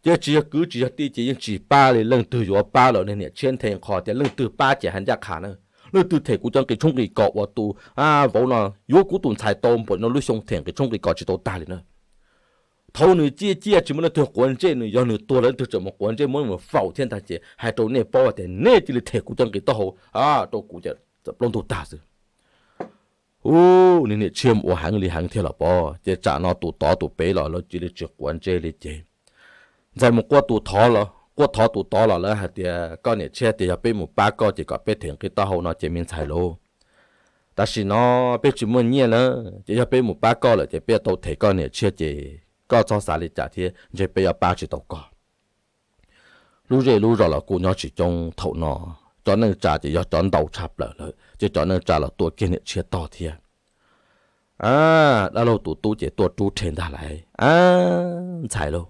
Ces tsis yog kwv tsis yog tij ces yeej tsis pab li, leej twg yuav pab los niag niam tshiab nthe nqho tias leej twg pab ces hais ncaj qha na. Leej twg them kuv cov nqi tshoob nqi kos uas tus vauv no yuav kuv tus ntxhais tau npaum no lub xyoo them nqi tshoob nqi kos tsis tau tag li na. Thaum nws ciaj ciaj tsis muaj leej twg quav ntsej, nws yog nws tuag lawm leej twg tseem mus quav ntsej muab nws faus thiab ntag ces hais rau nej paub tias nej cia li them kuv cov nqi taub hau rau kuv txawm plaub ntug tag xwb. Ub, niag niam tshiab mus ua heev li heev thiab los pob, ces tsam no tus tod tus pem los lawv cia li tsis quav ntsej li ces ntxhais mus quaj tus thov, quaj thov tus tod los lawv hais tias, Koj niam tshiab tias yog peb mus pab koj ces kom peb them nqi taub hau no ces me ntxhais lauj, tam sim no peb tsis muaj nyiaj lawm ces yog peb mus pab koj lawm ces peb yuav tau them koj niam tshiab ces koj txhob xav li cas thiab, ntshe peb yuav pab tsis tau koj. Lub zej lub zos los kuj nyob tsis coob thaum no, cov neej tsa ces yog cov ntau tshaj plaws lawm ces cov neej tsa los tua kiag niam tshiab tog thiab. A, dab laug tus tub ces tuaj rub rhe ntag lauj. A, ntxhais lauj,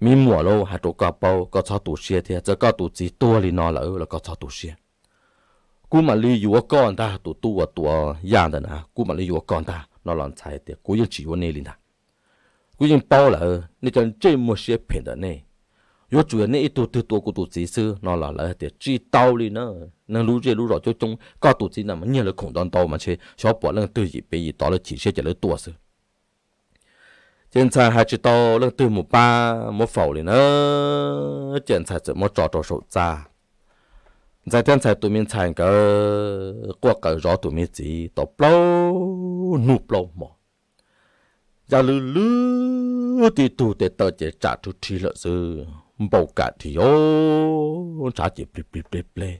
me muam lauj, hais rau koj paub, koj txhob tu siab thiab, txawm koj tus txiv tuag li no lawm los koj txhob tu siab. Kuv mam li yuav koj ntag, tus tub uas tua Yaj ntawd na, kuv mam li yuav koj ntag. No los ntxhais tias, Kuv yeej tsis yuav nej li ntag. Kuv yeej paub lawm nej cov ntsej muag siab phem ntawm nej, yuav tsum yog nej ib tug twg tua kuv tus txiv xwb. No los lawv tias, Tsis tau li na, neeg lub zej lub zos coob coob, koj tus txiv na mas nyiag lawv khoom ntau ntau mas ntshe xyov pom leej twg yim pem yim tod lawv chim siab ces lawv tua xwb. Ces ntxhais hais tsis tau leej twg mus pab muab faus li na, ces ntxhais txawm muab tso rau saum txaj. Ntxhais thiab ntxhais tus me ntxhais nkawd quaj qw zov tus me txiv tau plaub hnub plaub hmo. Yaj lwj lwj tib tug tes taw ces tsam rhwv rhi lawm xwb, npau kam rhi os, ntshav ces plig plig plig pleg.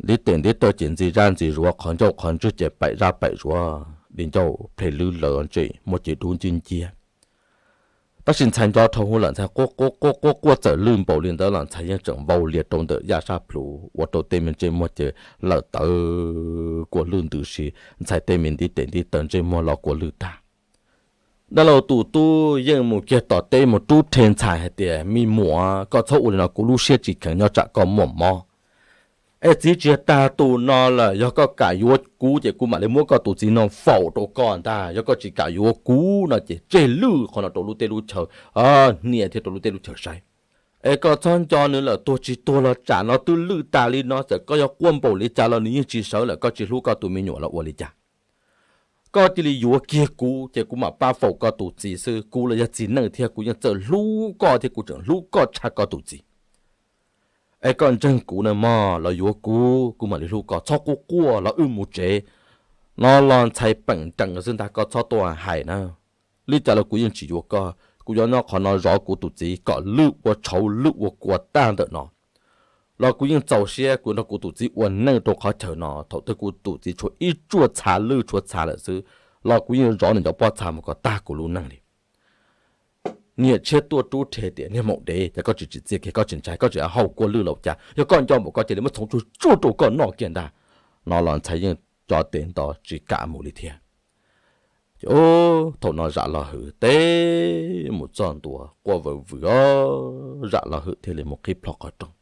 Ntiv tes ntiv taw ces ntxi zaj ntxi zuav, qhov ncauj qhov ntswg ces paim zaj paim zuav, di ncauj plhe lwb laws, ntsej muag ces dub nciab nciab. Tab sis ntxhais nco dhau hwv lawm, ntxhais quaj quaj quaj quaj quaj txawm lwj npaum li ntawd los ntxhais yeej tseem vau lias rau ntawm Yaj sab plhu ua rau tej me ntsej muag ces lawm tawv kua lwj ntws si, ntxhais tej me ntiv tes ntiv taw ntsej muag los kua lwj tag. Dab laug tus tub yeej mus kiag tom teb mus rub rhe ntxhais hais tias, Me muam, koj txhob ua li no, kuv lub siab tsis kheev nyob tsam koj muaj mob. Es txiv tsis tag tus no lawm, yog koj kam yuav kuv ces kuv mam li muab koj tus txiv no faus rau koj ntag. Yog koj tsis kam yuav kuv no ces tseg lwj qhov no rau lub teb lub chaw, hnia thiab rau lub teb lub chaw saib. Es koj txhob nco nws lawm, tuag tsis tuag los tsam no twb lwj tas li no, txawm koj yuav quaj npaum li cas los nws yeej tsis sawv lawm, koj tsis hlub koj tus me nyuam los ua li cas. Koj cia li yuav kiag kuv ces kuv mam pab faus koj tus txiv xwb. Kuv los yog txiv neej thiab kuv yeej txawj hlub koj thiab kuv tseem hlub koj tshaj koj tus txiv. Es koj ntseeg kuv na mog, los yuav kuv, kuv mam li hlub koj. Txhob quaj quaj los wb mus tsev. No los ntxhais peem nrees xwb ntag, koj txhob tuaj hais na. Li cas los kuv yeej tsis yuav koj, kuv yuav nyob qhov no zov kuv tus txiv kom lwj ua tshauv lwj ua kua tag ntawm no. Los kuv yeej txaus siab kuv nrog kuv tus txiv ua neej rau qhov chaw no, thaum twg kuv tus txiv tshuav ib tsuaj txha lwj tshuav txha lawm xwb, los kuv yeej zov nws cov pob txha mus kom tag kuv lub neej li. Niam tshiab tuaj rub rhe tias, Niag maum dev, cas koj tsis tsim txiaj kiag, koj tsis ntshai, koj tseem haus kua lwj los cas? Yog koj nco npaum koj cia li muab txhoov tsuag tsuag rau koj noj kiag ntag. no los ntxhais yeej cov tes nto tsis kam mus li thiab. Ces ub, thaum no Zam Los Hwm teb mus txog ntua quaj vwm vwm os, Zam Los Hwm thiaj li mus qhib plho qhov rooj.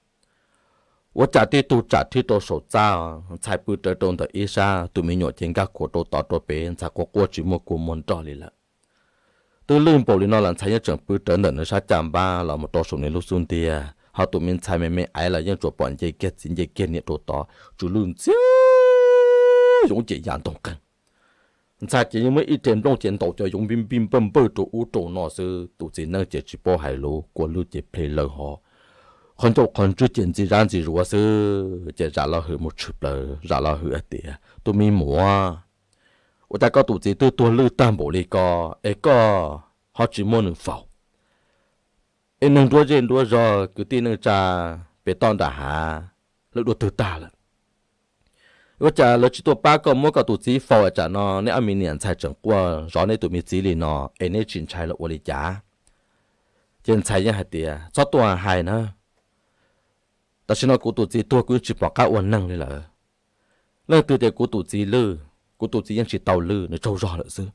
Ua cas tib tug tsam rhib rau saum txaj, ntxhais pw rawv rau ntawm ib sab, tus me nyuam ces nkag khuav rau tod rau pem, ntxhais quaj quaj tsis muaj kua muag nrog li lawm. Twb lwj npaum li no los ntxhais yeej tseem pw rawv ntawm nws sab caj npab los mus rau saum nws lub xub ntiag, ho tus me ntxhais me me aiv los yeej tsuas pom nce kiag txiv nce kiag niam rau tod, tsw lwj ntxiag yoov ces ya ntoo qeeg. Ntxhais ces yeej muab ib re nplooj ces ntaus cov yoov npij npij npawj npawj rau ub rau no xwb, tus txiv neej ces tsis paub hais lus, kua lwj ces ple lawg hov, qhov ncauj qhov ntswg ces ntxi zab ntxi zuav xwb. Ces Zam Los Hwm mus tshwm plaws, Zam Los Hwm hais tias, Tus me muam, ua cas koj tus txiv twb tuag lwj tag npaum li ko es koj ho tsis muab nws faus? Es neeg nruab zej nruab zog kwv tij neej tsa pem toj nram hav lawv dua twg tag lawm? Ua cas lawv tsis tuaj pab koj muab koj tus txiv faus es tsam no neb ob me niam ntxhais tseem quaj zov neb tus me txiv li no, es neb tsis ntshai los ua li cas? Ces ntxhais yeej hais tias, Txhob tuaj hais na, tam sim no kuv tus txiv tuag kuv yeej tsis pom qab ua neeg li lawm. Leej twg tias kuv tus txiv lwj, kuv tus txiv yeej tsis tau lwj, nws tsaug zog lawm xwb.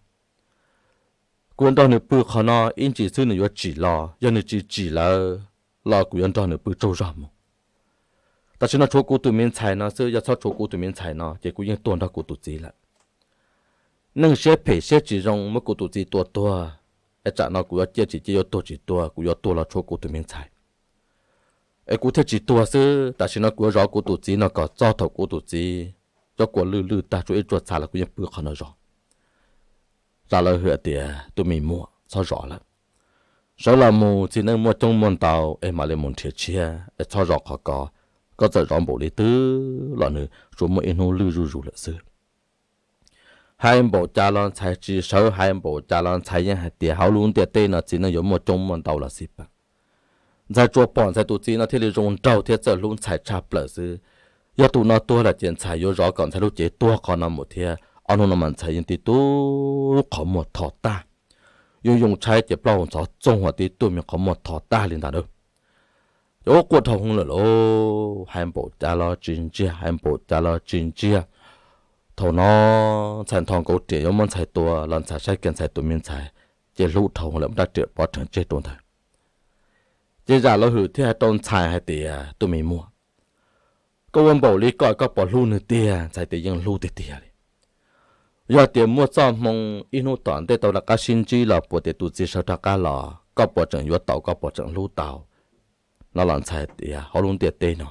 Kuv yuav nrog nws pw qhov no ib ntsis xwb nws yuav tsim los, yog nws tsis tsim lawm los kuv yuav nrog nws pw tsaug zog mus. Tam sim no tshuav kuv tus me ntxhais no xwb, yog txhob tshuav kuv tus me ntxhais no ces kuv yeej tuag nrog kuv tus txiv lawm. Neeg siab phem siab tsis zoo muab kuv tus txiv tua tuag, es tsam no kuv yuav ciaj tsis ciaj, yuav tuag tsis tuag, kuv yuav tuag los tshuav kuv tus me ntxhais. Es kuv thiaj tsis tuag xwb, tam sim no kuv yuav zov kuv tus txiv no kom txog thaum kuv tus txiv cov kua lwj lwj tag tshuav ib tsuag txha los kuv yeej pw qhov no zov. Zam Los Hwm tias, Tus me muam, txhob zov lawm. Sawv los mus, txiv neej muaj coob muaj ntau es mam li mus nrhiav tshiab, es txhob zov qhov ko. Koj txawm zov npaum li twg los nws tsuas muaj ib hnub lwj zuj zus lawm xwb. Hais npaum cas los ntxhais tsis sawv, hais npaum cas los ntxhais yeej hais tias hauv lub ntiaj teb no txiv neej yuav muaj coob muaj ntau los xij peem. Ntxhais tsuas pom ntxhais tus txiv no thiaj li zoo nraug thiab txawj hlub ntxhais tshaj plaws xwb. Yog tus no tuag lawm ces ntxhais yuav zov kom ntxhais lub cev tuag qhov no mus thiab. Ob hnub no mas ntxhais yeej tib tug qhov muag thov tag, yooj yooj tshaib ces plaub hau ntxhov txoog uas tib tug me qhov muag thov tag li ntag na. Ces ub, quaj dhau hwv lawm lauj, hais npaum cas los tsis ntsiag, hais npaum cas los tsis ntsiag. Thaum no ntxhais nthos nkaus riam yuav muab ntxhais tua los ntxhais saib kiag ntxhais tus me ntxhais ces hlub dhau lawm, muab rab riam pov rhees tseg rau ntawd. Ces Zam Los Hwm thiaj hais rau ntxhais hais tias, Tus me muam, koj ua npaum li ko koj puas hlub nws tiag? Ntxhais tias yeej hlub tiag tiag li. Yog tias muaj txoj hmoo ib hnub tom ntej tau rov qab sib ntsib los puas tias tus txiv sawv rov qab los koj puas tseem yuav tau, koj puas tseem hlub tau? No los ntxhais tias, Hauv lub ntiaj teb no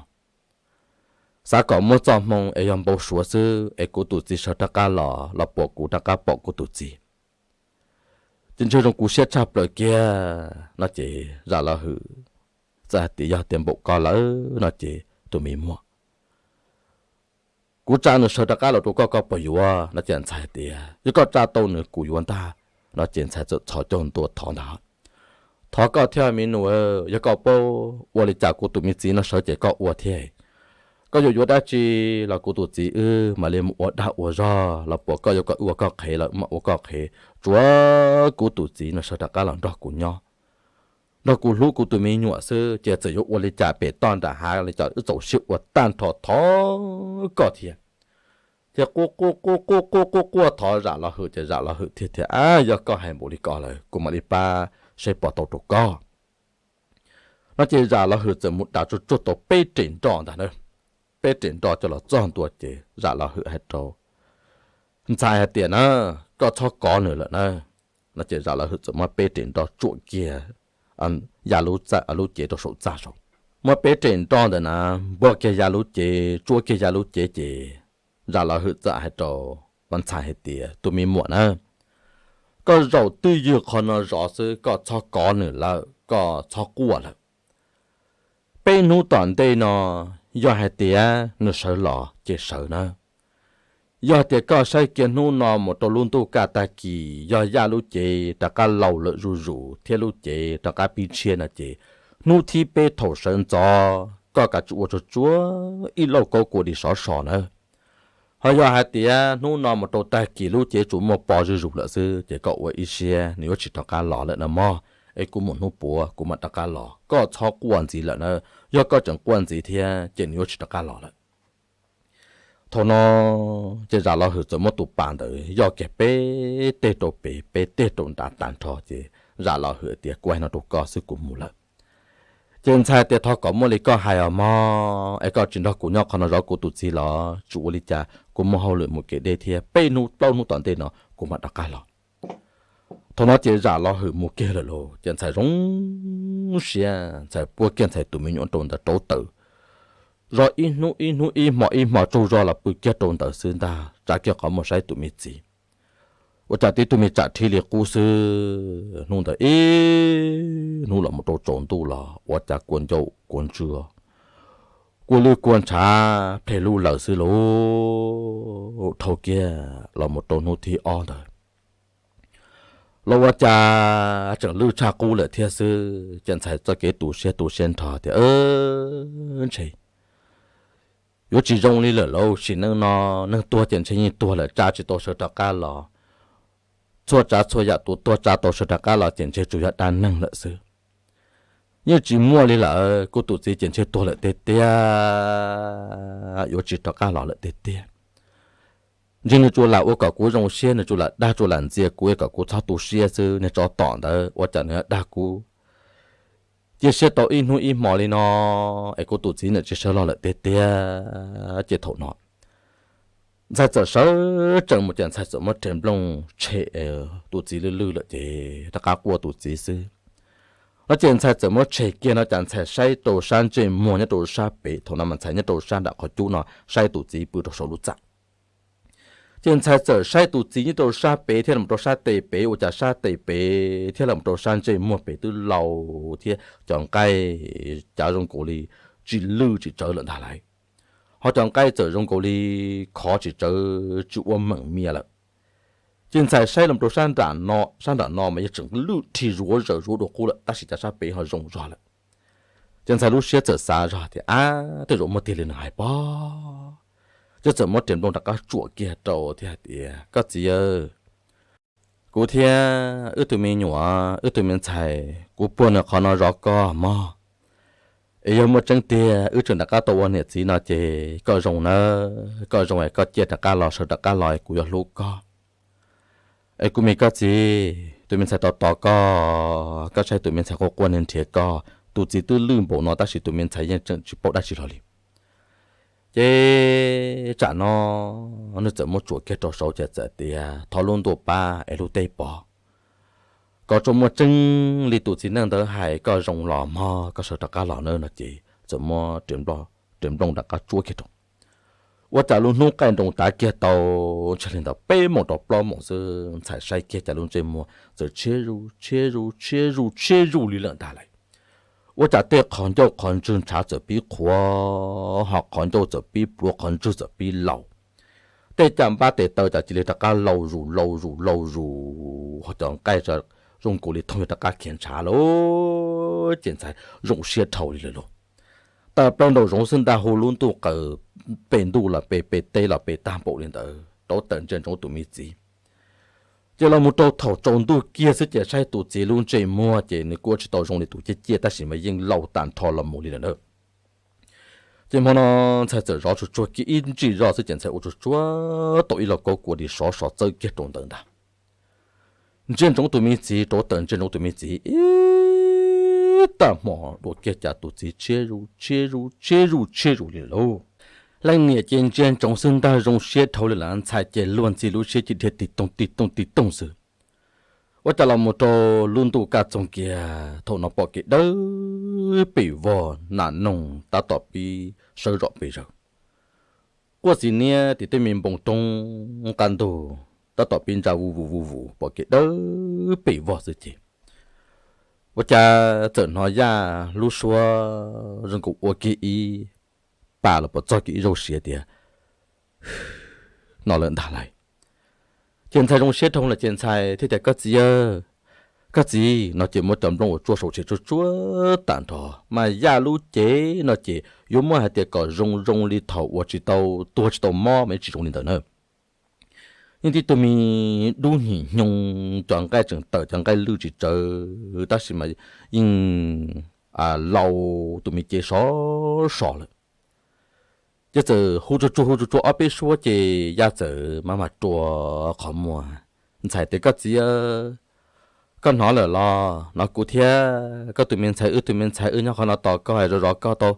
xav kom muaj txoj hmoo es yog npau suav xwb es kuv tus txiv sawv rov qab los los puas kuv rov qab pom kuv tus txiv, ces ntshe zoo kuv siab tshaj plaws kiag. No ces Zam Los Hwm txawm hais tias, Yog tias npaum ko lawm no ces tus me muam, kuv tsa nws sawv rov qab los rau koj, koj puas yuav? No ces ntxhais tias, Yog koj tsa tau nws kuv yuav ntag. No ces ntxhais txawm txhos caug ntua thov ntag, Thov koj thiab me nus, yog koj paub ua li cas kuv tus me txiv no sawv ces koj ua thiab. Koj yuav yuav dab tsi los kuv tus txiv wb mam li mus ua dag ua zog los puas koj yuav kom wb ua koj qhev los wb mam ua koj qhev, tsuav kuv tus txiv no sawv rov qab los nrog kuv nyob, nrog kuv hlub kuv tus me nyuam xwb, ces txawm yuav ua li cas pem toj nram hav li cas wb txaus siab ua tag nrho, thov koj thiab. Ces quaj quaj quaj quaj quaj quaj quaj thov Zam Los Hwm ces Zam Los Hwm thiaj tias, Ab, yog koj hais npaum li ko lawm kuv mam li pab saib puas tau rau koj. No ces Zam Los Hwm txawm mus dav tsuag tsuag tau peb rem nroj ntag na. Peb rem nroj coj los txog ntua ces Zam Los Hwm hais rau ntxhais hais tias na, Koj txhob kov nws lawm na. No ces Zam Los Hwm txawm muab peb rem nroj tsuam kiag ya lub cev rau saum txaj saud. Muab peb rem nroj ntawd na npuag kiag ya lub cev, tsuam kiag ya lub cev ces Zam Los Hwm txawm hais rau ntxhais hais tias, Tus me muam na, koj zaum twj ywm qhov no zov xwb, koj txhob kov nws lawm, koj txhob quaj lawm. Peb hnub tom ntej no yog hais tias nws sawv los ces sawv na. Yog tias koj saib kiag hnub no mus rau lub ntuj kaj tag kis yog yaj lub cev rov qab laus lawm zuj zus thiab lub cev rov qab pib tshiab no ces hnub thib peb thaum sawv ntxov koj kav tsij ua tsuag tsuag ib lauj kaub kua dis sov so na. Ho yog hais tias hnub no mus rau tag kis lub cev tsuas muaj po zuj zus lawm xwb ces koj ua ib siab, nws yuav tsis rov qab los lawm no mog. Es kuv mus hnub puav kuv mam rov qab los, koj txhob quaj ntxiv lawm na. Yog koj tseem quaj ntxiv thiab ces nws yuav tsis rov qab los lawm. Thaum no ces Zam Los Hwm txawm muab tus pas ntawd yoj kiag peb teg rau pem peb teg rau nrad tag nrho ces Zam Los Hwm tias, Kuv hais no rau koj xwb, kuv mus lawm. Ces ntxhais tias, Thov kom muaj li koj hais os mog, es koj tsis nrog kuv nyob qhov no zov kuv tus txiv los tsis ua li cas, kuv muaj hauj lwm mus kev deb thiab, peb hnub plaub hnub tom ntej no kuv mam rov qab los. Thaum no ces Zam Los Hwm mus kiag lawm lauj, ces ntxhais zoo siab, ntxhais puag kiag ntxhais tus me nyuam rau ntawd rauv taws zog ib hnub ib hnub ib hmo ib hmo tsaug zog los pw kiag rau ntawd xwb ntag, tsav kiag qhov muag saib tus me txiv. Ua cas tib tug me tsam rhib li qub xwb, hnub ntawd ib hnub los mus rau tsaus ntuj los ua cas kua ncauj kua ntswg kua lwj kua ntshav plhe lug lawm xwb lauj. Dhau kiag los mus rau hnub thib ob ntawd los ua cas tseem lwj tshaj qub lawm thiab xwb, ces ntxhais txoj kev tu siab tu siab nrho tias, Ntshe yuav tsis zoo li lawm lauj, sim neej no neeg tuag ces ntshe yeej tuag lawm, tsa tsis tau sawv rov qab los. Txhua tsav txhua yam tus tuag tsa tau sawv rov qab los ces ntshe tsuas yog dab neeg lawm xwb. Yeej tsis muaj li lawm, kuv tus txiv ces ntshe tuag lawm tiag tiag, yuav tsis rov qab los lawm tiag tiag. Ntshe nws tsuas lam ua kom kuv zoo siab, nws tsuas lam dag tsuas lam ntxias kuv kom kuv txhob tu siab xwb, niag tsov tom ntawd ua cas nws dag kuv cia siab tau ib hnub ib hmo li no es kuv tus txiv nws tsis sawv los lawm tiag tiag. Ces thaum no ntxhais txawm sawv tsees mus ces ntxhais txawm muab ris nplooj tshem tus txiv lwj lwj lawm ces rov qab quaj tus txiv xwb. No ces ntxhais txawm muab tshem kiag no ces ntxhais saib rau sab ntsej muag nyob rau sab pem, thaum no mas ntxhais nyob rau sab nram qhov cub no saib tus txiv pw rau saum lub txaj. Ces ntxhais txawm saib tus txiv nyob rau sab pem thiab los rau sab tes pem, ua cas sab tes pem thiab los rau sab ntsej muag pem twb laus thiab cov nqaij cav zoo nkaus li tsis lwj tsis tsawv lawm ntag lauj. Ho cov nqaij txawm zoo nkaus li khov tsis tsawv tsis ua meem mias lawm. Ces ntxhais saib los rau sab nram no, sab nram no mas yog tseem lwj rhi zuav zaws zuav dua qub lawm tab sis cas sab pem ho zoo zog lawm. Ces ntxhais lub siab txawm xav zog tias, Ab, tej zaum muaj tiag li nws hais pob. Ces txawm muab ris nplooj rov qab tsuam kiag rau thiab hais tias, Koj txiv aw, kuv thiab wb tus me nyuam, wb tus me ntxhais, kuv puag nws qhov no zov koj mog. Es yog muaj tseeb tiag wb tseem rov qab tau ua niam txiv no ces koj zoo nawb, koj zoo es koj cia rov qab los, sawv rov qab los es kuv yuav hlub koj. Es kuv me koj txiv, tus me ntxhais tos tos koj, koj saib tus me ntxhais quaj quaj nrhiav koj, tus txiv twb lwj npaum no tab sis tus me ntxhais yeej tseem tsis paub dab tsi hlo li. Ces tsam no nws txawm muab tsuam kiag rau saud ces txawm tias, Thov lub ntuj pab es lub teb pov, kom tsuas muaj tseeb li tus txiv neej ntawd hais, koj zoo los mog, koj sawv rov qab los nawb. No ces txawm muab ris nplooj rov qab tsuam kiag rau. Ua cas lub hnub qaij nroos tav kiag tau ntshe li ntawd peb moos rau plaub moos xwb, ntxhais saib kiag cas lub ntsej muag txawm tshiab zuj tshiab zuj tshiab zuj tshiab zuj li lawm ntag lauj. Ua cas tej qhov ncauj qhov ntswg ntshav txawm pib qhuav, ho qhov ncauj txawm pib pluav, qhov ntswg txawm pib laus. Tej caj npab tes taw cas cia li rov qab laus zus laus zus laus zus, ho cov nqaij zoo nkaus li thooj yuav rov qab khiav ntshav lawm. Ces ntxhais zoo siab dhau li lawm lauj. Tawm plaws nraum zoov xwb ntag, hu lub ntuj qw, pem ntuj los pem, pem teb los pem tag npaum li ntawd rau tawm ntsia ntsoov tus me txiv. Ces los mus rau thaum tsaus ntuj kiag xwb ces saib tus txiv lub ntsej muag ces nws kuj tsis tau zoo li tus ciaj ciaj tab sis mas yeej laus tag nrho los mus li lawm na. Ces hmo no ntxhais txawm zov tsuag tsuag kiag ib ntsis zog xwb ces ntxhais ua tsuag tsuag tau ib lauj kaub kua dis sov sov txawb kiag rau ntawd ntag. Ntsia ntsoov tus me txiv, rau tawm ntsia ntsoov tus me txiv ib tag hmo dua kiag cas tus txiv tshiab zuj tshiab zuj tshiab zuj tshiab zus li lauj. Leej niam ces ntsia ntsoov xwb ntag zoo siab dhau li lawm, ntxhais ces luag ntxhi lub siab cia dhia tig toog tig toog tig toog xwb. Ua cas los mus rau lub ntuj kaj txoog kiag thaum no pom kev dawb pem vog, nas noog tab tom pib sawv zom pes zaws. Quaj xis niab tim tej me npoo roob qab ntug tab tom pib ntsa vuj vus vuj vus, pom kev dawb pem vog xwb ces ua cas txawm hnov Yaj lub suab zoo nkaus ua kiag ib pas los pom txog kiag ib zaug siav tias no lawm ntag lauj. Ces ntxhais zoo siab dhau lawm ces ntxhais thiaj tias, Koj txiv aw, koj txiv. No ces muab cov nplooj uas tsuaj saum tshem tsuaj tsuab tag nrho, mas Yaj lub cev no ces yuav muab hais tias kom zoo zoo li thaum uas tsis tau tuag tsis tau mob mas yeej tsis zoo li ntawd na. Yeej tib tug me dub hnyim hnyoo, cov nqaij tseem tawm, cov nqaij lwj tsis tsawv tab sis mas yeej laus, tus me cev sov so lawm. Ces txawm hu tsuag tsuag hu tsuag tsuag ob peb suab ces Yaj txawm maj mam rua qhov muag. Ntxhais tias, Koj txiv, koj hnov lawm los? Hnov kuv thiab, koj tus me ntxhais, wb tus me ntxhais wb nyob qhov no tos koj, zov zov koj tau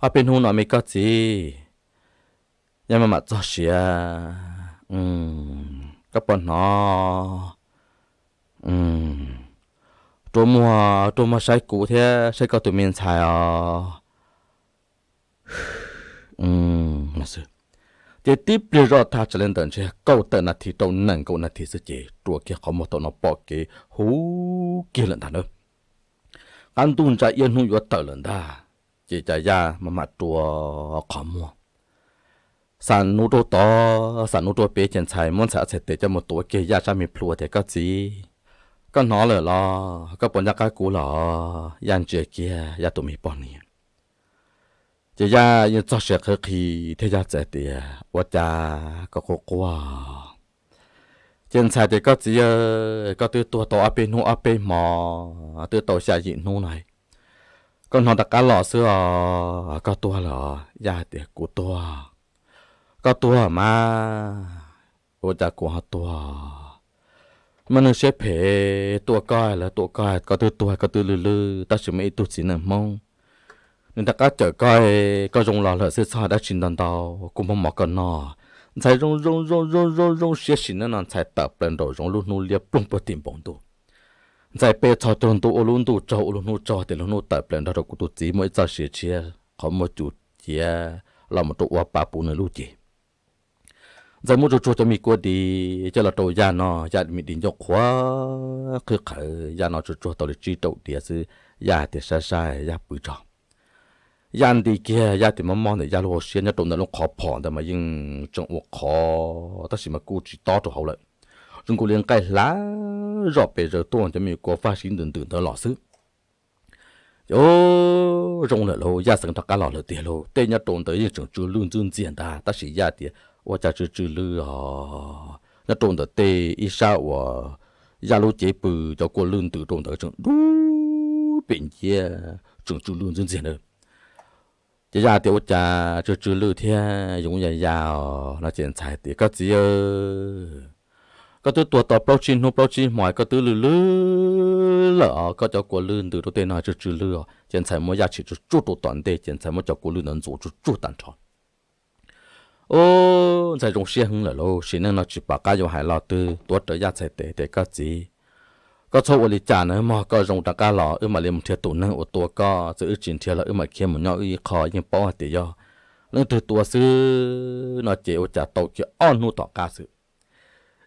ob peb hnub no me koj txiv. Yaj maj mam txog siav, Koj puas hnov? Rua muag, rua muag saib kuv thiab saib koj tus me ntxhais os. Ces tib pliag zoj tag tsa li ntawm ntshe kaum tawm nas this rau nees nkaum nas this xwb ces rua kiag qhov muag thaum no pom kev huv kiag lawm ntag na. Qab ntuj ntsa iab hnub yuav tawm lawm ntag. Ces cas Yaj maj mam rua qhov muag, xam nub rau tod xam nub rau pem ces ntxhais muab ntxhais ob txhais tes coj mus tuav kiag Yaj sab me plhu tias, Koj txiv, koj hnov lawm los? Koj puas nco qab kuv los? Yaj ntsia kiag Yaj tus me poj niam. Ces Yaj yeej txog siav qhawv qhi thiab Yaj txawm tias, Ua cas koj quaj quaj? Ces ntxhais tias, Koj txiv, koj twb tuag tau ob peb hnub ob peb hmo, twb tau xya yim hnub no, koj hnov rov qab los xwb os. Koj tuag los? Yaj tias, Kuv tuag. Koj tuag mas? Ua cas kuv ho tuag? Muaj neeg siab phem tua koj, lawv tua koj, koj twb tuag koj twb lwj lwj tab sis muaj ib tug txiv neej Hmoob nws rov qab cawm koj, koj zoo los lawm xwb txhob hais dab tsi ntau ntau, kuv muab mov koj noj. Ntxhais zoo zoo zoo zoo zoo zoo siab sim neej no ntxhais tawm plaws nraum zoov lub hnub liab ploog puag tim npaum ntuj. Ntxhais pe txog caug ntuj ua lub ntuj tsaug ua lub hnub tsaug tias lub hnub tawm plaws nrog rau kuv tus txiv muaj ib txoj sia tshiab qhov muag cus ciav los mus rau ua pa puv nws lub cev. Ntxhais muab tsuag tsuag cov me kua dis coj los rau Yaj noj, Yaj me dis ncauj qhuav qhwb qhawv, Yaj noj tsuag tsuag tau li tsib rau diav xwb, Yaj tias saib saib Yaj pw tso. Yaj nti kiag Yaj tias mob mob ntawm Yaj lub hauv siab, nyob rau ntawm lub qhov phom ntawd mas yeej tseem ua qhov tab sis mas kuj tsis tob rau hauv lawm. Zoo nkaus li nqaij hlav zoj pes zaws tuaj cov me kua faj siv ntws ntws ntawd los xwb. Ces zoo lawm lauj, Yaj xeev rov qab los lawm tiag lauj. Tej nyob rau ntawd yeej tseem tsw lwj ntxwb ntxiag ntag tab sis Yaj tias ua cas tsw tsw lwj os. Nyob rau ntawm tej ib sab uas Yaj lub cev pw cov kua lwj ntws rau ntawd tseem dub pem nciab tseem tsw lwj ntxwb ntxiag ntawd. Ces Yaj tias ua cas tsw tsw lwj thiab yoov ya ya os no ces ntxhais tias koj txiv, koj twb tuag tau plaub tsib hnub plaub tsib hmo koj twb lwj lwj lawm os, koj cov kua lwj ntws rau tej no tsw tsw lwj os. Ces ntxhais muab Yaj tshim tsuj tsuj rau tom ntej ces ntxhais muab cov kua lwj ntawd ntxuav tsuj tsuj tag nrho. Ub, ntxhais zoo siab heev lawm lauj, sim neej no tsis pom qab yuav hais lo twg, tuav rawv Yaj txhais tes tias koj txiv, koj txhob ua li cas na mog, koj zoo rov qab los wb mam li mus nrhiav tus neeg uas tua koj, txawm wb tsis nrhiav los wb mam khiav mus nyob wb ib qho, yeej paub hais tias yog leej twg tua xwb no ces ua cas tau kiag ob hnub tom qab xwb.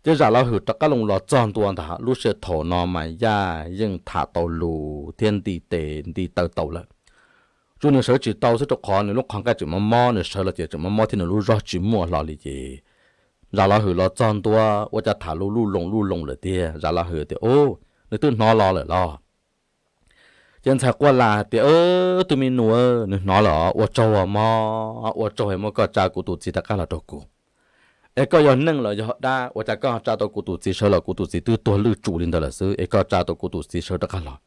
Ces Zam Los Hwm rov qab loo los txog ntua ntag, lub sij hawm thaum no mas Yaj yeej tham tau lus thiab nti tes nti taw tau lawm. Tsuas nws sawv tsis tau xwb rau qhov nws lub qhov nqaij tseem mob mob, nws sawv los ces tseem mob mob thiab nws lub zog tsis muaj hlo li ces Zam Los Hwm los txog ntua ua cas tham lus luj loo luj loo lawm tiag. Zam Los Hwm tias ub, nws twb hnov los lawm los? Ces ntxhais quaj las tias ub, tus me nus, nws hnov lawm os, ua tsaug os mog, ua tsaug es muab koj tsa kuv tus txiv rov qab los rau kuv. Es koj yog neeg los yog dab, ua cas koj tsa tau kuv tus txiv sawv los, kuv tus txiv twb tuag lwj tsuj li ntawd lawm xwb es koj tsa tau kuv tus txiv sawv rov qab los?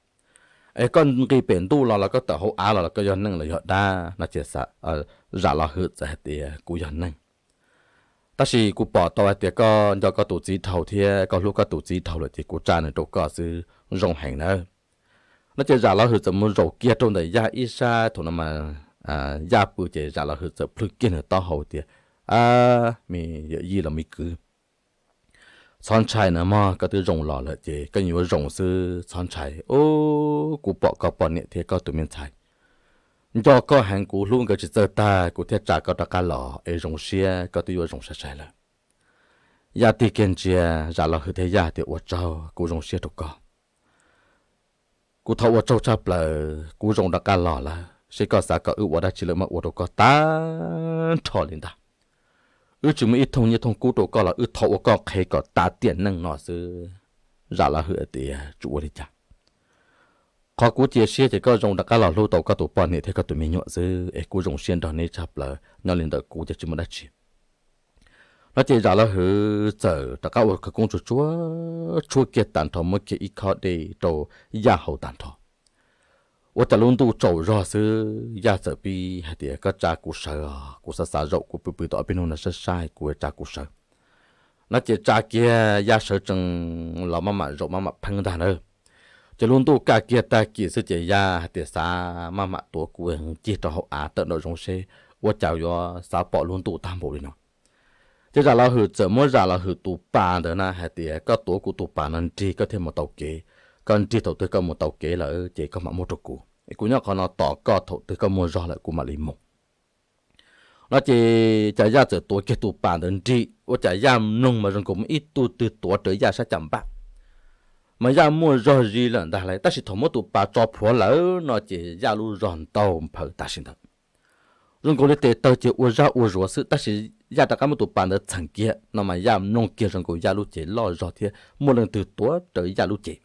Es koj nqis pem ntuj los los koj tawm hauv av los los koj yog neeg los yog dab no ces Zam Los Hwm txawm hais tias kuv yog neeg. Tab sis kuv pom tau hais tias koj nco koj tus txiv dhau thiab koj hlub koj tus txiv dhau lawm ces kuv tsa nws rau koj xwb zoo heev nawb. No ces Zam Los Hwm txawm mus zaum kiag rau ntawm Yaj ib sab, thaum no mas Yaj pw ces Zam Los Hwm txawm plhws kiag nws taub hau tias, ab, me yawm yij los me kwv, txhob ntshai na mog, koj twb zoo los lawm ces koj yuav zoo xwb, txhob ntshai. Ub, kuv pom koj poj niam thiab koj tus me ntxhais nco koj heev, kuv hlub nkawd tsis txawj tag kuv thiaj tsa koj rov qab los es zoo siab, koj twb yuav zoo sai sai lawm. Yaj tig kiag ntsia Zam Los Hwm thiab Yaj tias ua tsaug, kuv zoo siab rau koj. Kuv thov ua tsaug tshaj plaws, kuv zoo rov qab los lawm, seb koj xav kom wb ua dab tsi los mas ua rau koj tag nrho li ntag. Wb tsis muaj ib thooj nyiaj thooj kub rau koj los wb thov ua koj qhev kom tas tiam neej no xwb. Zam Los Hwm tias tsis ua li cas. Qhov kuv cia siab ces koj zoo rov qab los hlub tau koj tus poj niam thiab koj tus me nyuam xwb es kuv zoo siab nrog neb tshaj plaws, nyob li ntawm kuv ces tsis muaj dab tsi. No ces Zam Los Hwm txawm rov qab ua khawv koob tsuag tsuag tshuab kiag tag nrho muab kiag ib khob dej rau Yaj haus tag nrho. Ua cas lub ntuj tsaus zog xwb, Yaj txawm pib hais tias, Koj tsa kuv sawv os, kuv xav xav zaum kuv pw pw tau ob peb hnub no sab sab, kuv tsa kuv sawv. No ces tsa kiag Yaj sawv tsees los maj mam zaum maj mam pheeb ntag na. Ces lub ntuj kaj kiag tag kis xwb ces Yaj hais tias, Xav maj mam tuav kuv cig rau hauv av tawm nraum zoov seb ua cas yuav xav pom lub ntuj tag npaum li no. Ces Zam Los Hwm txawm muab Zam Los Hwm tus pas ntawd na hais tias, Koj tuav kuv tus pas no nrig koj thiaj mus tau kev. Koj nrig thaum twg koj mus tau kev lawm ces koj mam muab rau kuv, kuv nyob qhov no tos koj, thaum twg koj muaj zog lawm kuv mam li mus. No ces cas Yaj txawm tuav kiag tus pas ntawd nrig, ua cas Yaj mloog mas zoo nkaus muaj ib tug twg tuav rawv Yaj sab cas npaj. Mas Yaj muaj zog zis lawm ntag lauj, tab sis thaum muab tus pas tso plhuav lawm no ces Yaj lub zog ntaug nphaws tam sim ntawd. Zoo nkaus li tes taw ces ua zaj ua zuav xwb, tab sis Yaj rov qab muab tus pas ntawd txheem kiag no mas Yaj mloog kiag zoo nkaus Yaj lub cev loj zog thiab muaj leej twg tuav rawv Yaj lub cev.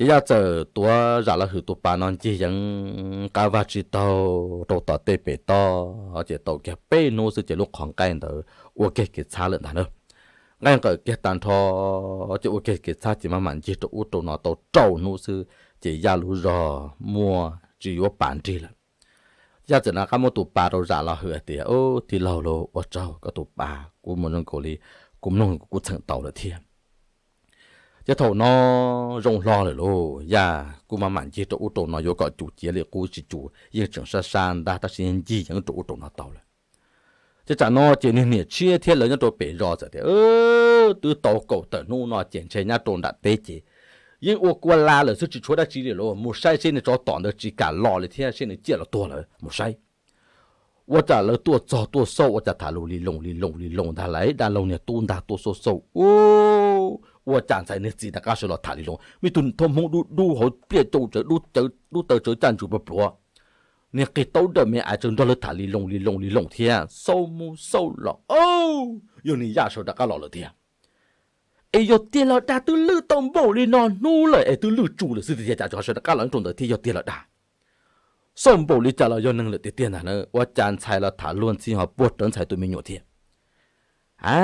Ces Yaj txawm tuav Zam Los Hwm tus pas no ncig yeev qab vaj tsib taug rau tom tej pem toj, ces tau kiag peb hnub xwb ces lub qhov nqaij ntawd ua kiag kev txhab lawm ntag na. Nqaij nqawm kiag tag nrho, ces ua kiag kev txhab ces maj mam ncig rau ub rau no tau rau hnub xwb ces Yaj lub zog muaj tsis yuav pas nrig lawm. Yaj txawm rov qab muab tus pas rau Zam Los Hwm hais tias, Tij laug lauj, ua tsaug koj tus pas, kuv mus zoo nkaus li kuv mloog kuv txheem tau lawm thiab. Ces thaum no zoo hlo lawm lauj, Yaj kuj maj mam ncig rau ub rau no yuav kom cum ciav li qub tsis cum yeej tseem sab sab ntag, tab sis ncig yeev rau ub rau no tau lawm. Ces tsam no ces niag niam tshiab thiab lawv nyob rau pem zos txawm tias, Twb tau kaum tawm hnub no ces ntshe nyob rau nram teb ces yeej ua kua la lawm xwb, tsis tshuav dab tsi li lauj, mus saib seb niag tsov tom ntawd tsis kam los li thiab seb nws ciaj los tuag lawm, mus saib. Ua cas lawv tuaj txog tuaj xauj ua cas tham lus li loo li loo li loo ntag lauj, dab laug niag tub ntag tuaj xauj xauj ub, ua cas ntxhais niag txiv rov qab sawv los tham li loo, me tug thoob hmoob dub dub hauv pliaj cau tsawv, dub taw tsawv caj ntsws pluav pluav, niag qig taub dawm me ais tsawv nrog lawv tham li loo li loo li loo thiab. Xauj mus xauj los, yog niag Yaj sawv rov qab los lawm tiag. Es yog tiag los dag, twb lwj tau npaum li no hnub lawm es twb lwj tsus lawm xwb tiag, cas tseem sawv rov qab los rau ntawd thiab, yog tiag los dag? Xauj npaum li cas los yog neeg lawm tiag tiag ntag na, ua cas ntxhais los tham luag ntxhi ho puag rawv ntxhais tus me nyuam thiab. A,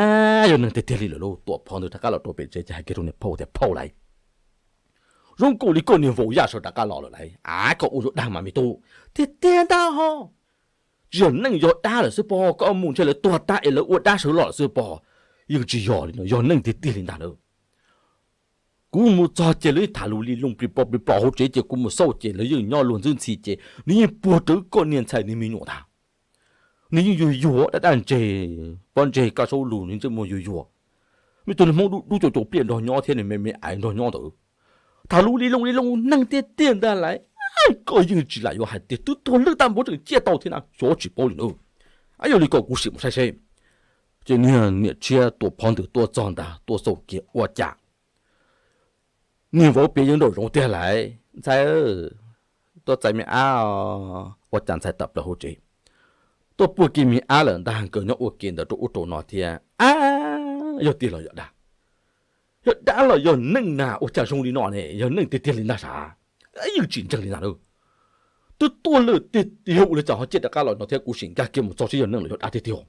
yog neeg tiag tiag li lawm lauj. Tuam phov ntawd rov qab los rau pem tsev ces hais kiag rau niag phauj tias, Phauj lauj, zoo nkaus li koj niag vauv Yaj sawv rov qab los lawm lauj. A, koj ua yuav dag mas me tub. Tiag tiag ntag ho. Tsis yog neeg yog dab lawm xwb pob, koj mus ntshe lawv tuag tag es lawv ua dab sawv los lawm xwb pob. Yeej tsis yog li no, yog neeg tiag tiag li ntag na. Kuv mus txog ces lawv yeej tham lus li loo plis plo plis plo hauv tsev ces kuv mus xauj ces lawv yeej nyob luag ntxwb ntxhi ces nws yeej puag rawv koj niag ntxhais niag me nyuam ntag. Nws yeej yuag yuag dab dab ntseg, pob ntseg kaj saub lug nws ntsej muag yuag yuag. Me tug niag hmoob dub dub cau cau pliaj nrog nyob thiab niag me me ais nrog nyob ntawd. Tham lus li loo li loo neeg tiag tiag ntag lauj. Koj yeej tsis lam yuav hais tias twb tuag lwj tag npaum tseem ciaj tau thiab na, xyov tsis paub li na. A, yog li kom kuv sim mus saib seb. Ces niag niam tshiab tuam phov ntawd tuaj txog ntag tuaj xauj kiag ua cas niag vauv piav yeev nraum zoov tiag lauj. Ntxhais, tuaj txais me ab os. Ua cas ntxhais tawm plaws hauv tsev tuaj puag kiag me ab lawm ntag, nkawd nyob ua ke ntawd rau ub rau no thiab. A, yog tiag los yog dag? Yog dab los yog neeg na, ua cas zoo li no ne, yog neeg tiag tiag li ntag sav? Yeej tsis ntseeg li ntag lauj. Twb tuaj lwj tiag tiag ua li cas ho ciaj rov qab los no thiab, kuv sim nkag kiag mus txog seb yog neeg los yog dab tiag tiag.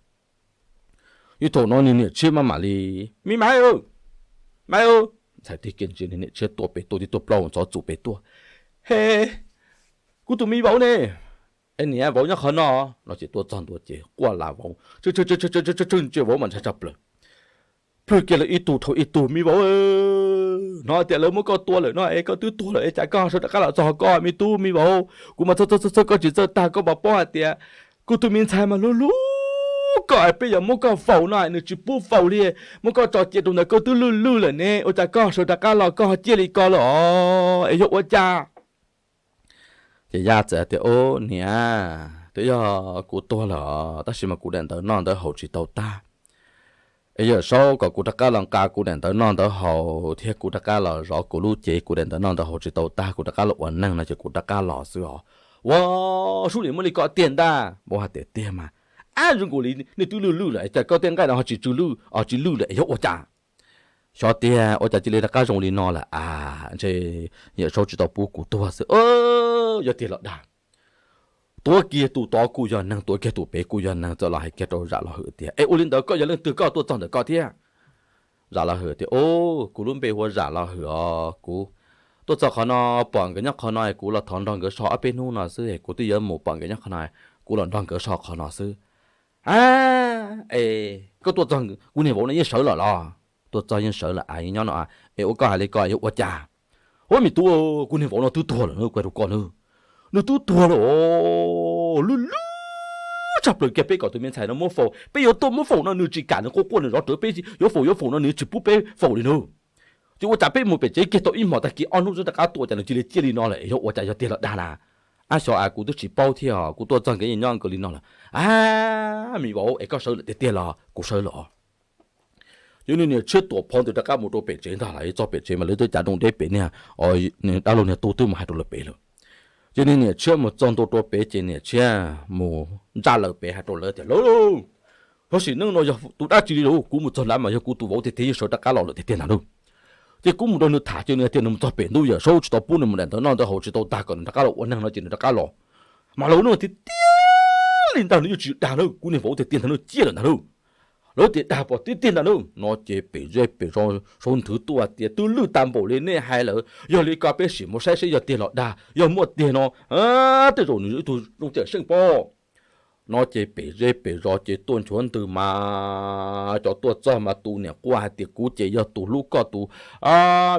Ib thaum no niag niam tshiab maj mam li, Me maiv, maiv, ntxhais tig kiag ntsia niag niam tshiab tuaj pem tuaj, twb tuaj plaub ntxov txum pem tuaj. He, kuv tus me vauv ne? E, niam, vauv nyob qhov no. No ces tuaj txog ntua ces quaj las vauv, tsw tsw tsw tsw, ntsia vauv mas ntshai tshaj plaws. Plhws kiag lawv ib tug dhau ib tug, Me vauv, hnov tias lawv muab koj tua lawm no es koj twb tuag lawm es cas koj sawv rov qab los txog koj me tub me vauv? Kuv mas txhawj txhawj txhawj koj tsis txawj tag, koj puas paub hais tias kuv tus me ntxhais mas hlub hlub koj es peb yuav muab koj faus no nws tsis pub faus li, muab koj tso cia rau ntawd koj twb lwj lwj lawm ne, ua cas koj sawv rov qab los koj ho ciaj li ko lawm os, es yog ua cas? Ces Yaj txawm hais tias, Ub niam, twb yog kuv tuag lawm os, tab sis mas kuv daim ntawv noj ntawv haus tsis tau tag. Es Yawm Saub kom kuv rov qab los nqa kuv daim ntawv noj ntawv haus thiab kuv rov qab los zov kuv lub cev, kuv daim ntawv noj ntawv haus tsis tau tag, kuv rov qab los ua neeg no ces kuv rov qab los xwb os. Ua, sub, nim muaj li ko tiag ntag. Vauv hais tias, Tiag mas. Ab, zoo nkaus li nej twb lwj lwj lawm cas koj tej nqaij no ho tsis tsw lwj, tsis lwj lawm, yog ua cas? Xyov tiag ua cas cia li rov qab zoo li no lawm a, ntshe Yawm Saub tsis tau pub kuv tuag xwb. Yog tiag los dag? Tuav kiag tus tod kuj yog neeg, tuav kiag tus pem kuj yog neeg, txawm los hais kiag rau Zam Los Hwm tias, Es ua li ntawd koj yog leej twg, koj tuaj txog ntawm koj thiab? Zam Los Hwm tias, Ub, kuv lub npe hu ua Zam Los Hwm os, kuv tuaj txog qhov no, pom nkawd nyob qhov no es kuv los thov nrog nkawd so ob peb hnub no xwb es kuv twb yuav mus pom nkawd nyob qhov no, kuv los nrog nkawd so qhov no xwb. A, es koj tuaj txog kuv niag vauv no yeej sawv lawm los? Tuaj txog yeej sawv lawm, a, nyob no. Es ua koj hais li ko yog ua cas? Ua me tub, kuv niag vauv no twb tuag lawm, kuv hais rau koj nawb. Nws twb tuag lawm os, lwj lwj tshaj plaws kiag. Peb kom tus me ntxhais no muab faus, peb yuav tuaj muab faus no nws tsis kam, nws quaj quaj nws zov rawv peb, yuav faus yuav faus no nws tsis pub peb faus li nawb. Ces ua cas peb mus pem tsev kiag tau ib hmos tag kis ob hnub xwb rov qab tuaj, cas nws cia li ciaj li no lawm, yog ua cas, yog tiag los dag na? Ab, xyov, a, kuv twb tsis paub thiab, kuv tuaj txog nkawd yeej nyob nkawd li no lawm. A, me vauv, es koj sawv lawm tiag tiag los? Kuv sawv lawm os. Ces niag niam tshiab tuam phov ntawd rov qab mus rau pem tsev ntag. Lawv txog pem tsev mas lawv twb cav nroo deb pem niag, dab laug niag tub twb mus hais rau lawv pem lawm. Ces niag niam tshiab mus txog ntua rau pem ces niam tshiab mus ntsaj lawv pem hais rau lawv tias, Lauj, tab sis neej no yog tus dab tsi li lauj? Kuv mus txog nrad mas yog kuv tus vauv tiag tiag yeej sawv rov qab los lawm tiag tiag ntag lauj. Ces kuv mus nrog nws tham ces nws tias nws mus txog pem ntuj yawm saub tsis tau pub nws mus daim ntawv noj ntawv haus tsis tau tag kom nws rov qab los ua neeg no ces nws rov qab los. Mas lawv no tiag tiag li ntag, nws yeej tsis dag na, kuv niag vauv tiag tiag ntag, nws ciaj lawm ntag lauj. Lawv tias dag pom tiag tiag ntag lauj. No ces pem zej pem zos sawv nthwv tuaj tias, Twb lwj tag npaum li nej hais lawm, yog li ko peb sim mus saib seb yog tiag los dag, yog muaj tiag no tej zaum nws yog ib tug zoo cawm seej pob. No ces pem zej pem zos ces tuaj nchuav ntws mas cov tuaj txog mas tus niam quaj hais tias, Kuv ces yog tus hlub koj tus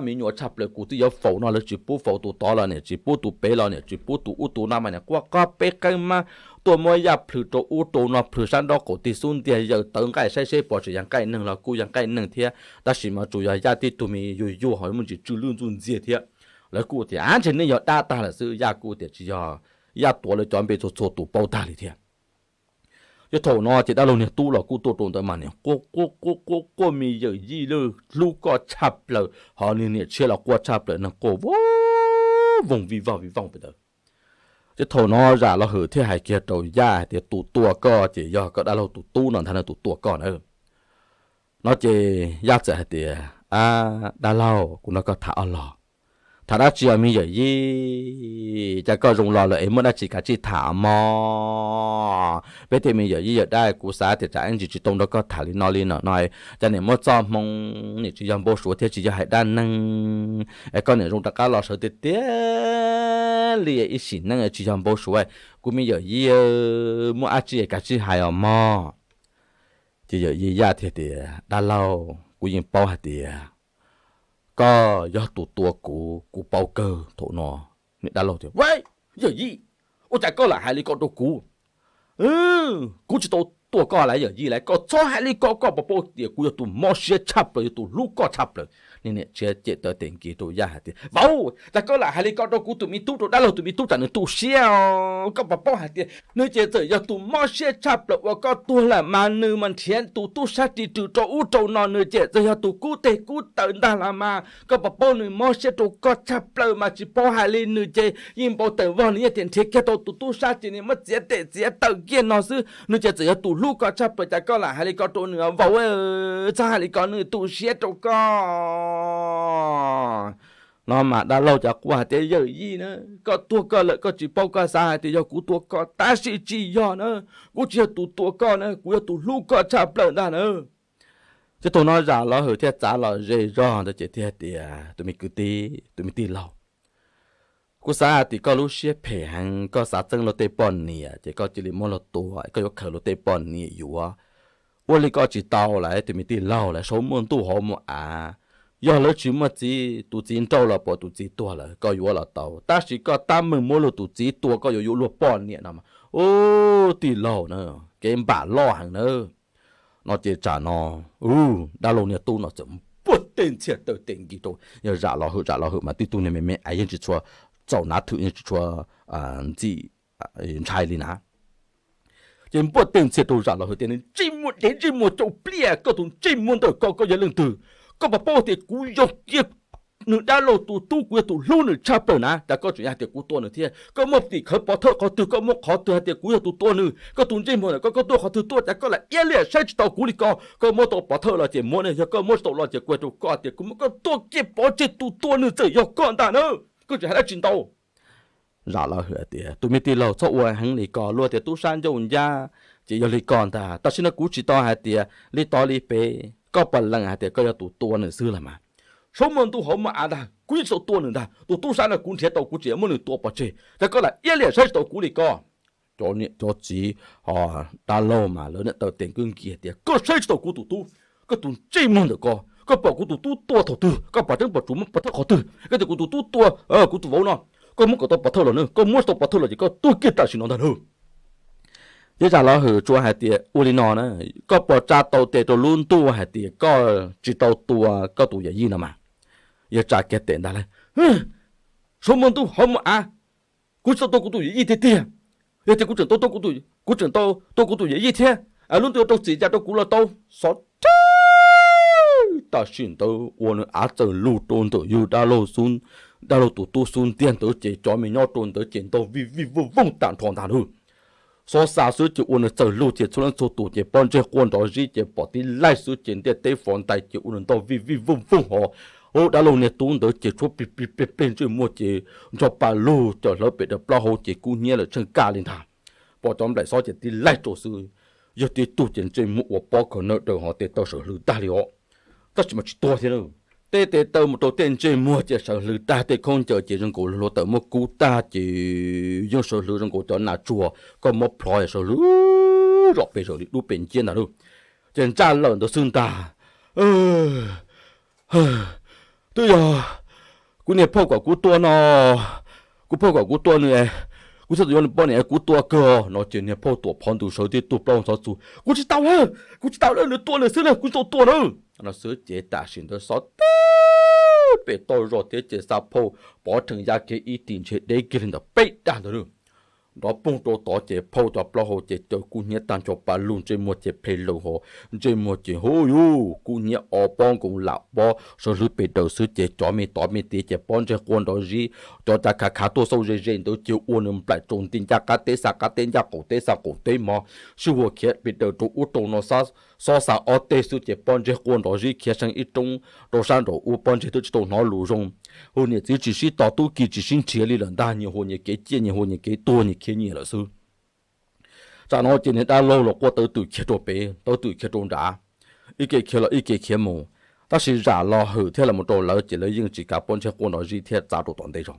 me nyuam tshaj plaws, kuv twb yuav faus no lawv tsis pub faus, tus tod los niam tsis pub, tus pem los niam tsis pub, tus ub tus no mas niam quaj qab peb qeeb mab tuaj muab yaj plhws rau ub rau no, plhws sab nraub qaum tig xub ntiag, yaws tawv nqaij saib seb pom tseem yog nqaij neeg los kuj yog nqaij neeg thiab, tab sis mas tsuas yog yaj tib tug me yuag yuag ho muaj ntsis tsw lwj ntxuj ntxiag thiab. Lawv kuj tias, Ab, ntshe nej yog dab tag lawm xwb. Yaj kuj tias, Tsis yog, yaj tuav lawv cov npe txhua txhua tus paub tag li thiab. Ces thaum no ces dab laug niag tub los kuj tuaj rau ntawd mas niam quaj quaj quaj quaj quaj, Me yawm yij lauj, hlub koj tshaj plaws, ho niag niam tshiab los quaj tshaj plaws, neeg quaj voog vij voog vij voog pem ntawd. Ces thaum no Zam Los Hwm thiaj hais kiag rau Yaj hais tias, Tus tua koj ces yog koj dab laug tus tub no ntag na, tus tua koj na. No ces Yaj txawm hais tias, Ab, dab laug, kuv nrog koj tham ob los. Tham dab tsi os me yawm yij? Cas koj zoo los lawm es muaj dab tsi kav tsij tham mog. Peb tej me yawm yij yawm dab, kuv xav tias tsam ib ntsis tsis tau nrog koj tham li no li no no, cas niam muaj txoj hmoo, niam tsis yog npau suav thiab tsis yog hais dab neeg es koj niam zoo rov qab los sawv tiag tiag li, ib sim neej tsis yog npau suav. Kuv me yawm yij, muaj dab tsi kav tsij hais os mog. Ces yawm yij Yaj thiaj tias, Dab laug, kuv yeej paub hais tias koj yog tus tua kuv, kuv paub kawg. Thaum no niam dab laug tias, Yawm yij, ua cas koj lam hais li ko rau kuv? Kuv tsis tau tua koj las yawm yij las, koj txhob hais li ko, koj puas paub tias kuv yog tus mob siab tshaj plaws, yog tus hlub koj tshaj plaws. Niag niam tshiab cem taw tes nkis rau Yaj hais tias, Vauv, cas koj lam hais li ko rau kuv tus me tub, rau dab laug tus me tub, tsam nws tu siab os. Koj puas paub hais tias nws ces txawm yog tus mob siab tshaj plaws uas koj tuag lawm mas nws mas nrhiav tus tub sab ris rws rau ub rau no, nws ces txawm yog tus kub teg kub taw ntag las mas. Koj puas paub nws mob siab rau koj tshaj plaws mas tsis paub hais li, nws ces yeej npau taws vog, nws yeej tias nrhiav kiag tau tus tub sab ces nws muab txiav tes txiav taw kiag no xwb, nws ces txawm yog tus hlub koj tshaj plaws, cas koj lam hais li ko rau nws vauv? Txhob hais li ko, nws tu siab rau koj. No mas dab laug cov quaj hais tias, Yawm yij na, koj tuag koj lawm, koj tsis paub, koj xav hais tias yog kuv tua koj, tab sis tsis yog na, kuv tsis yog tus tua koj na, kuv yog tus hlub koj tshaj plaws ntag na. Ces thaum no Zam Los Hwm thiaj txav los ze zog ntawd ces thiaj tias, Tus me kwv tij, tus me tij laug, kuv xav hais tias koj lub siab phem heev, koj xav txeeb luag tej poj niam ces koj cia li muab luag tua, koj yuav khaws luag tej poj niam yuav. Ua li ko tsis tau las tus me tij laug, las saum muaj ntuj hauv muaj av. Yog lawv tsis muaj txiv, tus txiv nrauj los puas tus txiv tuag lawm koj yuav los tau, tab sis koj tab meeg muab luag tus txiv tua koj yuav yuav luag poj niam no mas, ub, tij laug na, kev npam loj heev na. No ces tsam no dab laug niag tub no txawm npuaj tej ntxhias taw tes nkis rau yawg Zam Los Hwm. Zam Los Hwm mas tib tug niag me me es yeej tsis tshua txaus hnav thwm, yeej tsis tshua ntxim ntshai li na. Ces npuaj tej ntxhias rau Zam Los Hwm tias, Ntsej muag dev, ntsej muag cau pliaj, koj tus ntsej muag ntawm koj, koj yog leej twg? Koj puas paub tias kuv yog kiag nws dab laug tus tub, kuv yog tus hlub nws tshaj plaws na, cas koj tseem hais tias kuv tua nws thiab? Koj muaj tim khawv pov thawj qhov twg? Koj muaj qhov twg hais tias kuv yog tus tua nws? Koj tus ntsej muag ntawm koj, koj tuaj qhov twg tuaj, cas koj lam iab liam saib tsis taus kuv li ko? Koj muab tau pov thawj los ces muab, yog koj muab tsis tau los ces kuv hais rau koj tias kuv muab koj tua kiag pov tseg, tus tua nws txawm yog koj ntag na. Koj tseem hais dab tsi ntau? Zam Los Hwm tias, Tus me tij laug, txhob ua heev li ko, luag tias tub sab ncauj ncab ces yog li ko ntag, tab sis no kuv tsis tau hais tias li tod li pem, koj puas lees hais tias koj yog tus tua nws xwb los mas? Saum muaj ntuj hauv muaj av ntag, kuv yeej tsis tau tua nws ntag. Tus tub sab no kuv nrhiav tau kuv tseem muab nws tua pov tseg, cas koj lam iab liam saib tsis taus kuv li koj? Cov niam cov txiv, dab laug mas lawv niam taw tes nkwj nkiag tias koj saib tsis taus kuv tus tub. Koj tus ntsej muag ntawm koj, koj pom kuv tus tub tua thaum twg, koj pom tseeb pom tsum muab pov thawj qhov twg? Koj tias kuv tus tub tua kuv tus vauv no, koj muab kom tau pov thawj los na, koj muab tsis tau pov thawj los ces koj tuag kiag tam sim no ntag lauj. Ces Zam Los Hwm tsuas hais tias ua li no na, koj puas tsa tau tes rau lub ntuj hais tias koj tsis tau tua koj tus yawm yij no mas? Yawg tsa kiag tes ntag lauj. Suav muaj ntuj hauv muaj av, kuv tsis tau tua kuv tus yawm yij tiag tiag. Yog tias kuv tseem tau tua kuv tus, kuv tseem tau tua kuv tus yawm yij thiab, lub ntuj yuav rau txim cas rau kuv los tau. Xov rab tam sim ntawd ua nws av txawm lug rau ntawm yawg dab laug, dab laug tus tub xub ntiag ntawd ces cov me nyob rau ntawd ces ntog vij vij vooj vooj tag nrho ntag lauj. Xob xa xwb ces ua nws txawm lug ces txhua leej txhua tus ces pob ntseg quaj nrov zib ces pom tib laij xwb ces ntiaj teb fov ntais ces ua nws ntog vij vij vooj vooj ho. Dab laug niag tub ntawd ces tshuab plig plig plig plig ntsej muag ces ncho pa lug cov hlawv pem daws plaub hau ces kub hnyiab lawm tsheej kaj li ntag. Pom cov nplaim xob ces tib laij rau xwb, yog tib tug ces ntsej muag ua pob khaws nawj daws ho tes taw sawv hlwv tag li os. Tab sis mas tsis tuag thiab, tej tes taw mus rau tej ntsej muag ces sawv hlwv tag, tej khaub ncaws ces zoo nkaus hluav taws muab kub tag ces yeej sawv hlwv zoo nkaus cov nas tsuag koj muab plhov sawv hlwv zom pes zawm li dub pes nciab ntag lauj. Ces ntsaj lawm ntawd xwb ntag. Twb yog kuv niag phauj kom kuv tua no, kuv phauj kom kuv tua nws, kuv thiaj tau yuav nws poj niam kuv tua kawg no ces niag phauj tuam phov ntws sawv tib tug plaub ntxhov txug, kuv tsis tau lawm, kuv tsis tau lawm, nws tua nws xwb na, kuv tsis tau tua na. No xwb ces tam sim ntawd xob tib pem toj zog thiab ces xa phauj pov rhees ya kiag ib tis ntshe deb kiag li ntawm peb dag ntawd lauj. Nrov poog rau tod ces phauj cov plaub hau ces caws kub hnyiab tag ncho pa lug ntsej muag ces ple laws ho, ntsej muag ces hu yus kub hnyiab o pob nkoos lam pob sawv hlwv pes daws xwb ces cov me tod me tid ces pob ntseg quaj nrov zib, cov cav khav khav tuaj xauj ze ze ntawd ces ua nws nplaim rau nti ncaj qab teb xa qab teb, ncaj qaum teb xa qaum teb mog, sib hua khiav pes daws rau ub rau no, xob xa ob teg xwb ces pob ntseg quaj nrov zib khiav seev ib roob rau sab nraum ub, pob ntseg twb tsis tau hnov lus zoo. Hu niam txiv tsis sib tos, tub ki tsis sib nrhiav li lawm ntag, nyias hu nyias kev ciaj, nyias hu nyias kev tuag, nyias khiav nyias lawm xwb. Tsam no ces niag dab laug los quaj tawv twm khiav rau pem, tawv twm khiav rau nrad, ib ke khiav los ib ke khiav mus. Tab sis Zam Los Hwm thiab los rau lawv ces lawv yeej tsis kav pob ntseg quaj nrov zib thiab txav rau tom ntej zog.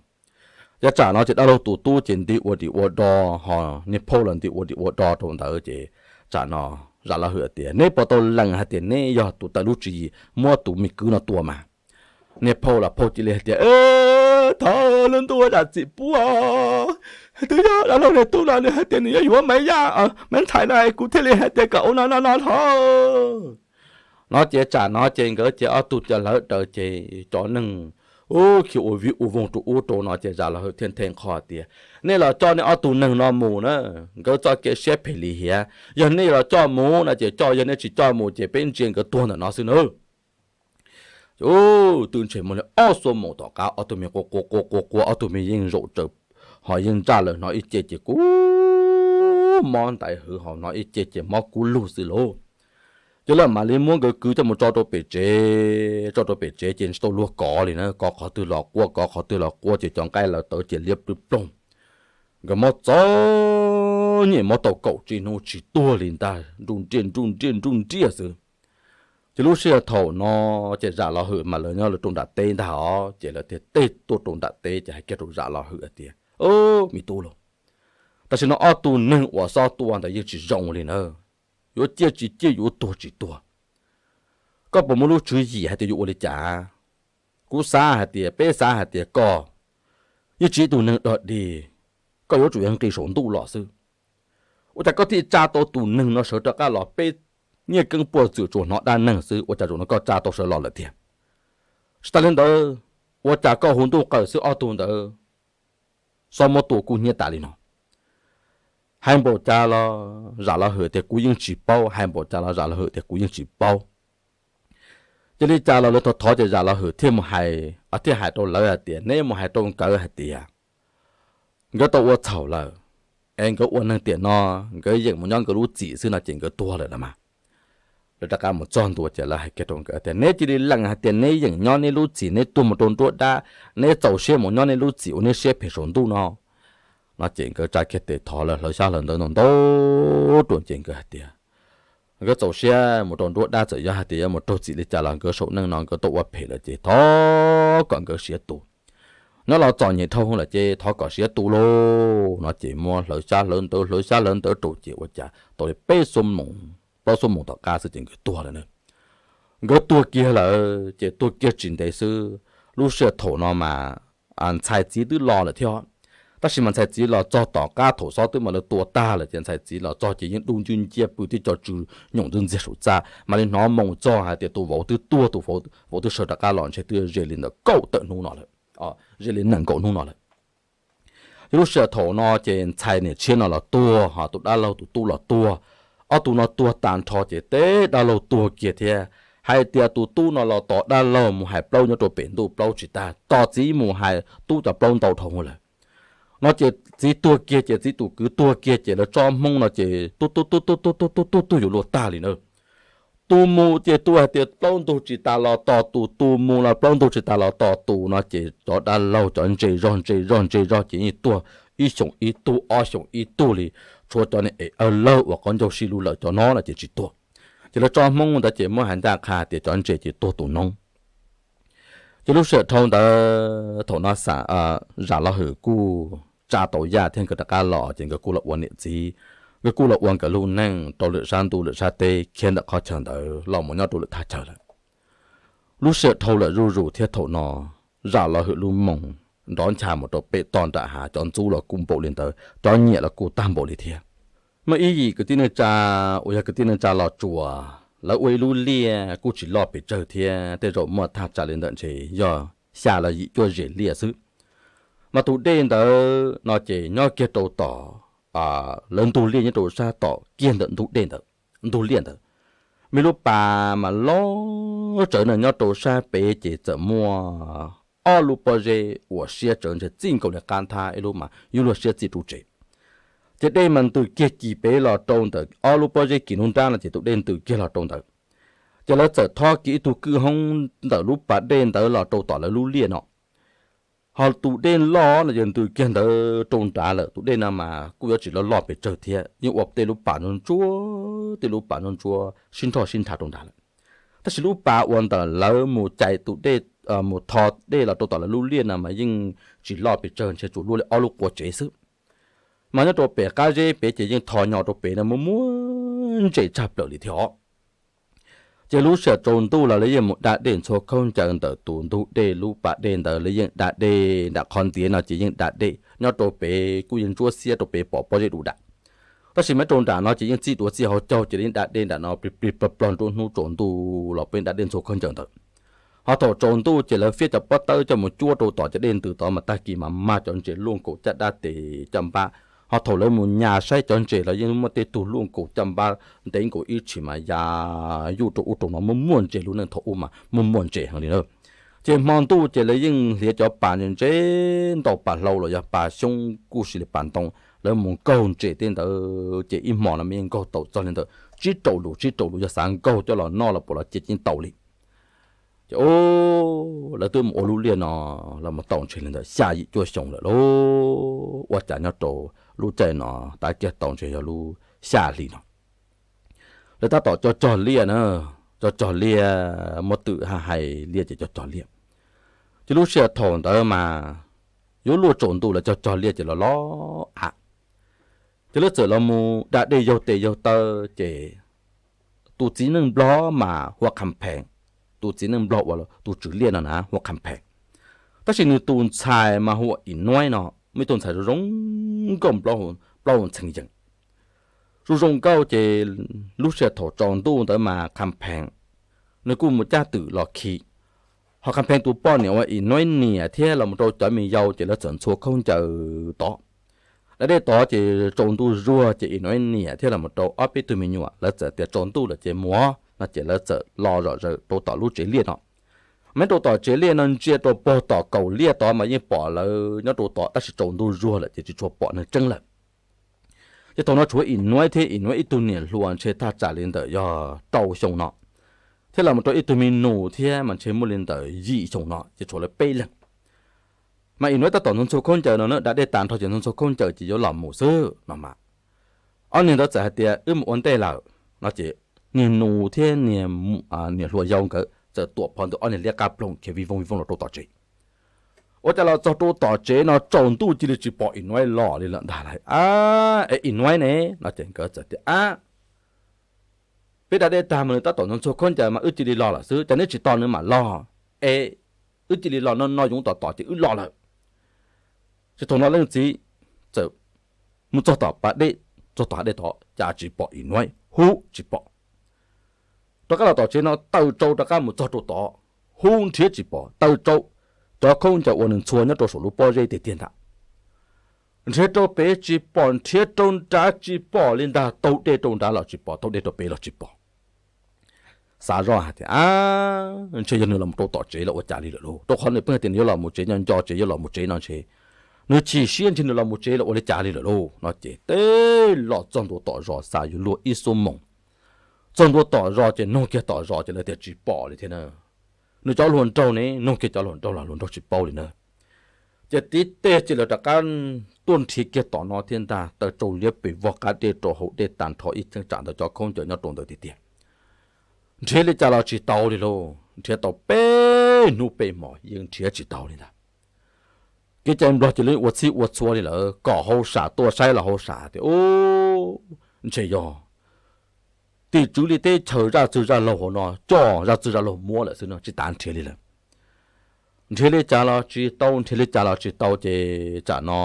Ces tsam no ces dab laug tus tub ces nti ua dim ua do, ho niag phauj los nti ua dim ua do rau ntawd ces tsam no Zam Los Hwm tias, neb puas tau lees hais tias neb yog tus tawm lub tswv yim muab tus me kwv no tua mas? Niag phauj los phauj cia li hais tias, thov lub ntuj zam txim pub, twb yog dab laug niag tub no nws hais tias nws yuav yuav Maiv Yaj, Maiv Ntxhais no kuv thiaj li hais tias kom ua no no no thov. No ces tsam no ces nkawd ces ob tug cov hlawv daws ces cov neeg ub khiav ua vij ua voog rau ub rau no ces Zam Los Hwm thiaj nthe nqho tias, nej los coj nej ob tug neeg no mus na, nkawd txoj kev siab phem lim hiam, yog nej los coj mus no ces coj, yog nej tsis coj mus ces peb ntsia nkawd tuag ntawm no xwb na. Ces twb ntshe muaj li ob xuab moos tom qab ob tug me quaj quaj quaj quaj quaj, ob tug me yeej zaum tsaws, ho yeej ntsaj lawm, hnov ib ce ces kub mob ntais hwv, ho hnov ib ce ces mob kub lug xwb lauj. Ces lawv mam li muab nkawd kwv coj mus tso rau pem tsev, tso rau pem tsev ces tsis tau luag kov li na, kov qhov twg los quaj, kov qhov twg los quaj ces cov nqaij lawv tawv ces liab ploog ploog. Nkawd mob txom nyem mob tau kaum tsib hnub tsis tuag li ntag, nruj nriaj nruj nriaj nruj nriaj xwb. Ces lub sij hawm thaum no ces Zam Los Hwm mas lawv nyob lawv rau nram teb ntag os, ces lawv thiaj teb tuaj rau nram teb ces hais kiag rau Zam Los Hwm hais tias, me tub lauj, tam sim no ob tug neeg uas xob tua ntawd yeej tsis zoo li na, yuav ciaj tsis ciaj, yuav tuag tsis tuag. Koj puas muaj lub tswv yim hais tias yuav ua li cas? Kuv xav hais tias, peb xav hais tias koj yeej tsis ib tug neeg dog dig, koj yuav tsum yuav nqis saum ntuj los xwb. Ua cas koj thiaj tsa tau tus neeg no sawv rov qab los, peb Nyiaj Keeb Puag Txwm tsuas hnov dab neeg xwb, ua cas zaum no koj tsa tau sawv los lawm tiag? Tsis tas li ntawd, ua cas koj hu ntuj qaws xwb ob tug ntawd xob muab tua kub hnyiab tas li no? Hais npaum cas los Zam Los Hwm tias kuv yeej tsis paub, hais npaum cas los Zam Los Hwm tias kuv yeej tsis paub. Ces li cas los lawv thov thov ces Zam Los Hwm thiaj mus hais, thiaj hais rau lawv hais tias, neb mus hais rau nkawd hais tias nkawd tau ua txhaum lawm, es nkawd ua neeg tiam no, nkawd yeem mus nyob nkawd lub txim xwb no ces nkawd tuag lawm los mas. Lawv rov qab mus txog ntua ces lawv hais kiag rau nkawd tias, neb cia li lees hais tias neb yeem nyob neb lub txim, neb tuag mus rau nruab dab, neb txaus siab mus nyob neb lub txim ua neb siab phem saum ntuj no. No ces nkawd tsa kiag tes thov lawv hlawv xyab hlawv ntawv ntau ntau rau ces nkawd hais tias, Nkawd txaus siab mus rau nruab dab, txawm yog hais tias yuav mus raug txim li cas los nkawd saum neej no nkawd tau ua phem lawm ces thov kom nkawd siav tus. Nyob los txom nyem dhau lawm ces thov kom siav tus lauj no ces muab hlawv xyab hlawv ntawv hlawv xyab hlawv ntawv rau ces ua cas tau li peb xuab moos plaub xuab moos tom qab xwb ces nkawd tuag lawm na. Nkawd tuag kiag lawm ces tuag kiag tsis ntev xwb, lub sij hawm thaum no mas ntxhais txiv twb los lawm thiab. Tab sis mas ntxhais txiv los txog tom qab thaum xob twb mam li tua tag lawm ces ntxhais txiv los txog ces yeej dub ncwb nciab pw tib co tsw nyoom ntxwb ntxiag saum txaj, mam li hnov moo txog hais tias tus vauv twb tuag, tus vauv twb sawv rov qab los ntshe twb ze li ntawm kaum tawm hnub no lawm, ze li nees nkaum hnub no lawm. Ces lub sij hawm thaum no ces ntxhais niam tshiab no los tuag, ho tus dab laug tus tub los tuag. Ob tug no tuag tag nrho ces teb dab laug tuag kiag thiab. Hais tias tus tub no los tos dab laug mus hais plaub nyob rau pem ntuj plaub tsis tag, tos txiv mus hais tub cov plaub ntau dhau lawm. No ces txiv tuag kiag ces txiv tus kwv tuag kiag ces lawv tsob Hmoob no ces tub tub tub tub tub tub tub tub tub yuav luag tag li na. Tus mus ces tus hais tias plaub ntug tsis tas los tos tus, tus mus los plaub ntug tsis tas los tos tus no ces cov dab laug cov ntse zog ntse zog ntse zog ces yeej tuag ib xyoos ib tug ob xyoos ib tug li, tshuav cov niag ev awg lawg uas qaub ncaug sib lug lawm cov no no ces tsis tuag. Ces lawv tsob Hmoob ntawd ces muab hais ncaj qha tias cov ntse ces tuag tus noob. Ces lub sij hawm dhau ntawd thaum no zam los hwm kuj tsa tau yaj thiab nkawd rov qab los ces nkawd kuj los ua niam txiv, nkawd kuj los ua nkawd lub neej rau lwm sab ntuj lwm sab teb khiav ntawm qhov chaw ntawd los mus nyob rau lwm thaj chaw lawm. Lub sij hawm dhau lawm zuj zus thiab thaum no zam los hwm lub moos nrov ncha mus rau pem toj nram hav, cov ntxub los kuj npaum li ntawd, cov nyiam los kuj tag npaum li thiab. Muaj ib yim kwv tij neej tsa uas yog kwv tij neej tsa Los Tsuas, lawv ua ib lub liaj kuj tsis loj pes tsawg thiab, tej zaum muaj thaj tsam li ntawm ntshe yog xya los yim cuaj zes liaj xwb. Mas tus dej ntawd no ces nyob kiag rau tom lawv ntug liaj nyob rau sab tom kiag ntawm ntug dej ntawd, ntug liaj ntawd. Me lub pas mas loj tsawv no nyob rau sab pem ces txawm muaj ob lub pob zeb uas siab tsawv ntshe txij nkaus li qab nthab ib lub mas yuav luag siab txij rub tsev. Ces dej mas ntws kiag kis pem los rau ntawm ob lub pob zeb kis nruab nrab no ces tus dej ntws kiag los rau ntawd. Ces lawv txawm thob kiag ib tug kwj hoob ntawm lub pas dej ntawd los rau tom lawv lub liaj no. Ho tus dej loj no ces ntws kiag ntawd rau nrad lawm, tus dej no mas kuj yuav tsis loj loj pes tsawg thiab, yeej ua tej lub pas ntsuab ntsuab, tej lub pas ntsuab ntsuab sib nrhoj sib nrhab rau nrad lawm. Tab sis lub pas uas ntawm lawv mus cais tus dej, mus tho dej los rau tom lawv lub liaj no mas yeej tsis loj pes tsawg, ntshe tsuas luaj li ob lub qua tsev xwb. Mas nyob rau pem qab zeb pem ces yeej tho nyo rau pem no muaj muaj ntses tshaj plaws li thiab os. Ces lub sij hawm tsaus ntuj los lawv yeej mus da dej ntxhua khaub ncaws ntawm tus ntug dej lub pas dej ntawd, lawv yeej da dej nram qhov ntiav no ces yeej da dej nyob rau pem kuj yeej ntsuab xiab rau pem pom pob zeb du dam. Tab sis mas rau nram no ces yeej txij duav txij hauv caug ces lawv yeej da dej nram no plig plig plog plog nruab hnub tsaus ntuj los peb da dej ntxhua khaub ncaws ntawd. Ho thaum tsaus ntuj ces lawv fiab cov pob tawb coj mus cuab rau tom cov dej ntws tod mas tag kis mas mag cov ntses luaj nkaus caj dab tes caj npab. Ho thaum lawv mus nyas saib cov ntses los yeej muaj tej tug luaj nkaus caj npab ntev nkaus ib tshim mas ya yuj rau ub rau no, muaj muaj ntses, lub neej thaum ub mas muaj muaj ntses heev li na. Ces hmo ntuj ces lawv yeej hliav cov pas ntse ntse ntau, pas hlau los yog pas xyoob kuj sis li pas ntoo, lawv mus nkaug ntses tej ntawd ces ib hmo no mas yeej nkaug tau txog li ntawm tsib rau lus, tsib rau lus yog xav nkaug coj los noj los puas los cia yeej tau li. Ces lawv twb mus ua lub liaj no los mus tau ntshe li ntawm xya yim cuaj xyoo lawm lauj, ua cas nyob rau lub caij no tav kiag tau ntshe yog lub xya hli no. Lawv tab tom cog cog liaj na, cog cog liaj muab twm haj hais liaj ces cog cog liaj. Ces lub sij hawm thaum ntawd mas yuav luag tsaus ntuj lawv cog cog liaj ces los los av. Ces lawv txawm los mus da dej yaug tes yaug taw ces tus txiv neej nplog mas hu ua Kham Pheem, tus txiv neej nplog uas tus tswv liaj no na hu ua Kham Pheem. Tab sis nws tus ntxhais mas hu ua Ib Nuaib no, muaj ib tug ntxhais zoo zoo nkauj, plaub hau ntxhee yees. Zoo zoo nkauj ces lub sij hawm thaum tsaus ntuj ntawd mas Kham Pheem nws kuj mus cab twm los khi. Ho Kham Pheem tus poj niam ua Ib Nuaib niam thiab los mus rau cov me yau ces lawv txawm ntxhua khaub ncaws tod. Da dej tod ces tsaus ntuj zuag ces Ib Nuaib niam thiab los mus rau ob peb tug me nyuam lawv txawm tias tsaus ntuj lawm ces mus no ces lawv txawm los zom zaws rau tom lub tsev liaj no. Mas rau tom tsev liaj no ntsia rau puag tom kaum liaj tod mas yeej pom lawv nyob rau tod, tab sis tsaus ntuj zuag lawm ces tsis tshua pom neeg tseeb lawm. Ces thaum no tshuav Ib Nuaib thiab Ib Nuaib ib tug niam hluas ntshe thaj tsam li ntawm yog rau xyoo no, thiab los mus rau ib tug me nus thiab mas ntshe muaj li ntawm yim xyoo no ces tshuav lawv peb leeg. Mas Ib Nuaib tab tom ntxhua ntxhua khaub ncaws no na, da dej tas nrho ces ntxhua ntxhua khaub ncaws ces yuav los mus xwb no mas. Ob niag ntawd txawm hais tias wb mus ua ntej lawm no ces niag nus thiab niag hluas yau nkawd txawm tuam phov ntawm ob niag liab qab ploog khiav vij vooj vij vooj los rau tom tsev. Ua cas los txog rau tom tsev no tsaus ntuj cia li tsis pom Im Nuaib los li lawm ntag lauj. Ab, es Im Nuaib ne? No ces nkawd txawm tias, Ab, peb da dej tag mas nws tab tom ntxhua khaub ncaws mas wb cia li los lawm xwb, ces neb tsis tos nws mam los, es wb cia li los no no yoov tom tom ces wb los lawm. Ces thaum no leej txiv txawm mus txog tom pas dej, txog tom hav dej tod cas tsis pom Im Nuaib, huv tsis pom. Rov qab los tom tsev no taw tsau rov qab mus txog rau tod, huv nrhiav tsis pom, taw tsau, cov khaub ncaws uas nws ntxhua nyob rau saum lub pob zeb tiag tiag ntag. Nrhiav rau pem tsis pom, nrhiav rau nrad tsis pom li ntag, taug dej rau nrad los tsis pom, taug dej rau pem los tsis pom. Xav zoj hais tias, Ab, ntshe yog nws los rau tom tsev los ua cas li lawm lauj, rau qhov nws pheej hais tias nws yuav los mus tsev, nyob nco tsev yuav los mus tsev no ntshe, nws chim siab ntshe nws los mus tsev los ua li cas li lawm lauj. No ces teb los txog ntua tom zos xav yuav luag ib xuab moos. Txog ntua tom zos ces noog kiag tom zos ces lawv tias tsis pom li thiab na. Nws cov hluas nraug ne, noog kiag cov hluas nraug los hluas nraug tsis paub li na. Ces tib teg ces lawv rov qab tuaj nrhiav kiag tom no thiab ntag, taw tsau liab pes vog qab dej rau hauv dej tag nrho ib cheeb tsam ntawd cov khaub ncaws nyob rau ntawd tiag tiag. Nrhiav li cas los tsis tau li lauj, nrhiav tau peb hnub peb hmos yeej nrhiav tsis tau li ntag. Kev cai nplog ces lawv ua txhij ua txhua li lawm, kom hauj sam tuaj saib los hauj sam tias, Ub, ntshe yog tim tswv li teb chaws zaj txwg zaj laug hauv no coj zaj txwg zaj laug muab lawm xwb no tsis tas nrhiav li lawm. Nrhiav li cas los tsis tau, nrhiav li cas los tsis tau ces tsam no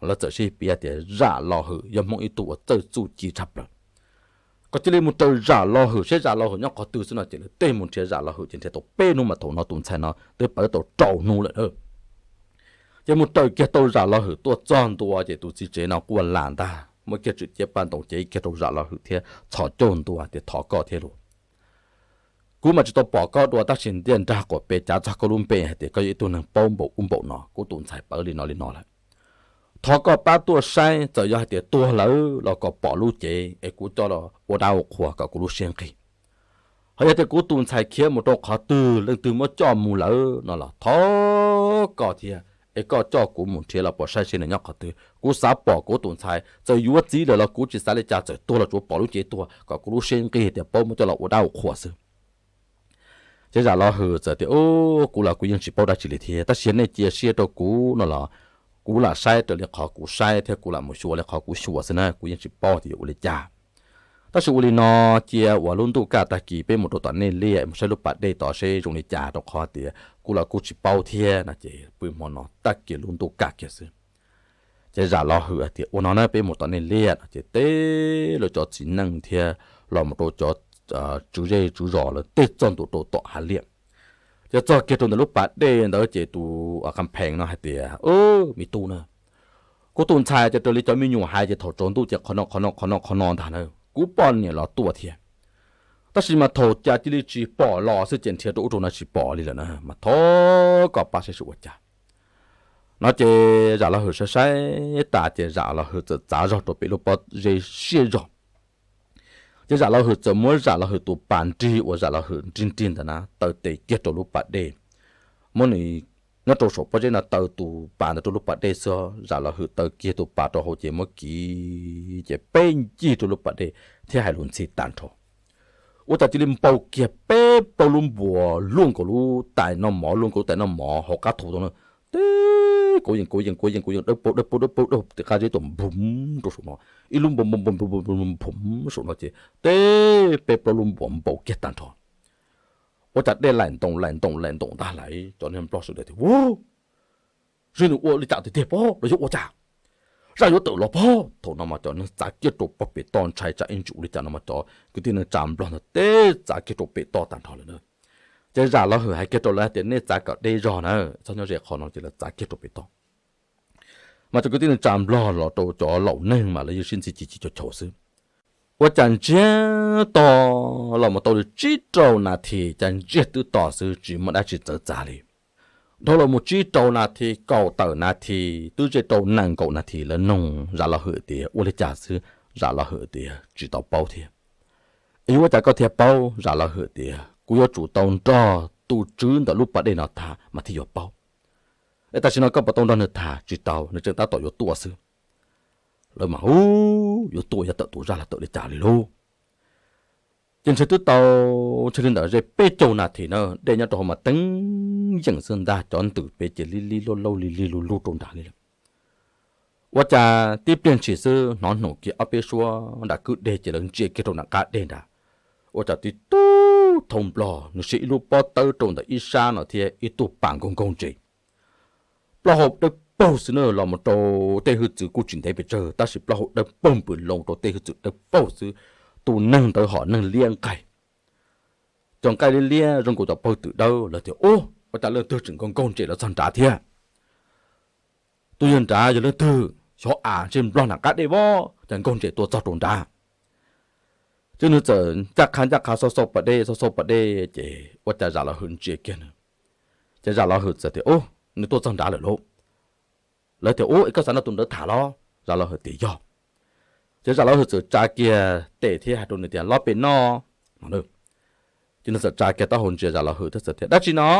lawv txawm sib piav tias Zam Los Hwm yog Hmoob ib tug uas txawj txuj ci tshaj plaws. Koj cia li mus raws Zam Los Hwm seb Zam Los Hwm nyob qhov twg xwb no ces lawv tej mus nrhiav Zam Los Hwm ces nrhiav tau peb hnub mas thaum no tus ntxhais no twb pawv tau rau hnub lawm na. Ces mus raws kiag tau Zam Los Hwm tuaj txog ntua ces tus txiv tsev no quaj lam ntag, muab kiag tswm ciab paj ntoos cev kiag rau Zam Los Hwm thiab txhos caug ntua tias thov koj thiab lauj. Kuv mas tsis tau pom koj dua tab sis ntiaj nrag quas pes cav txog koj lub npe hais tias koj yog ib tug neeg paub npaum ub npaum no, kuv tus ntxhais pawv li no li no lawm. Thov koj pab tuaj saib, txawm yog hais tias tuag lawm los kom pom lub cev es kuv coj los ua dab ua qhua kom kuv lub siab nqig. Ho yog tias kuv tus ntxhais khiav mus rau qhov twg, leej twg muab coj mus lawm no los thov koj thiab es koj coj kuv mus nrhiav los pom saib seb nws nyob qhov twg. Kuv xav pom kuv tus ntxhais, txawm yuav txiv lawm los kuv tsis xav li cas, txawm tuag los tsuav pom lub cev tuag kom kuv lub siab nqig tias paub muab coj los ua dab ua qhua xwb. Ces Zam Los Hwm txawm tias, Ub, kuv los kuv yeej tsis paub dab tsi li thiab, tab sis nej cia siab rau kuv no los kuv lam saib raws li qhov kuv saib thiab kuv lam mus xyuas li qhov kuv xyuas xwb na, kuv yeej tsis paub tias yuav ua li cas. Tab sis ua li no, cia uas lub ntuj kaj tag kis peb mus rau tom nej liaj mus saib lub pas dej tod seb zoo li cas, rau qhov tias kuv los kuj tsis paub thiab no. Ces pw hmo no tag kis lub ntuj kaj kiag xwb. Ces Zam Los Hwm hais tias, Ua no na, peb mus tom nej liaj no. Ces teb lawv cov txiv neej thiab los mus rau cov tswv zej tswv zos lawv tej txog ntua rau tom hav liaj. Ces txog kiag rau ntawm lub pas dej ntawd ces tus Qas Phees no hais tias, Me tub na, kuv tus ntxhais ces raws li cov me nyuam hais ces thaum tsaus ntuj ces qhov no qhov no qhov no qhov no ntag na, kuv poj niam los tuaj thiab. Tab sis mas thaum cas cia li tsis pom los xwb, ces nrhiav rau ub rau no tsis pom li lawm na, mas thov koj pab saib seb ua cas. No ces Zam Los Hwm saib saib tas ces Zam Los Hwm txawm txav zog rau pem lub pob zeb siab zog. Ces Zam Los Hwm txawm muab Zam Los Hwm tus pas nrig uas Zam Los Hwm nrig nrig ntawd na taw tes kiag rau lub pas dej. Muab nws nyob rau saum pob zeb no taw tus pas ntawd rau lub pas dej xwb, Zam Los Hwm taw kiag tus pas rau hauv ces muab kiv ces peb ncig rau lub pas dej thiab hais lus ntxhi tag nrho. Ua cas cia li npau kiag peb plaub lub npuas luaj nkaus lub tais noj mov, luaj nkaus lub tais noj mov hauv qab thu tau na. Teb kauv yeej kauv yeej kauv yeej kauv yeej dawb paug dawb paug dawb paug dawb paug tim qab zeb tuaj nphum rau saum no, ib lub npau npau npau nphum saum no ces teb peb plaub lub npuas npau kiag tag nrho. Ua cas dej laim ntoos laim ntoos laim ntoos ntag lauj, cov niag nplog sawv daws tias, Ua, zej nws ua li cas tiag tiag pob, los yog ua cas? Zaj yuav tawm los pob. Thaum no mas cov neeg txav kiag rau pob pem toj ntshai tsam ib ntsis ua li cas no mas cov kwv tij neej tsa nplog ntawd teb txav kiag rau pem toj tag nrho lawm na. Ces Zam Los Hwm hais kiag rau lawv hais tias, Nej txav kom deb zog na, txhob nyob ze qhov no. Ces lawv txav kiag rau pem toj. Mas cov kwv tij neej tsa nplog los rau cov laus neeg mas lawv yeej sib ntxhi chim chim chau chau xwb. Ua cas ntsiag to los mus tau li tsib rau nas this, cas ntsiag twb to xwb tsis muaj dab tsi txawv txav li. Dhau los mus tsib rau nas this, kaum tawm nas this, twb ze rau nees nkaum nas this lawv noog Zam Los Hwm tias ua li cas xwb. Zam Los Hwm tias tsis tau paub thiab. Es yuav ua cas koj thiaj paub? Zam Los Hwm tias kuv yuav tsum tau nrog tus tswv ntawm lub pas dej no tham mas thiaj yuav paub. Es tam sim no koj puas tau nrog nws tham? Tsis tau, nws tseem tab tom yuav tuaj xwb. Lawv mas, Ub, yuav tuaj yuav tawm tus zaj los tawm li cas li lauj? Ces ntshe twb tau ntshe li ntawm ze peb caug nas this na, dej nyob rau hauv mas teeb yeem xwb ntag, cov ntws pem ces li li luj lauj li li luj luj rau nrad li lawm. Ua cas tib pliag ntshis xwb hnov num kiag ob peb suab nram kwj deg ces lawv ntsia kiag rau nram qab deg nrad, ua cas tib tug thau nplog nws siv ib lub pob tawb rau ntawm ib sab no thiab ib tug pas nkaug nkaug ntses. Plaub hau dawb paug xwb na, los mus rau tej hwj txwv kuj tsis ntev pes tsawg tab sis plaub hau dawb paug npws loo rau tej hwj txwv dawb paug xwb. Tus neeg ntawd hom neeg liab nqaij, cov nqaij liab liab zoo nkaus cov pawg twm dawb. Lawv tias, Ub, ua cas leej twg tseem nkaug nkaug ntses los txog nrad thiab? Tus yawg nrad yog leej twg? Xyov, av ntshe nplog nram qab dej vov cas nkaug ntses tuaj txog rau nrad. Ces nws txawm ncaj qha ncaj qha xauj xauj pas dej xauj xauj pas dej ces ua cas Zam Los Hwm ntsia kiag nws. Ces Zam Los Hwm txawm tias, Ub, nws tuaj txog nrad lawm lauj. Lawv tias, Ub, es koj xav nrog tus ntawd tham los? Zam Los Hwm tias, Yog. Ces Zam Los Hwm txawm tsa kiag tes thiab hais rau nws tias, Los pem no. Ces nws txawm tsa kiag taub hau ntsia Zam Los Hwm thiab txawm tias, Dab tsi no?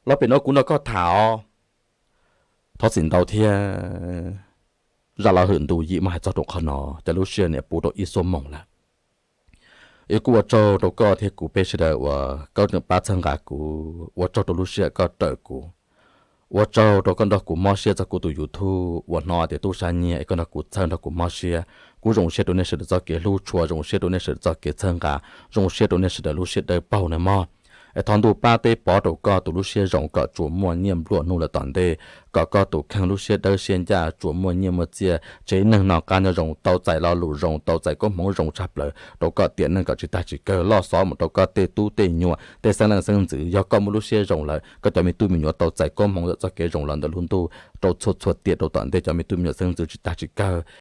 Los pem no kuv nrog koj tham os. Thov txim ntau thiab, Zam Los Hwm, ntu yim muab hais txog rau qhov no ces lub sij hawm niam puv rau ib xuab moos lawm. Es kuj ua tsaug rau koj thiab kuv peb sawv daws uas koj tseem pab txhawb nqa kuv, ua tsaug rau lub sij hawm koj raws kuv. Ua tsaug rau koj nrog kuv mob siab txog kuv tus YouTube uas hnov tias tub sab nyiag es koj nrog kuv txhawb nrog kuv mob siab. Kuv zoo siab rau nej sawv daws txoj kev hlub tshua, zoo siab rau nej sawv daws txoj kev txhawb nqa, zoo siab rau nej sawv daws lub siab dawb paug na mog. Es thov ntuj pab teb pov rau koj tus lub siab zoo kom tsuas muaj nyiaj nplua nuj lawm tom ntej, kom koj tus kheej lub siab dawb siab ncaj tsuas muaj nyiaj muaj txiaj, tsev neeg noj qab nyob zoo, tau txais lo lus zoo, tau txais koob hmoov zoo tshaj plaws rau koj tiam neej kom tsis tag tsis kawg, loj xov mus rau koj tej tub tej nyuam tej xeeb leej xeeb ntxwv. Yog koj muaj lub siab zoo lawm koj cov me tub me nyuam tau txais koob hmoov ntawm txoj kev zoo los ntawm lub ntuj rau txhua txhua tiam rau tom ntej, cov me tub me nyuam xeeb ntxwv tsis tag tsis kawg.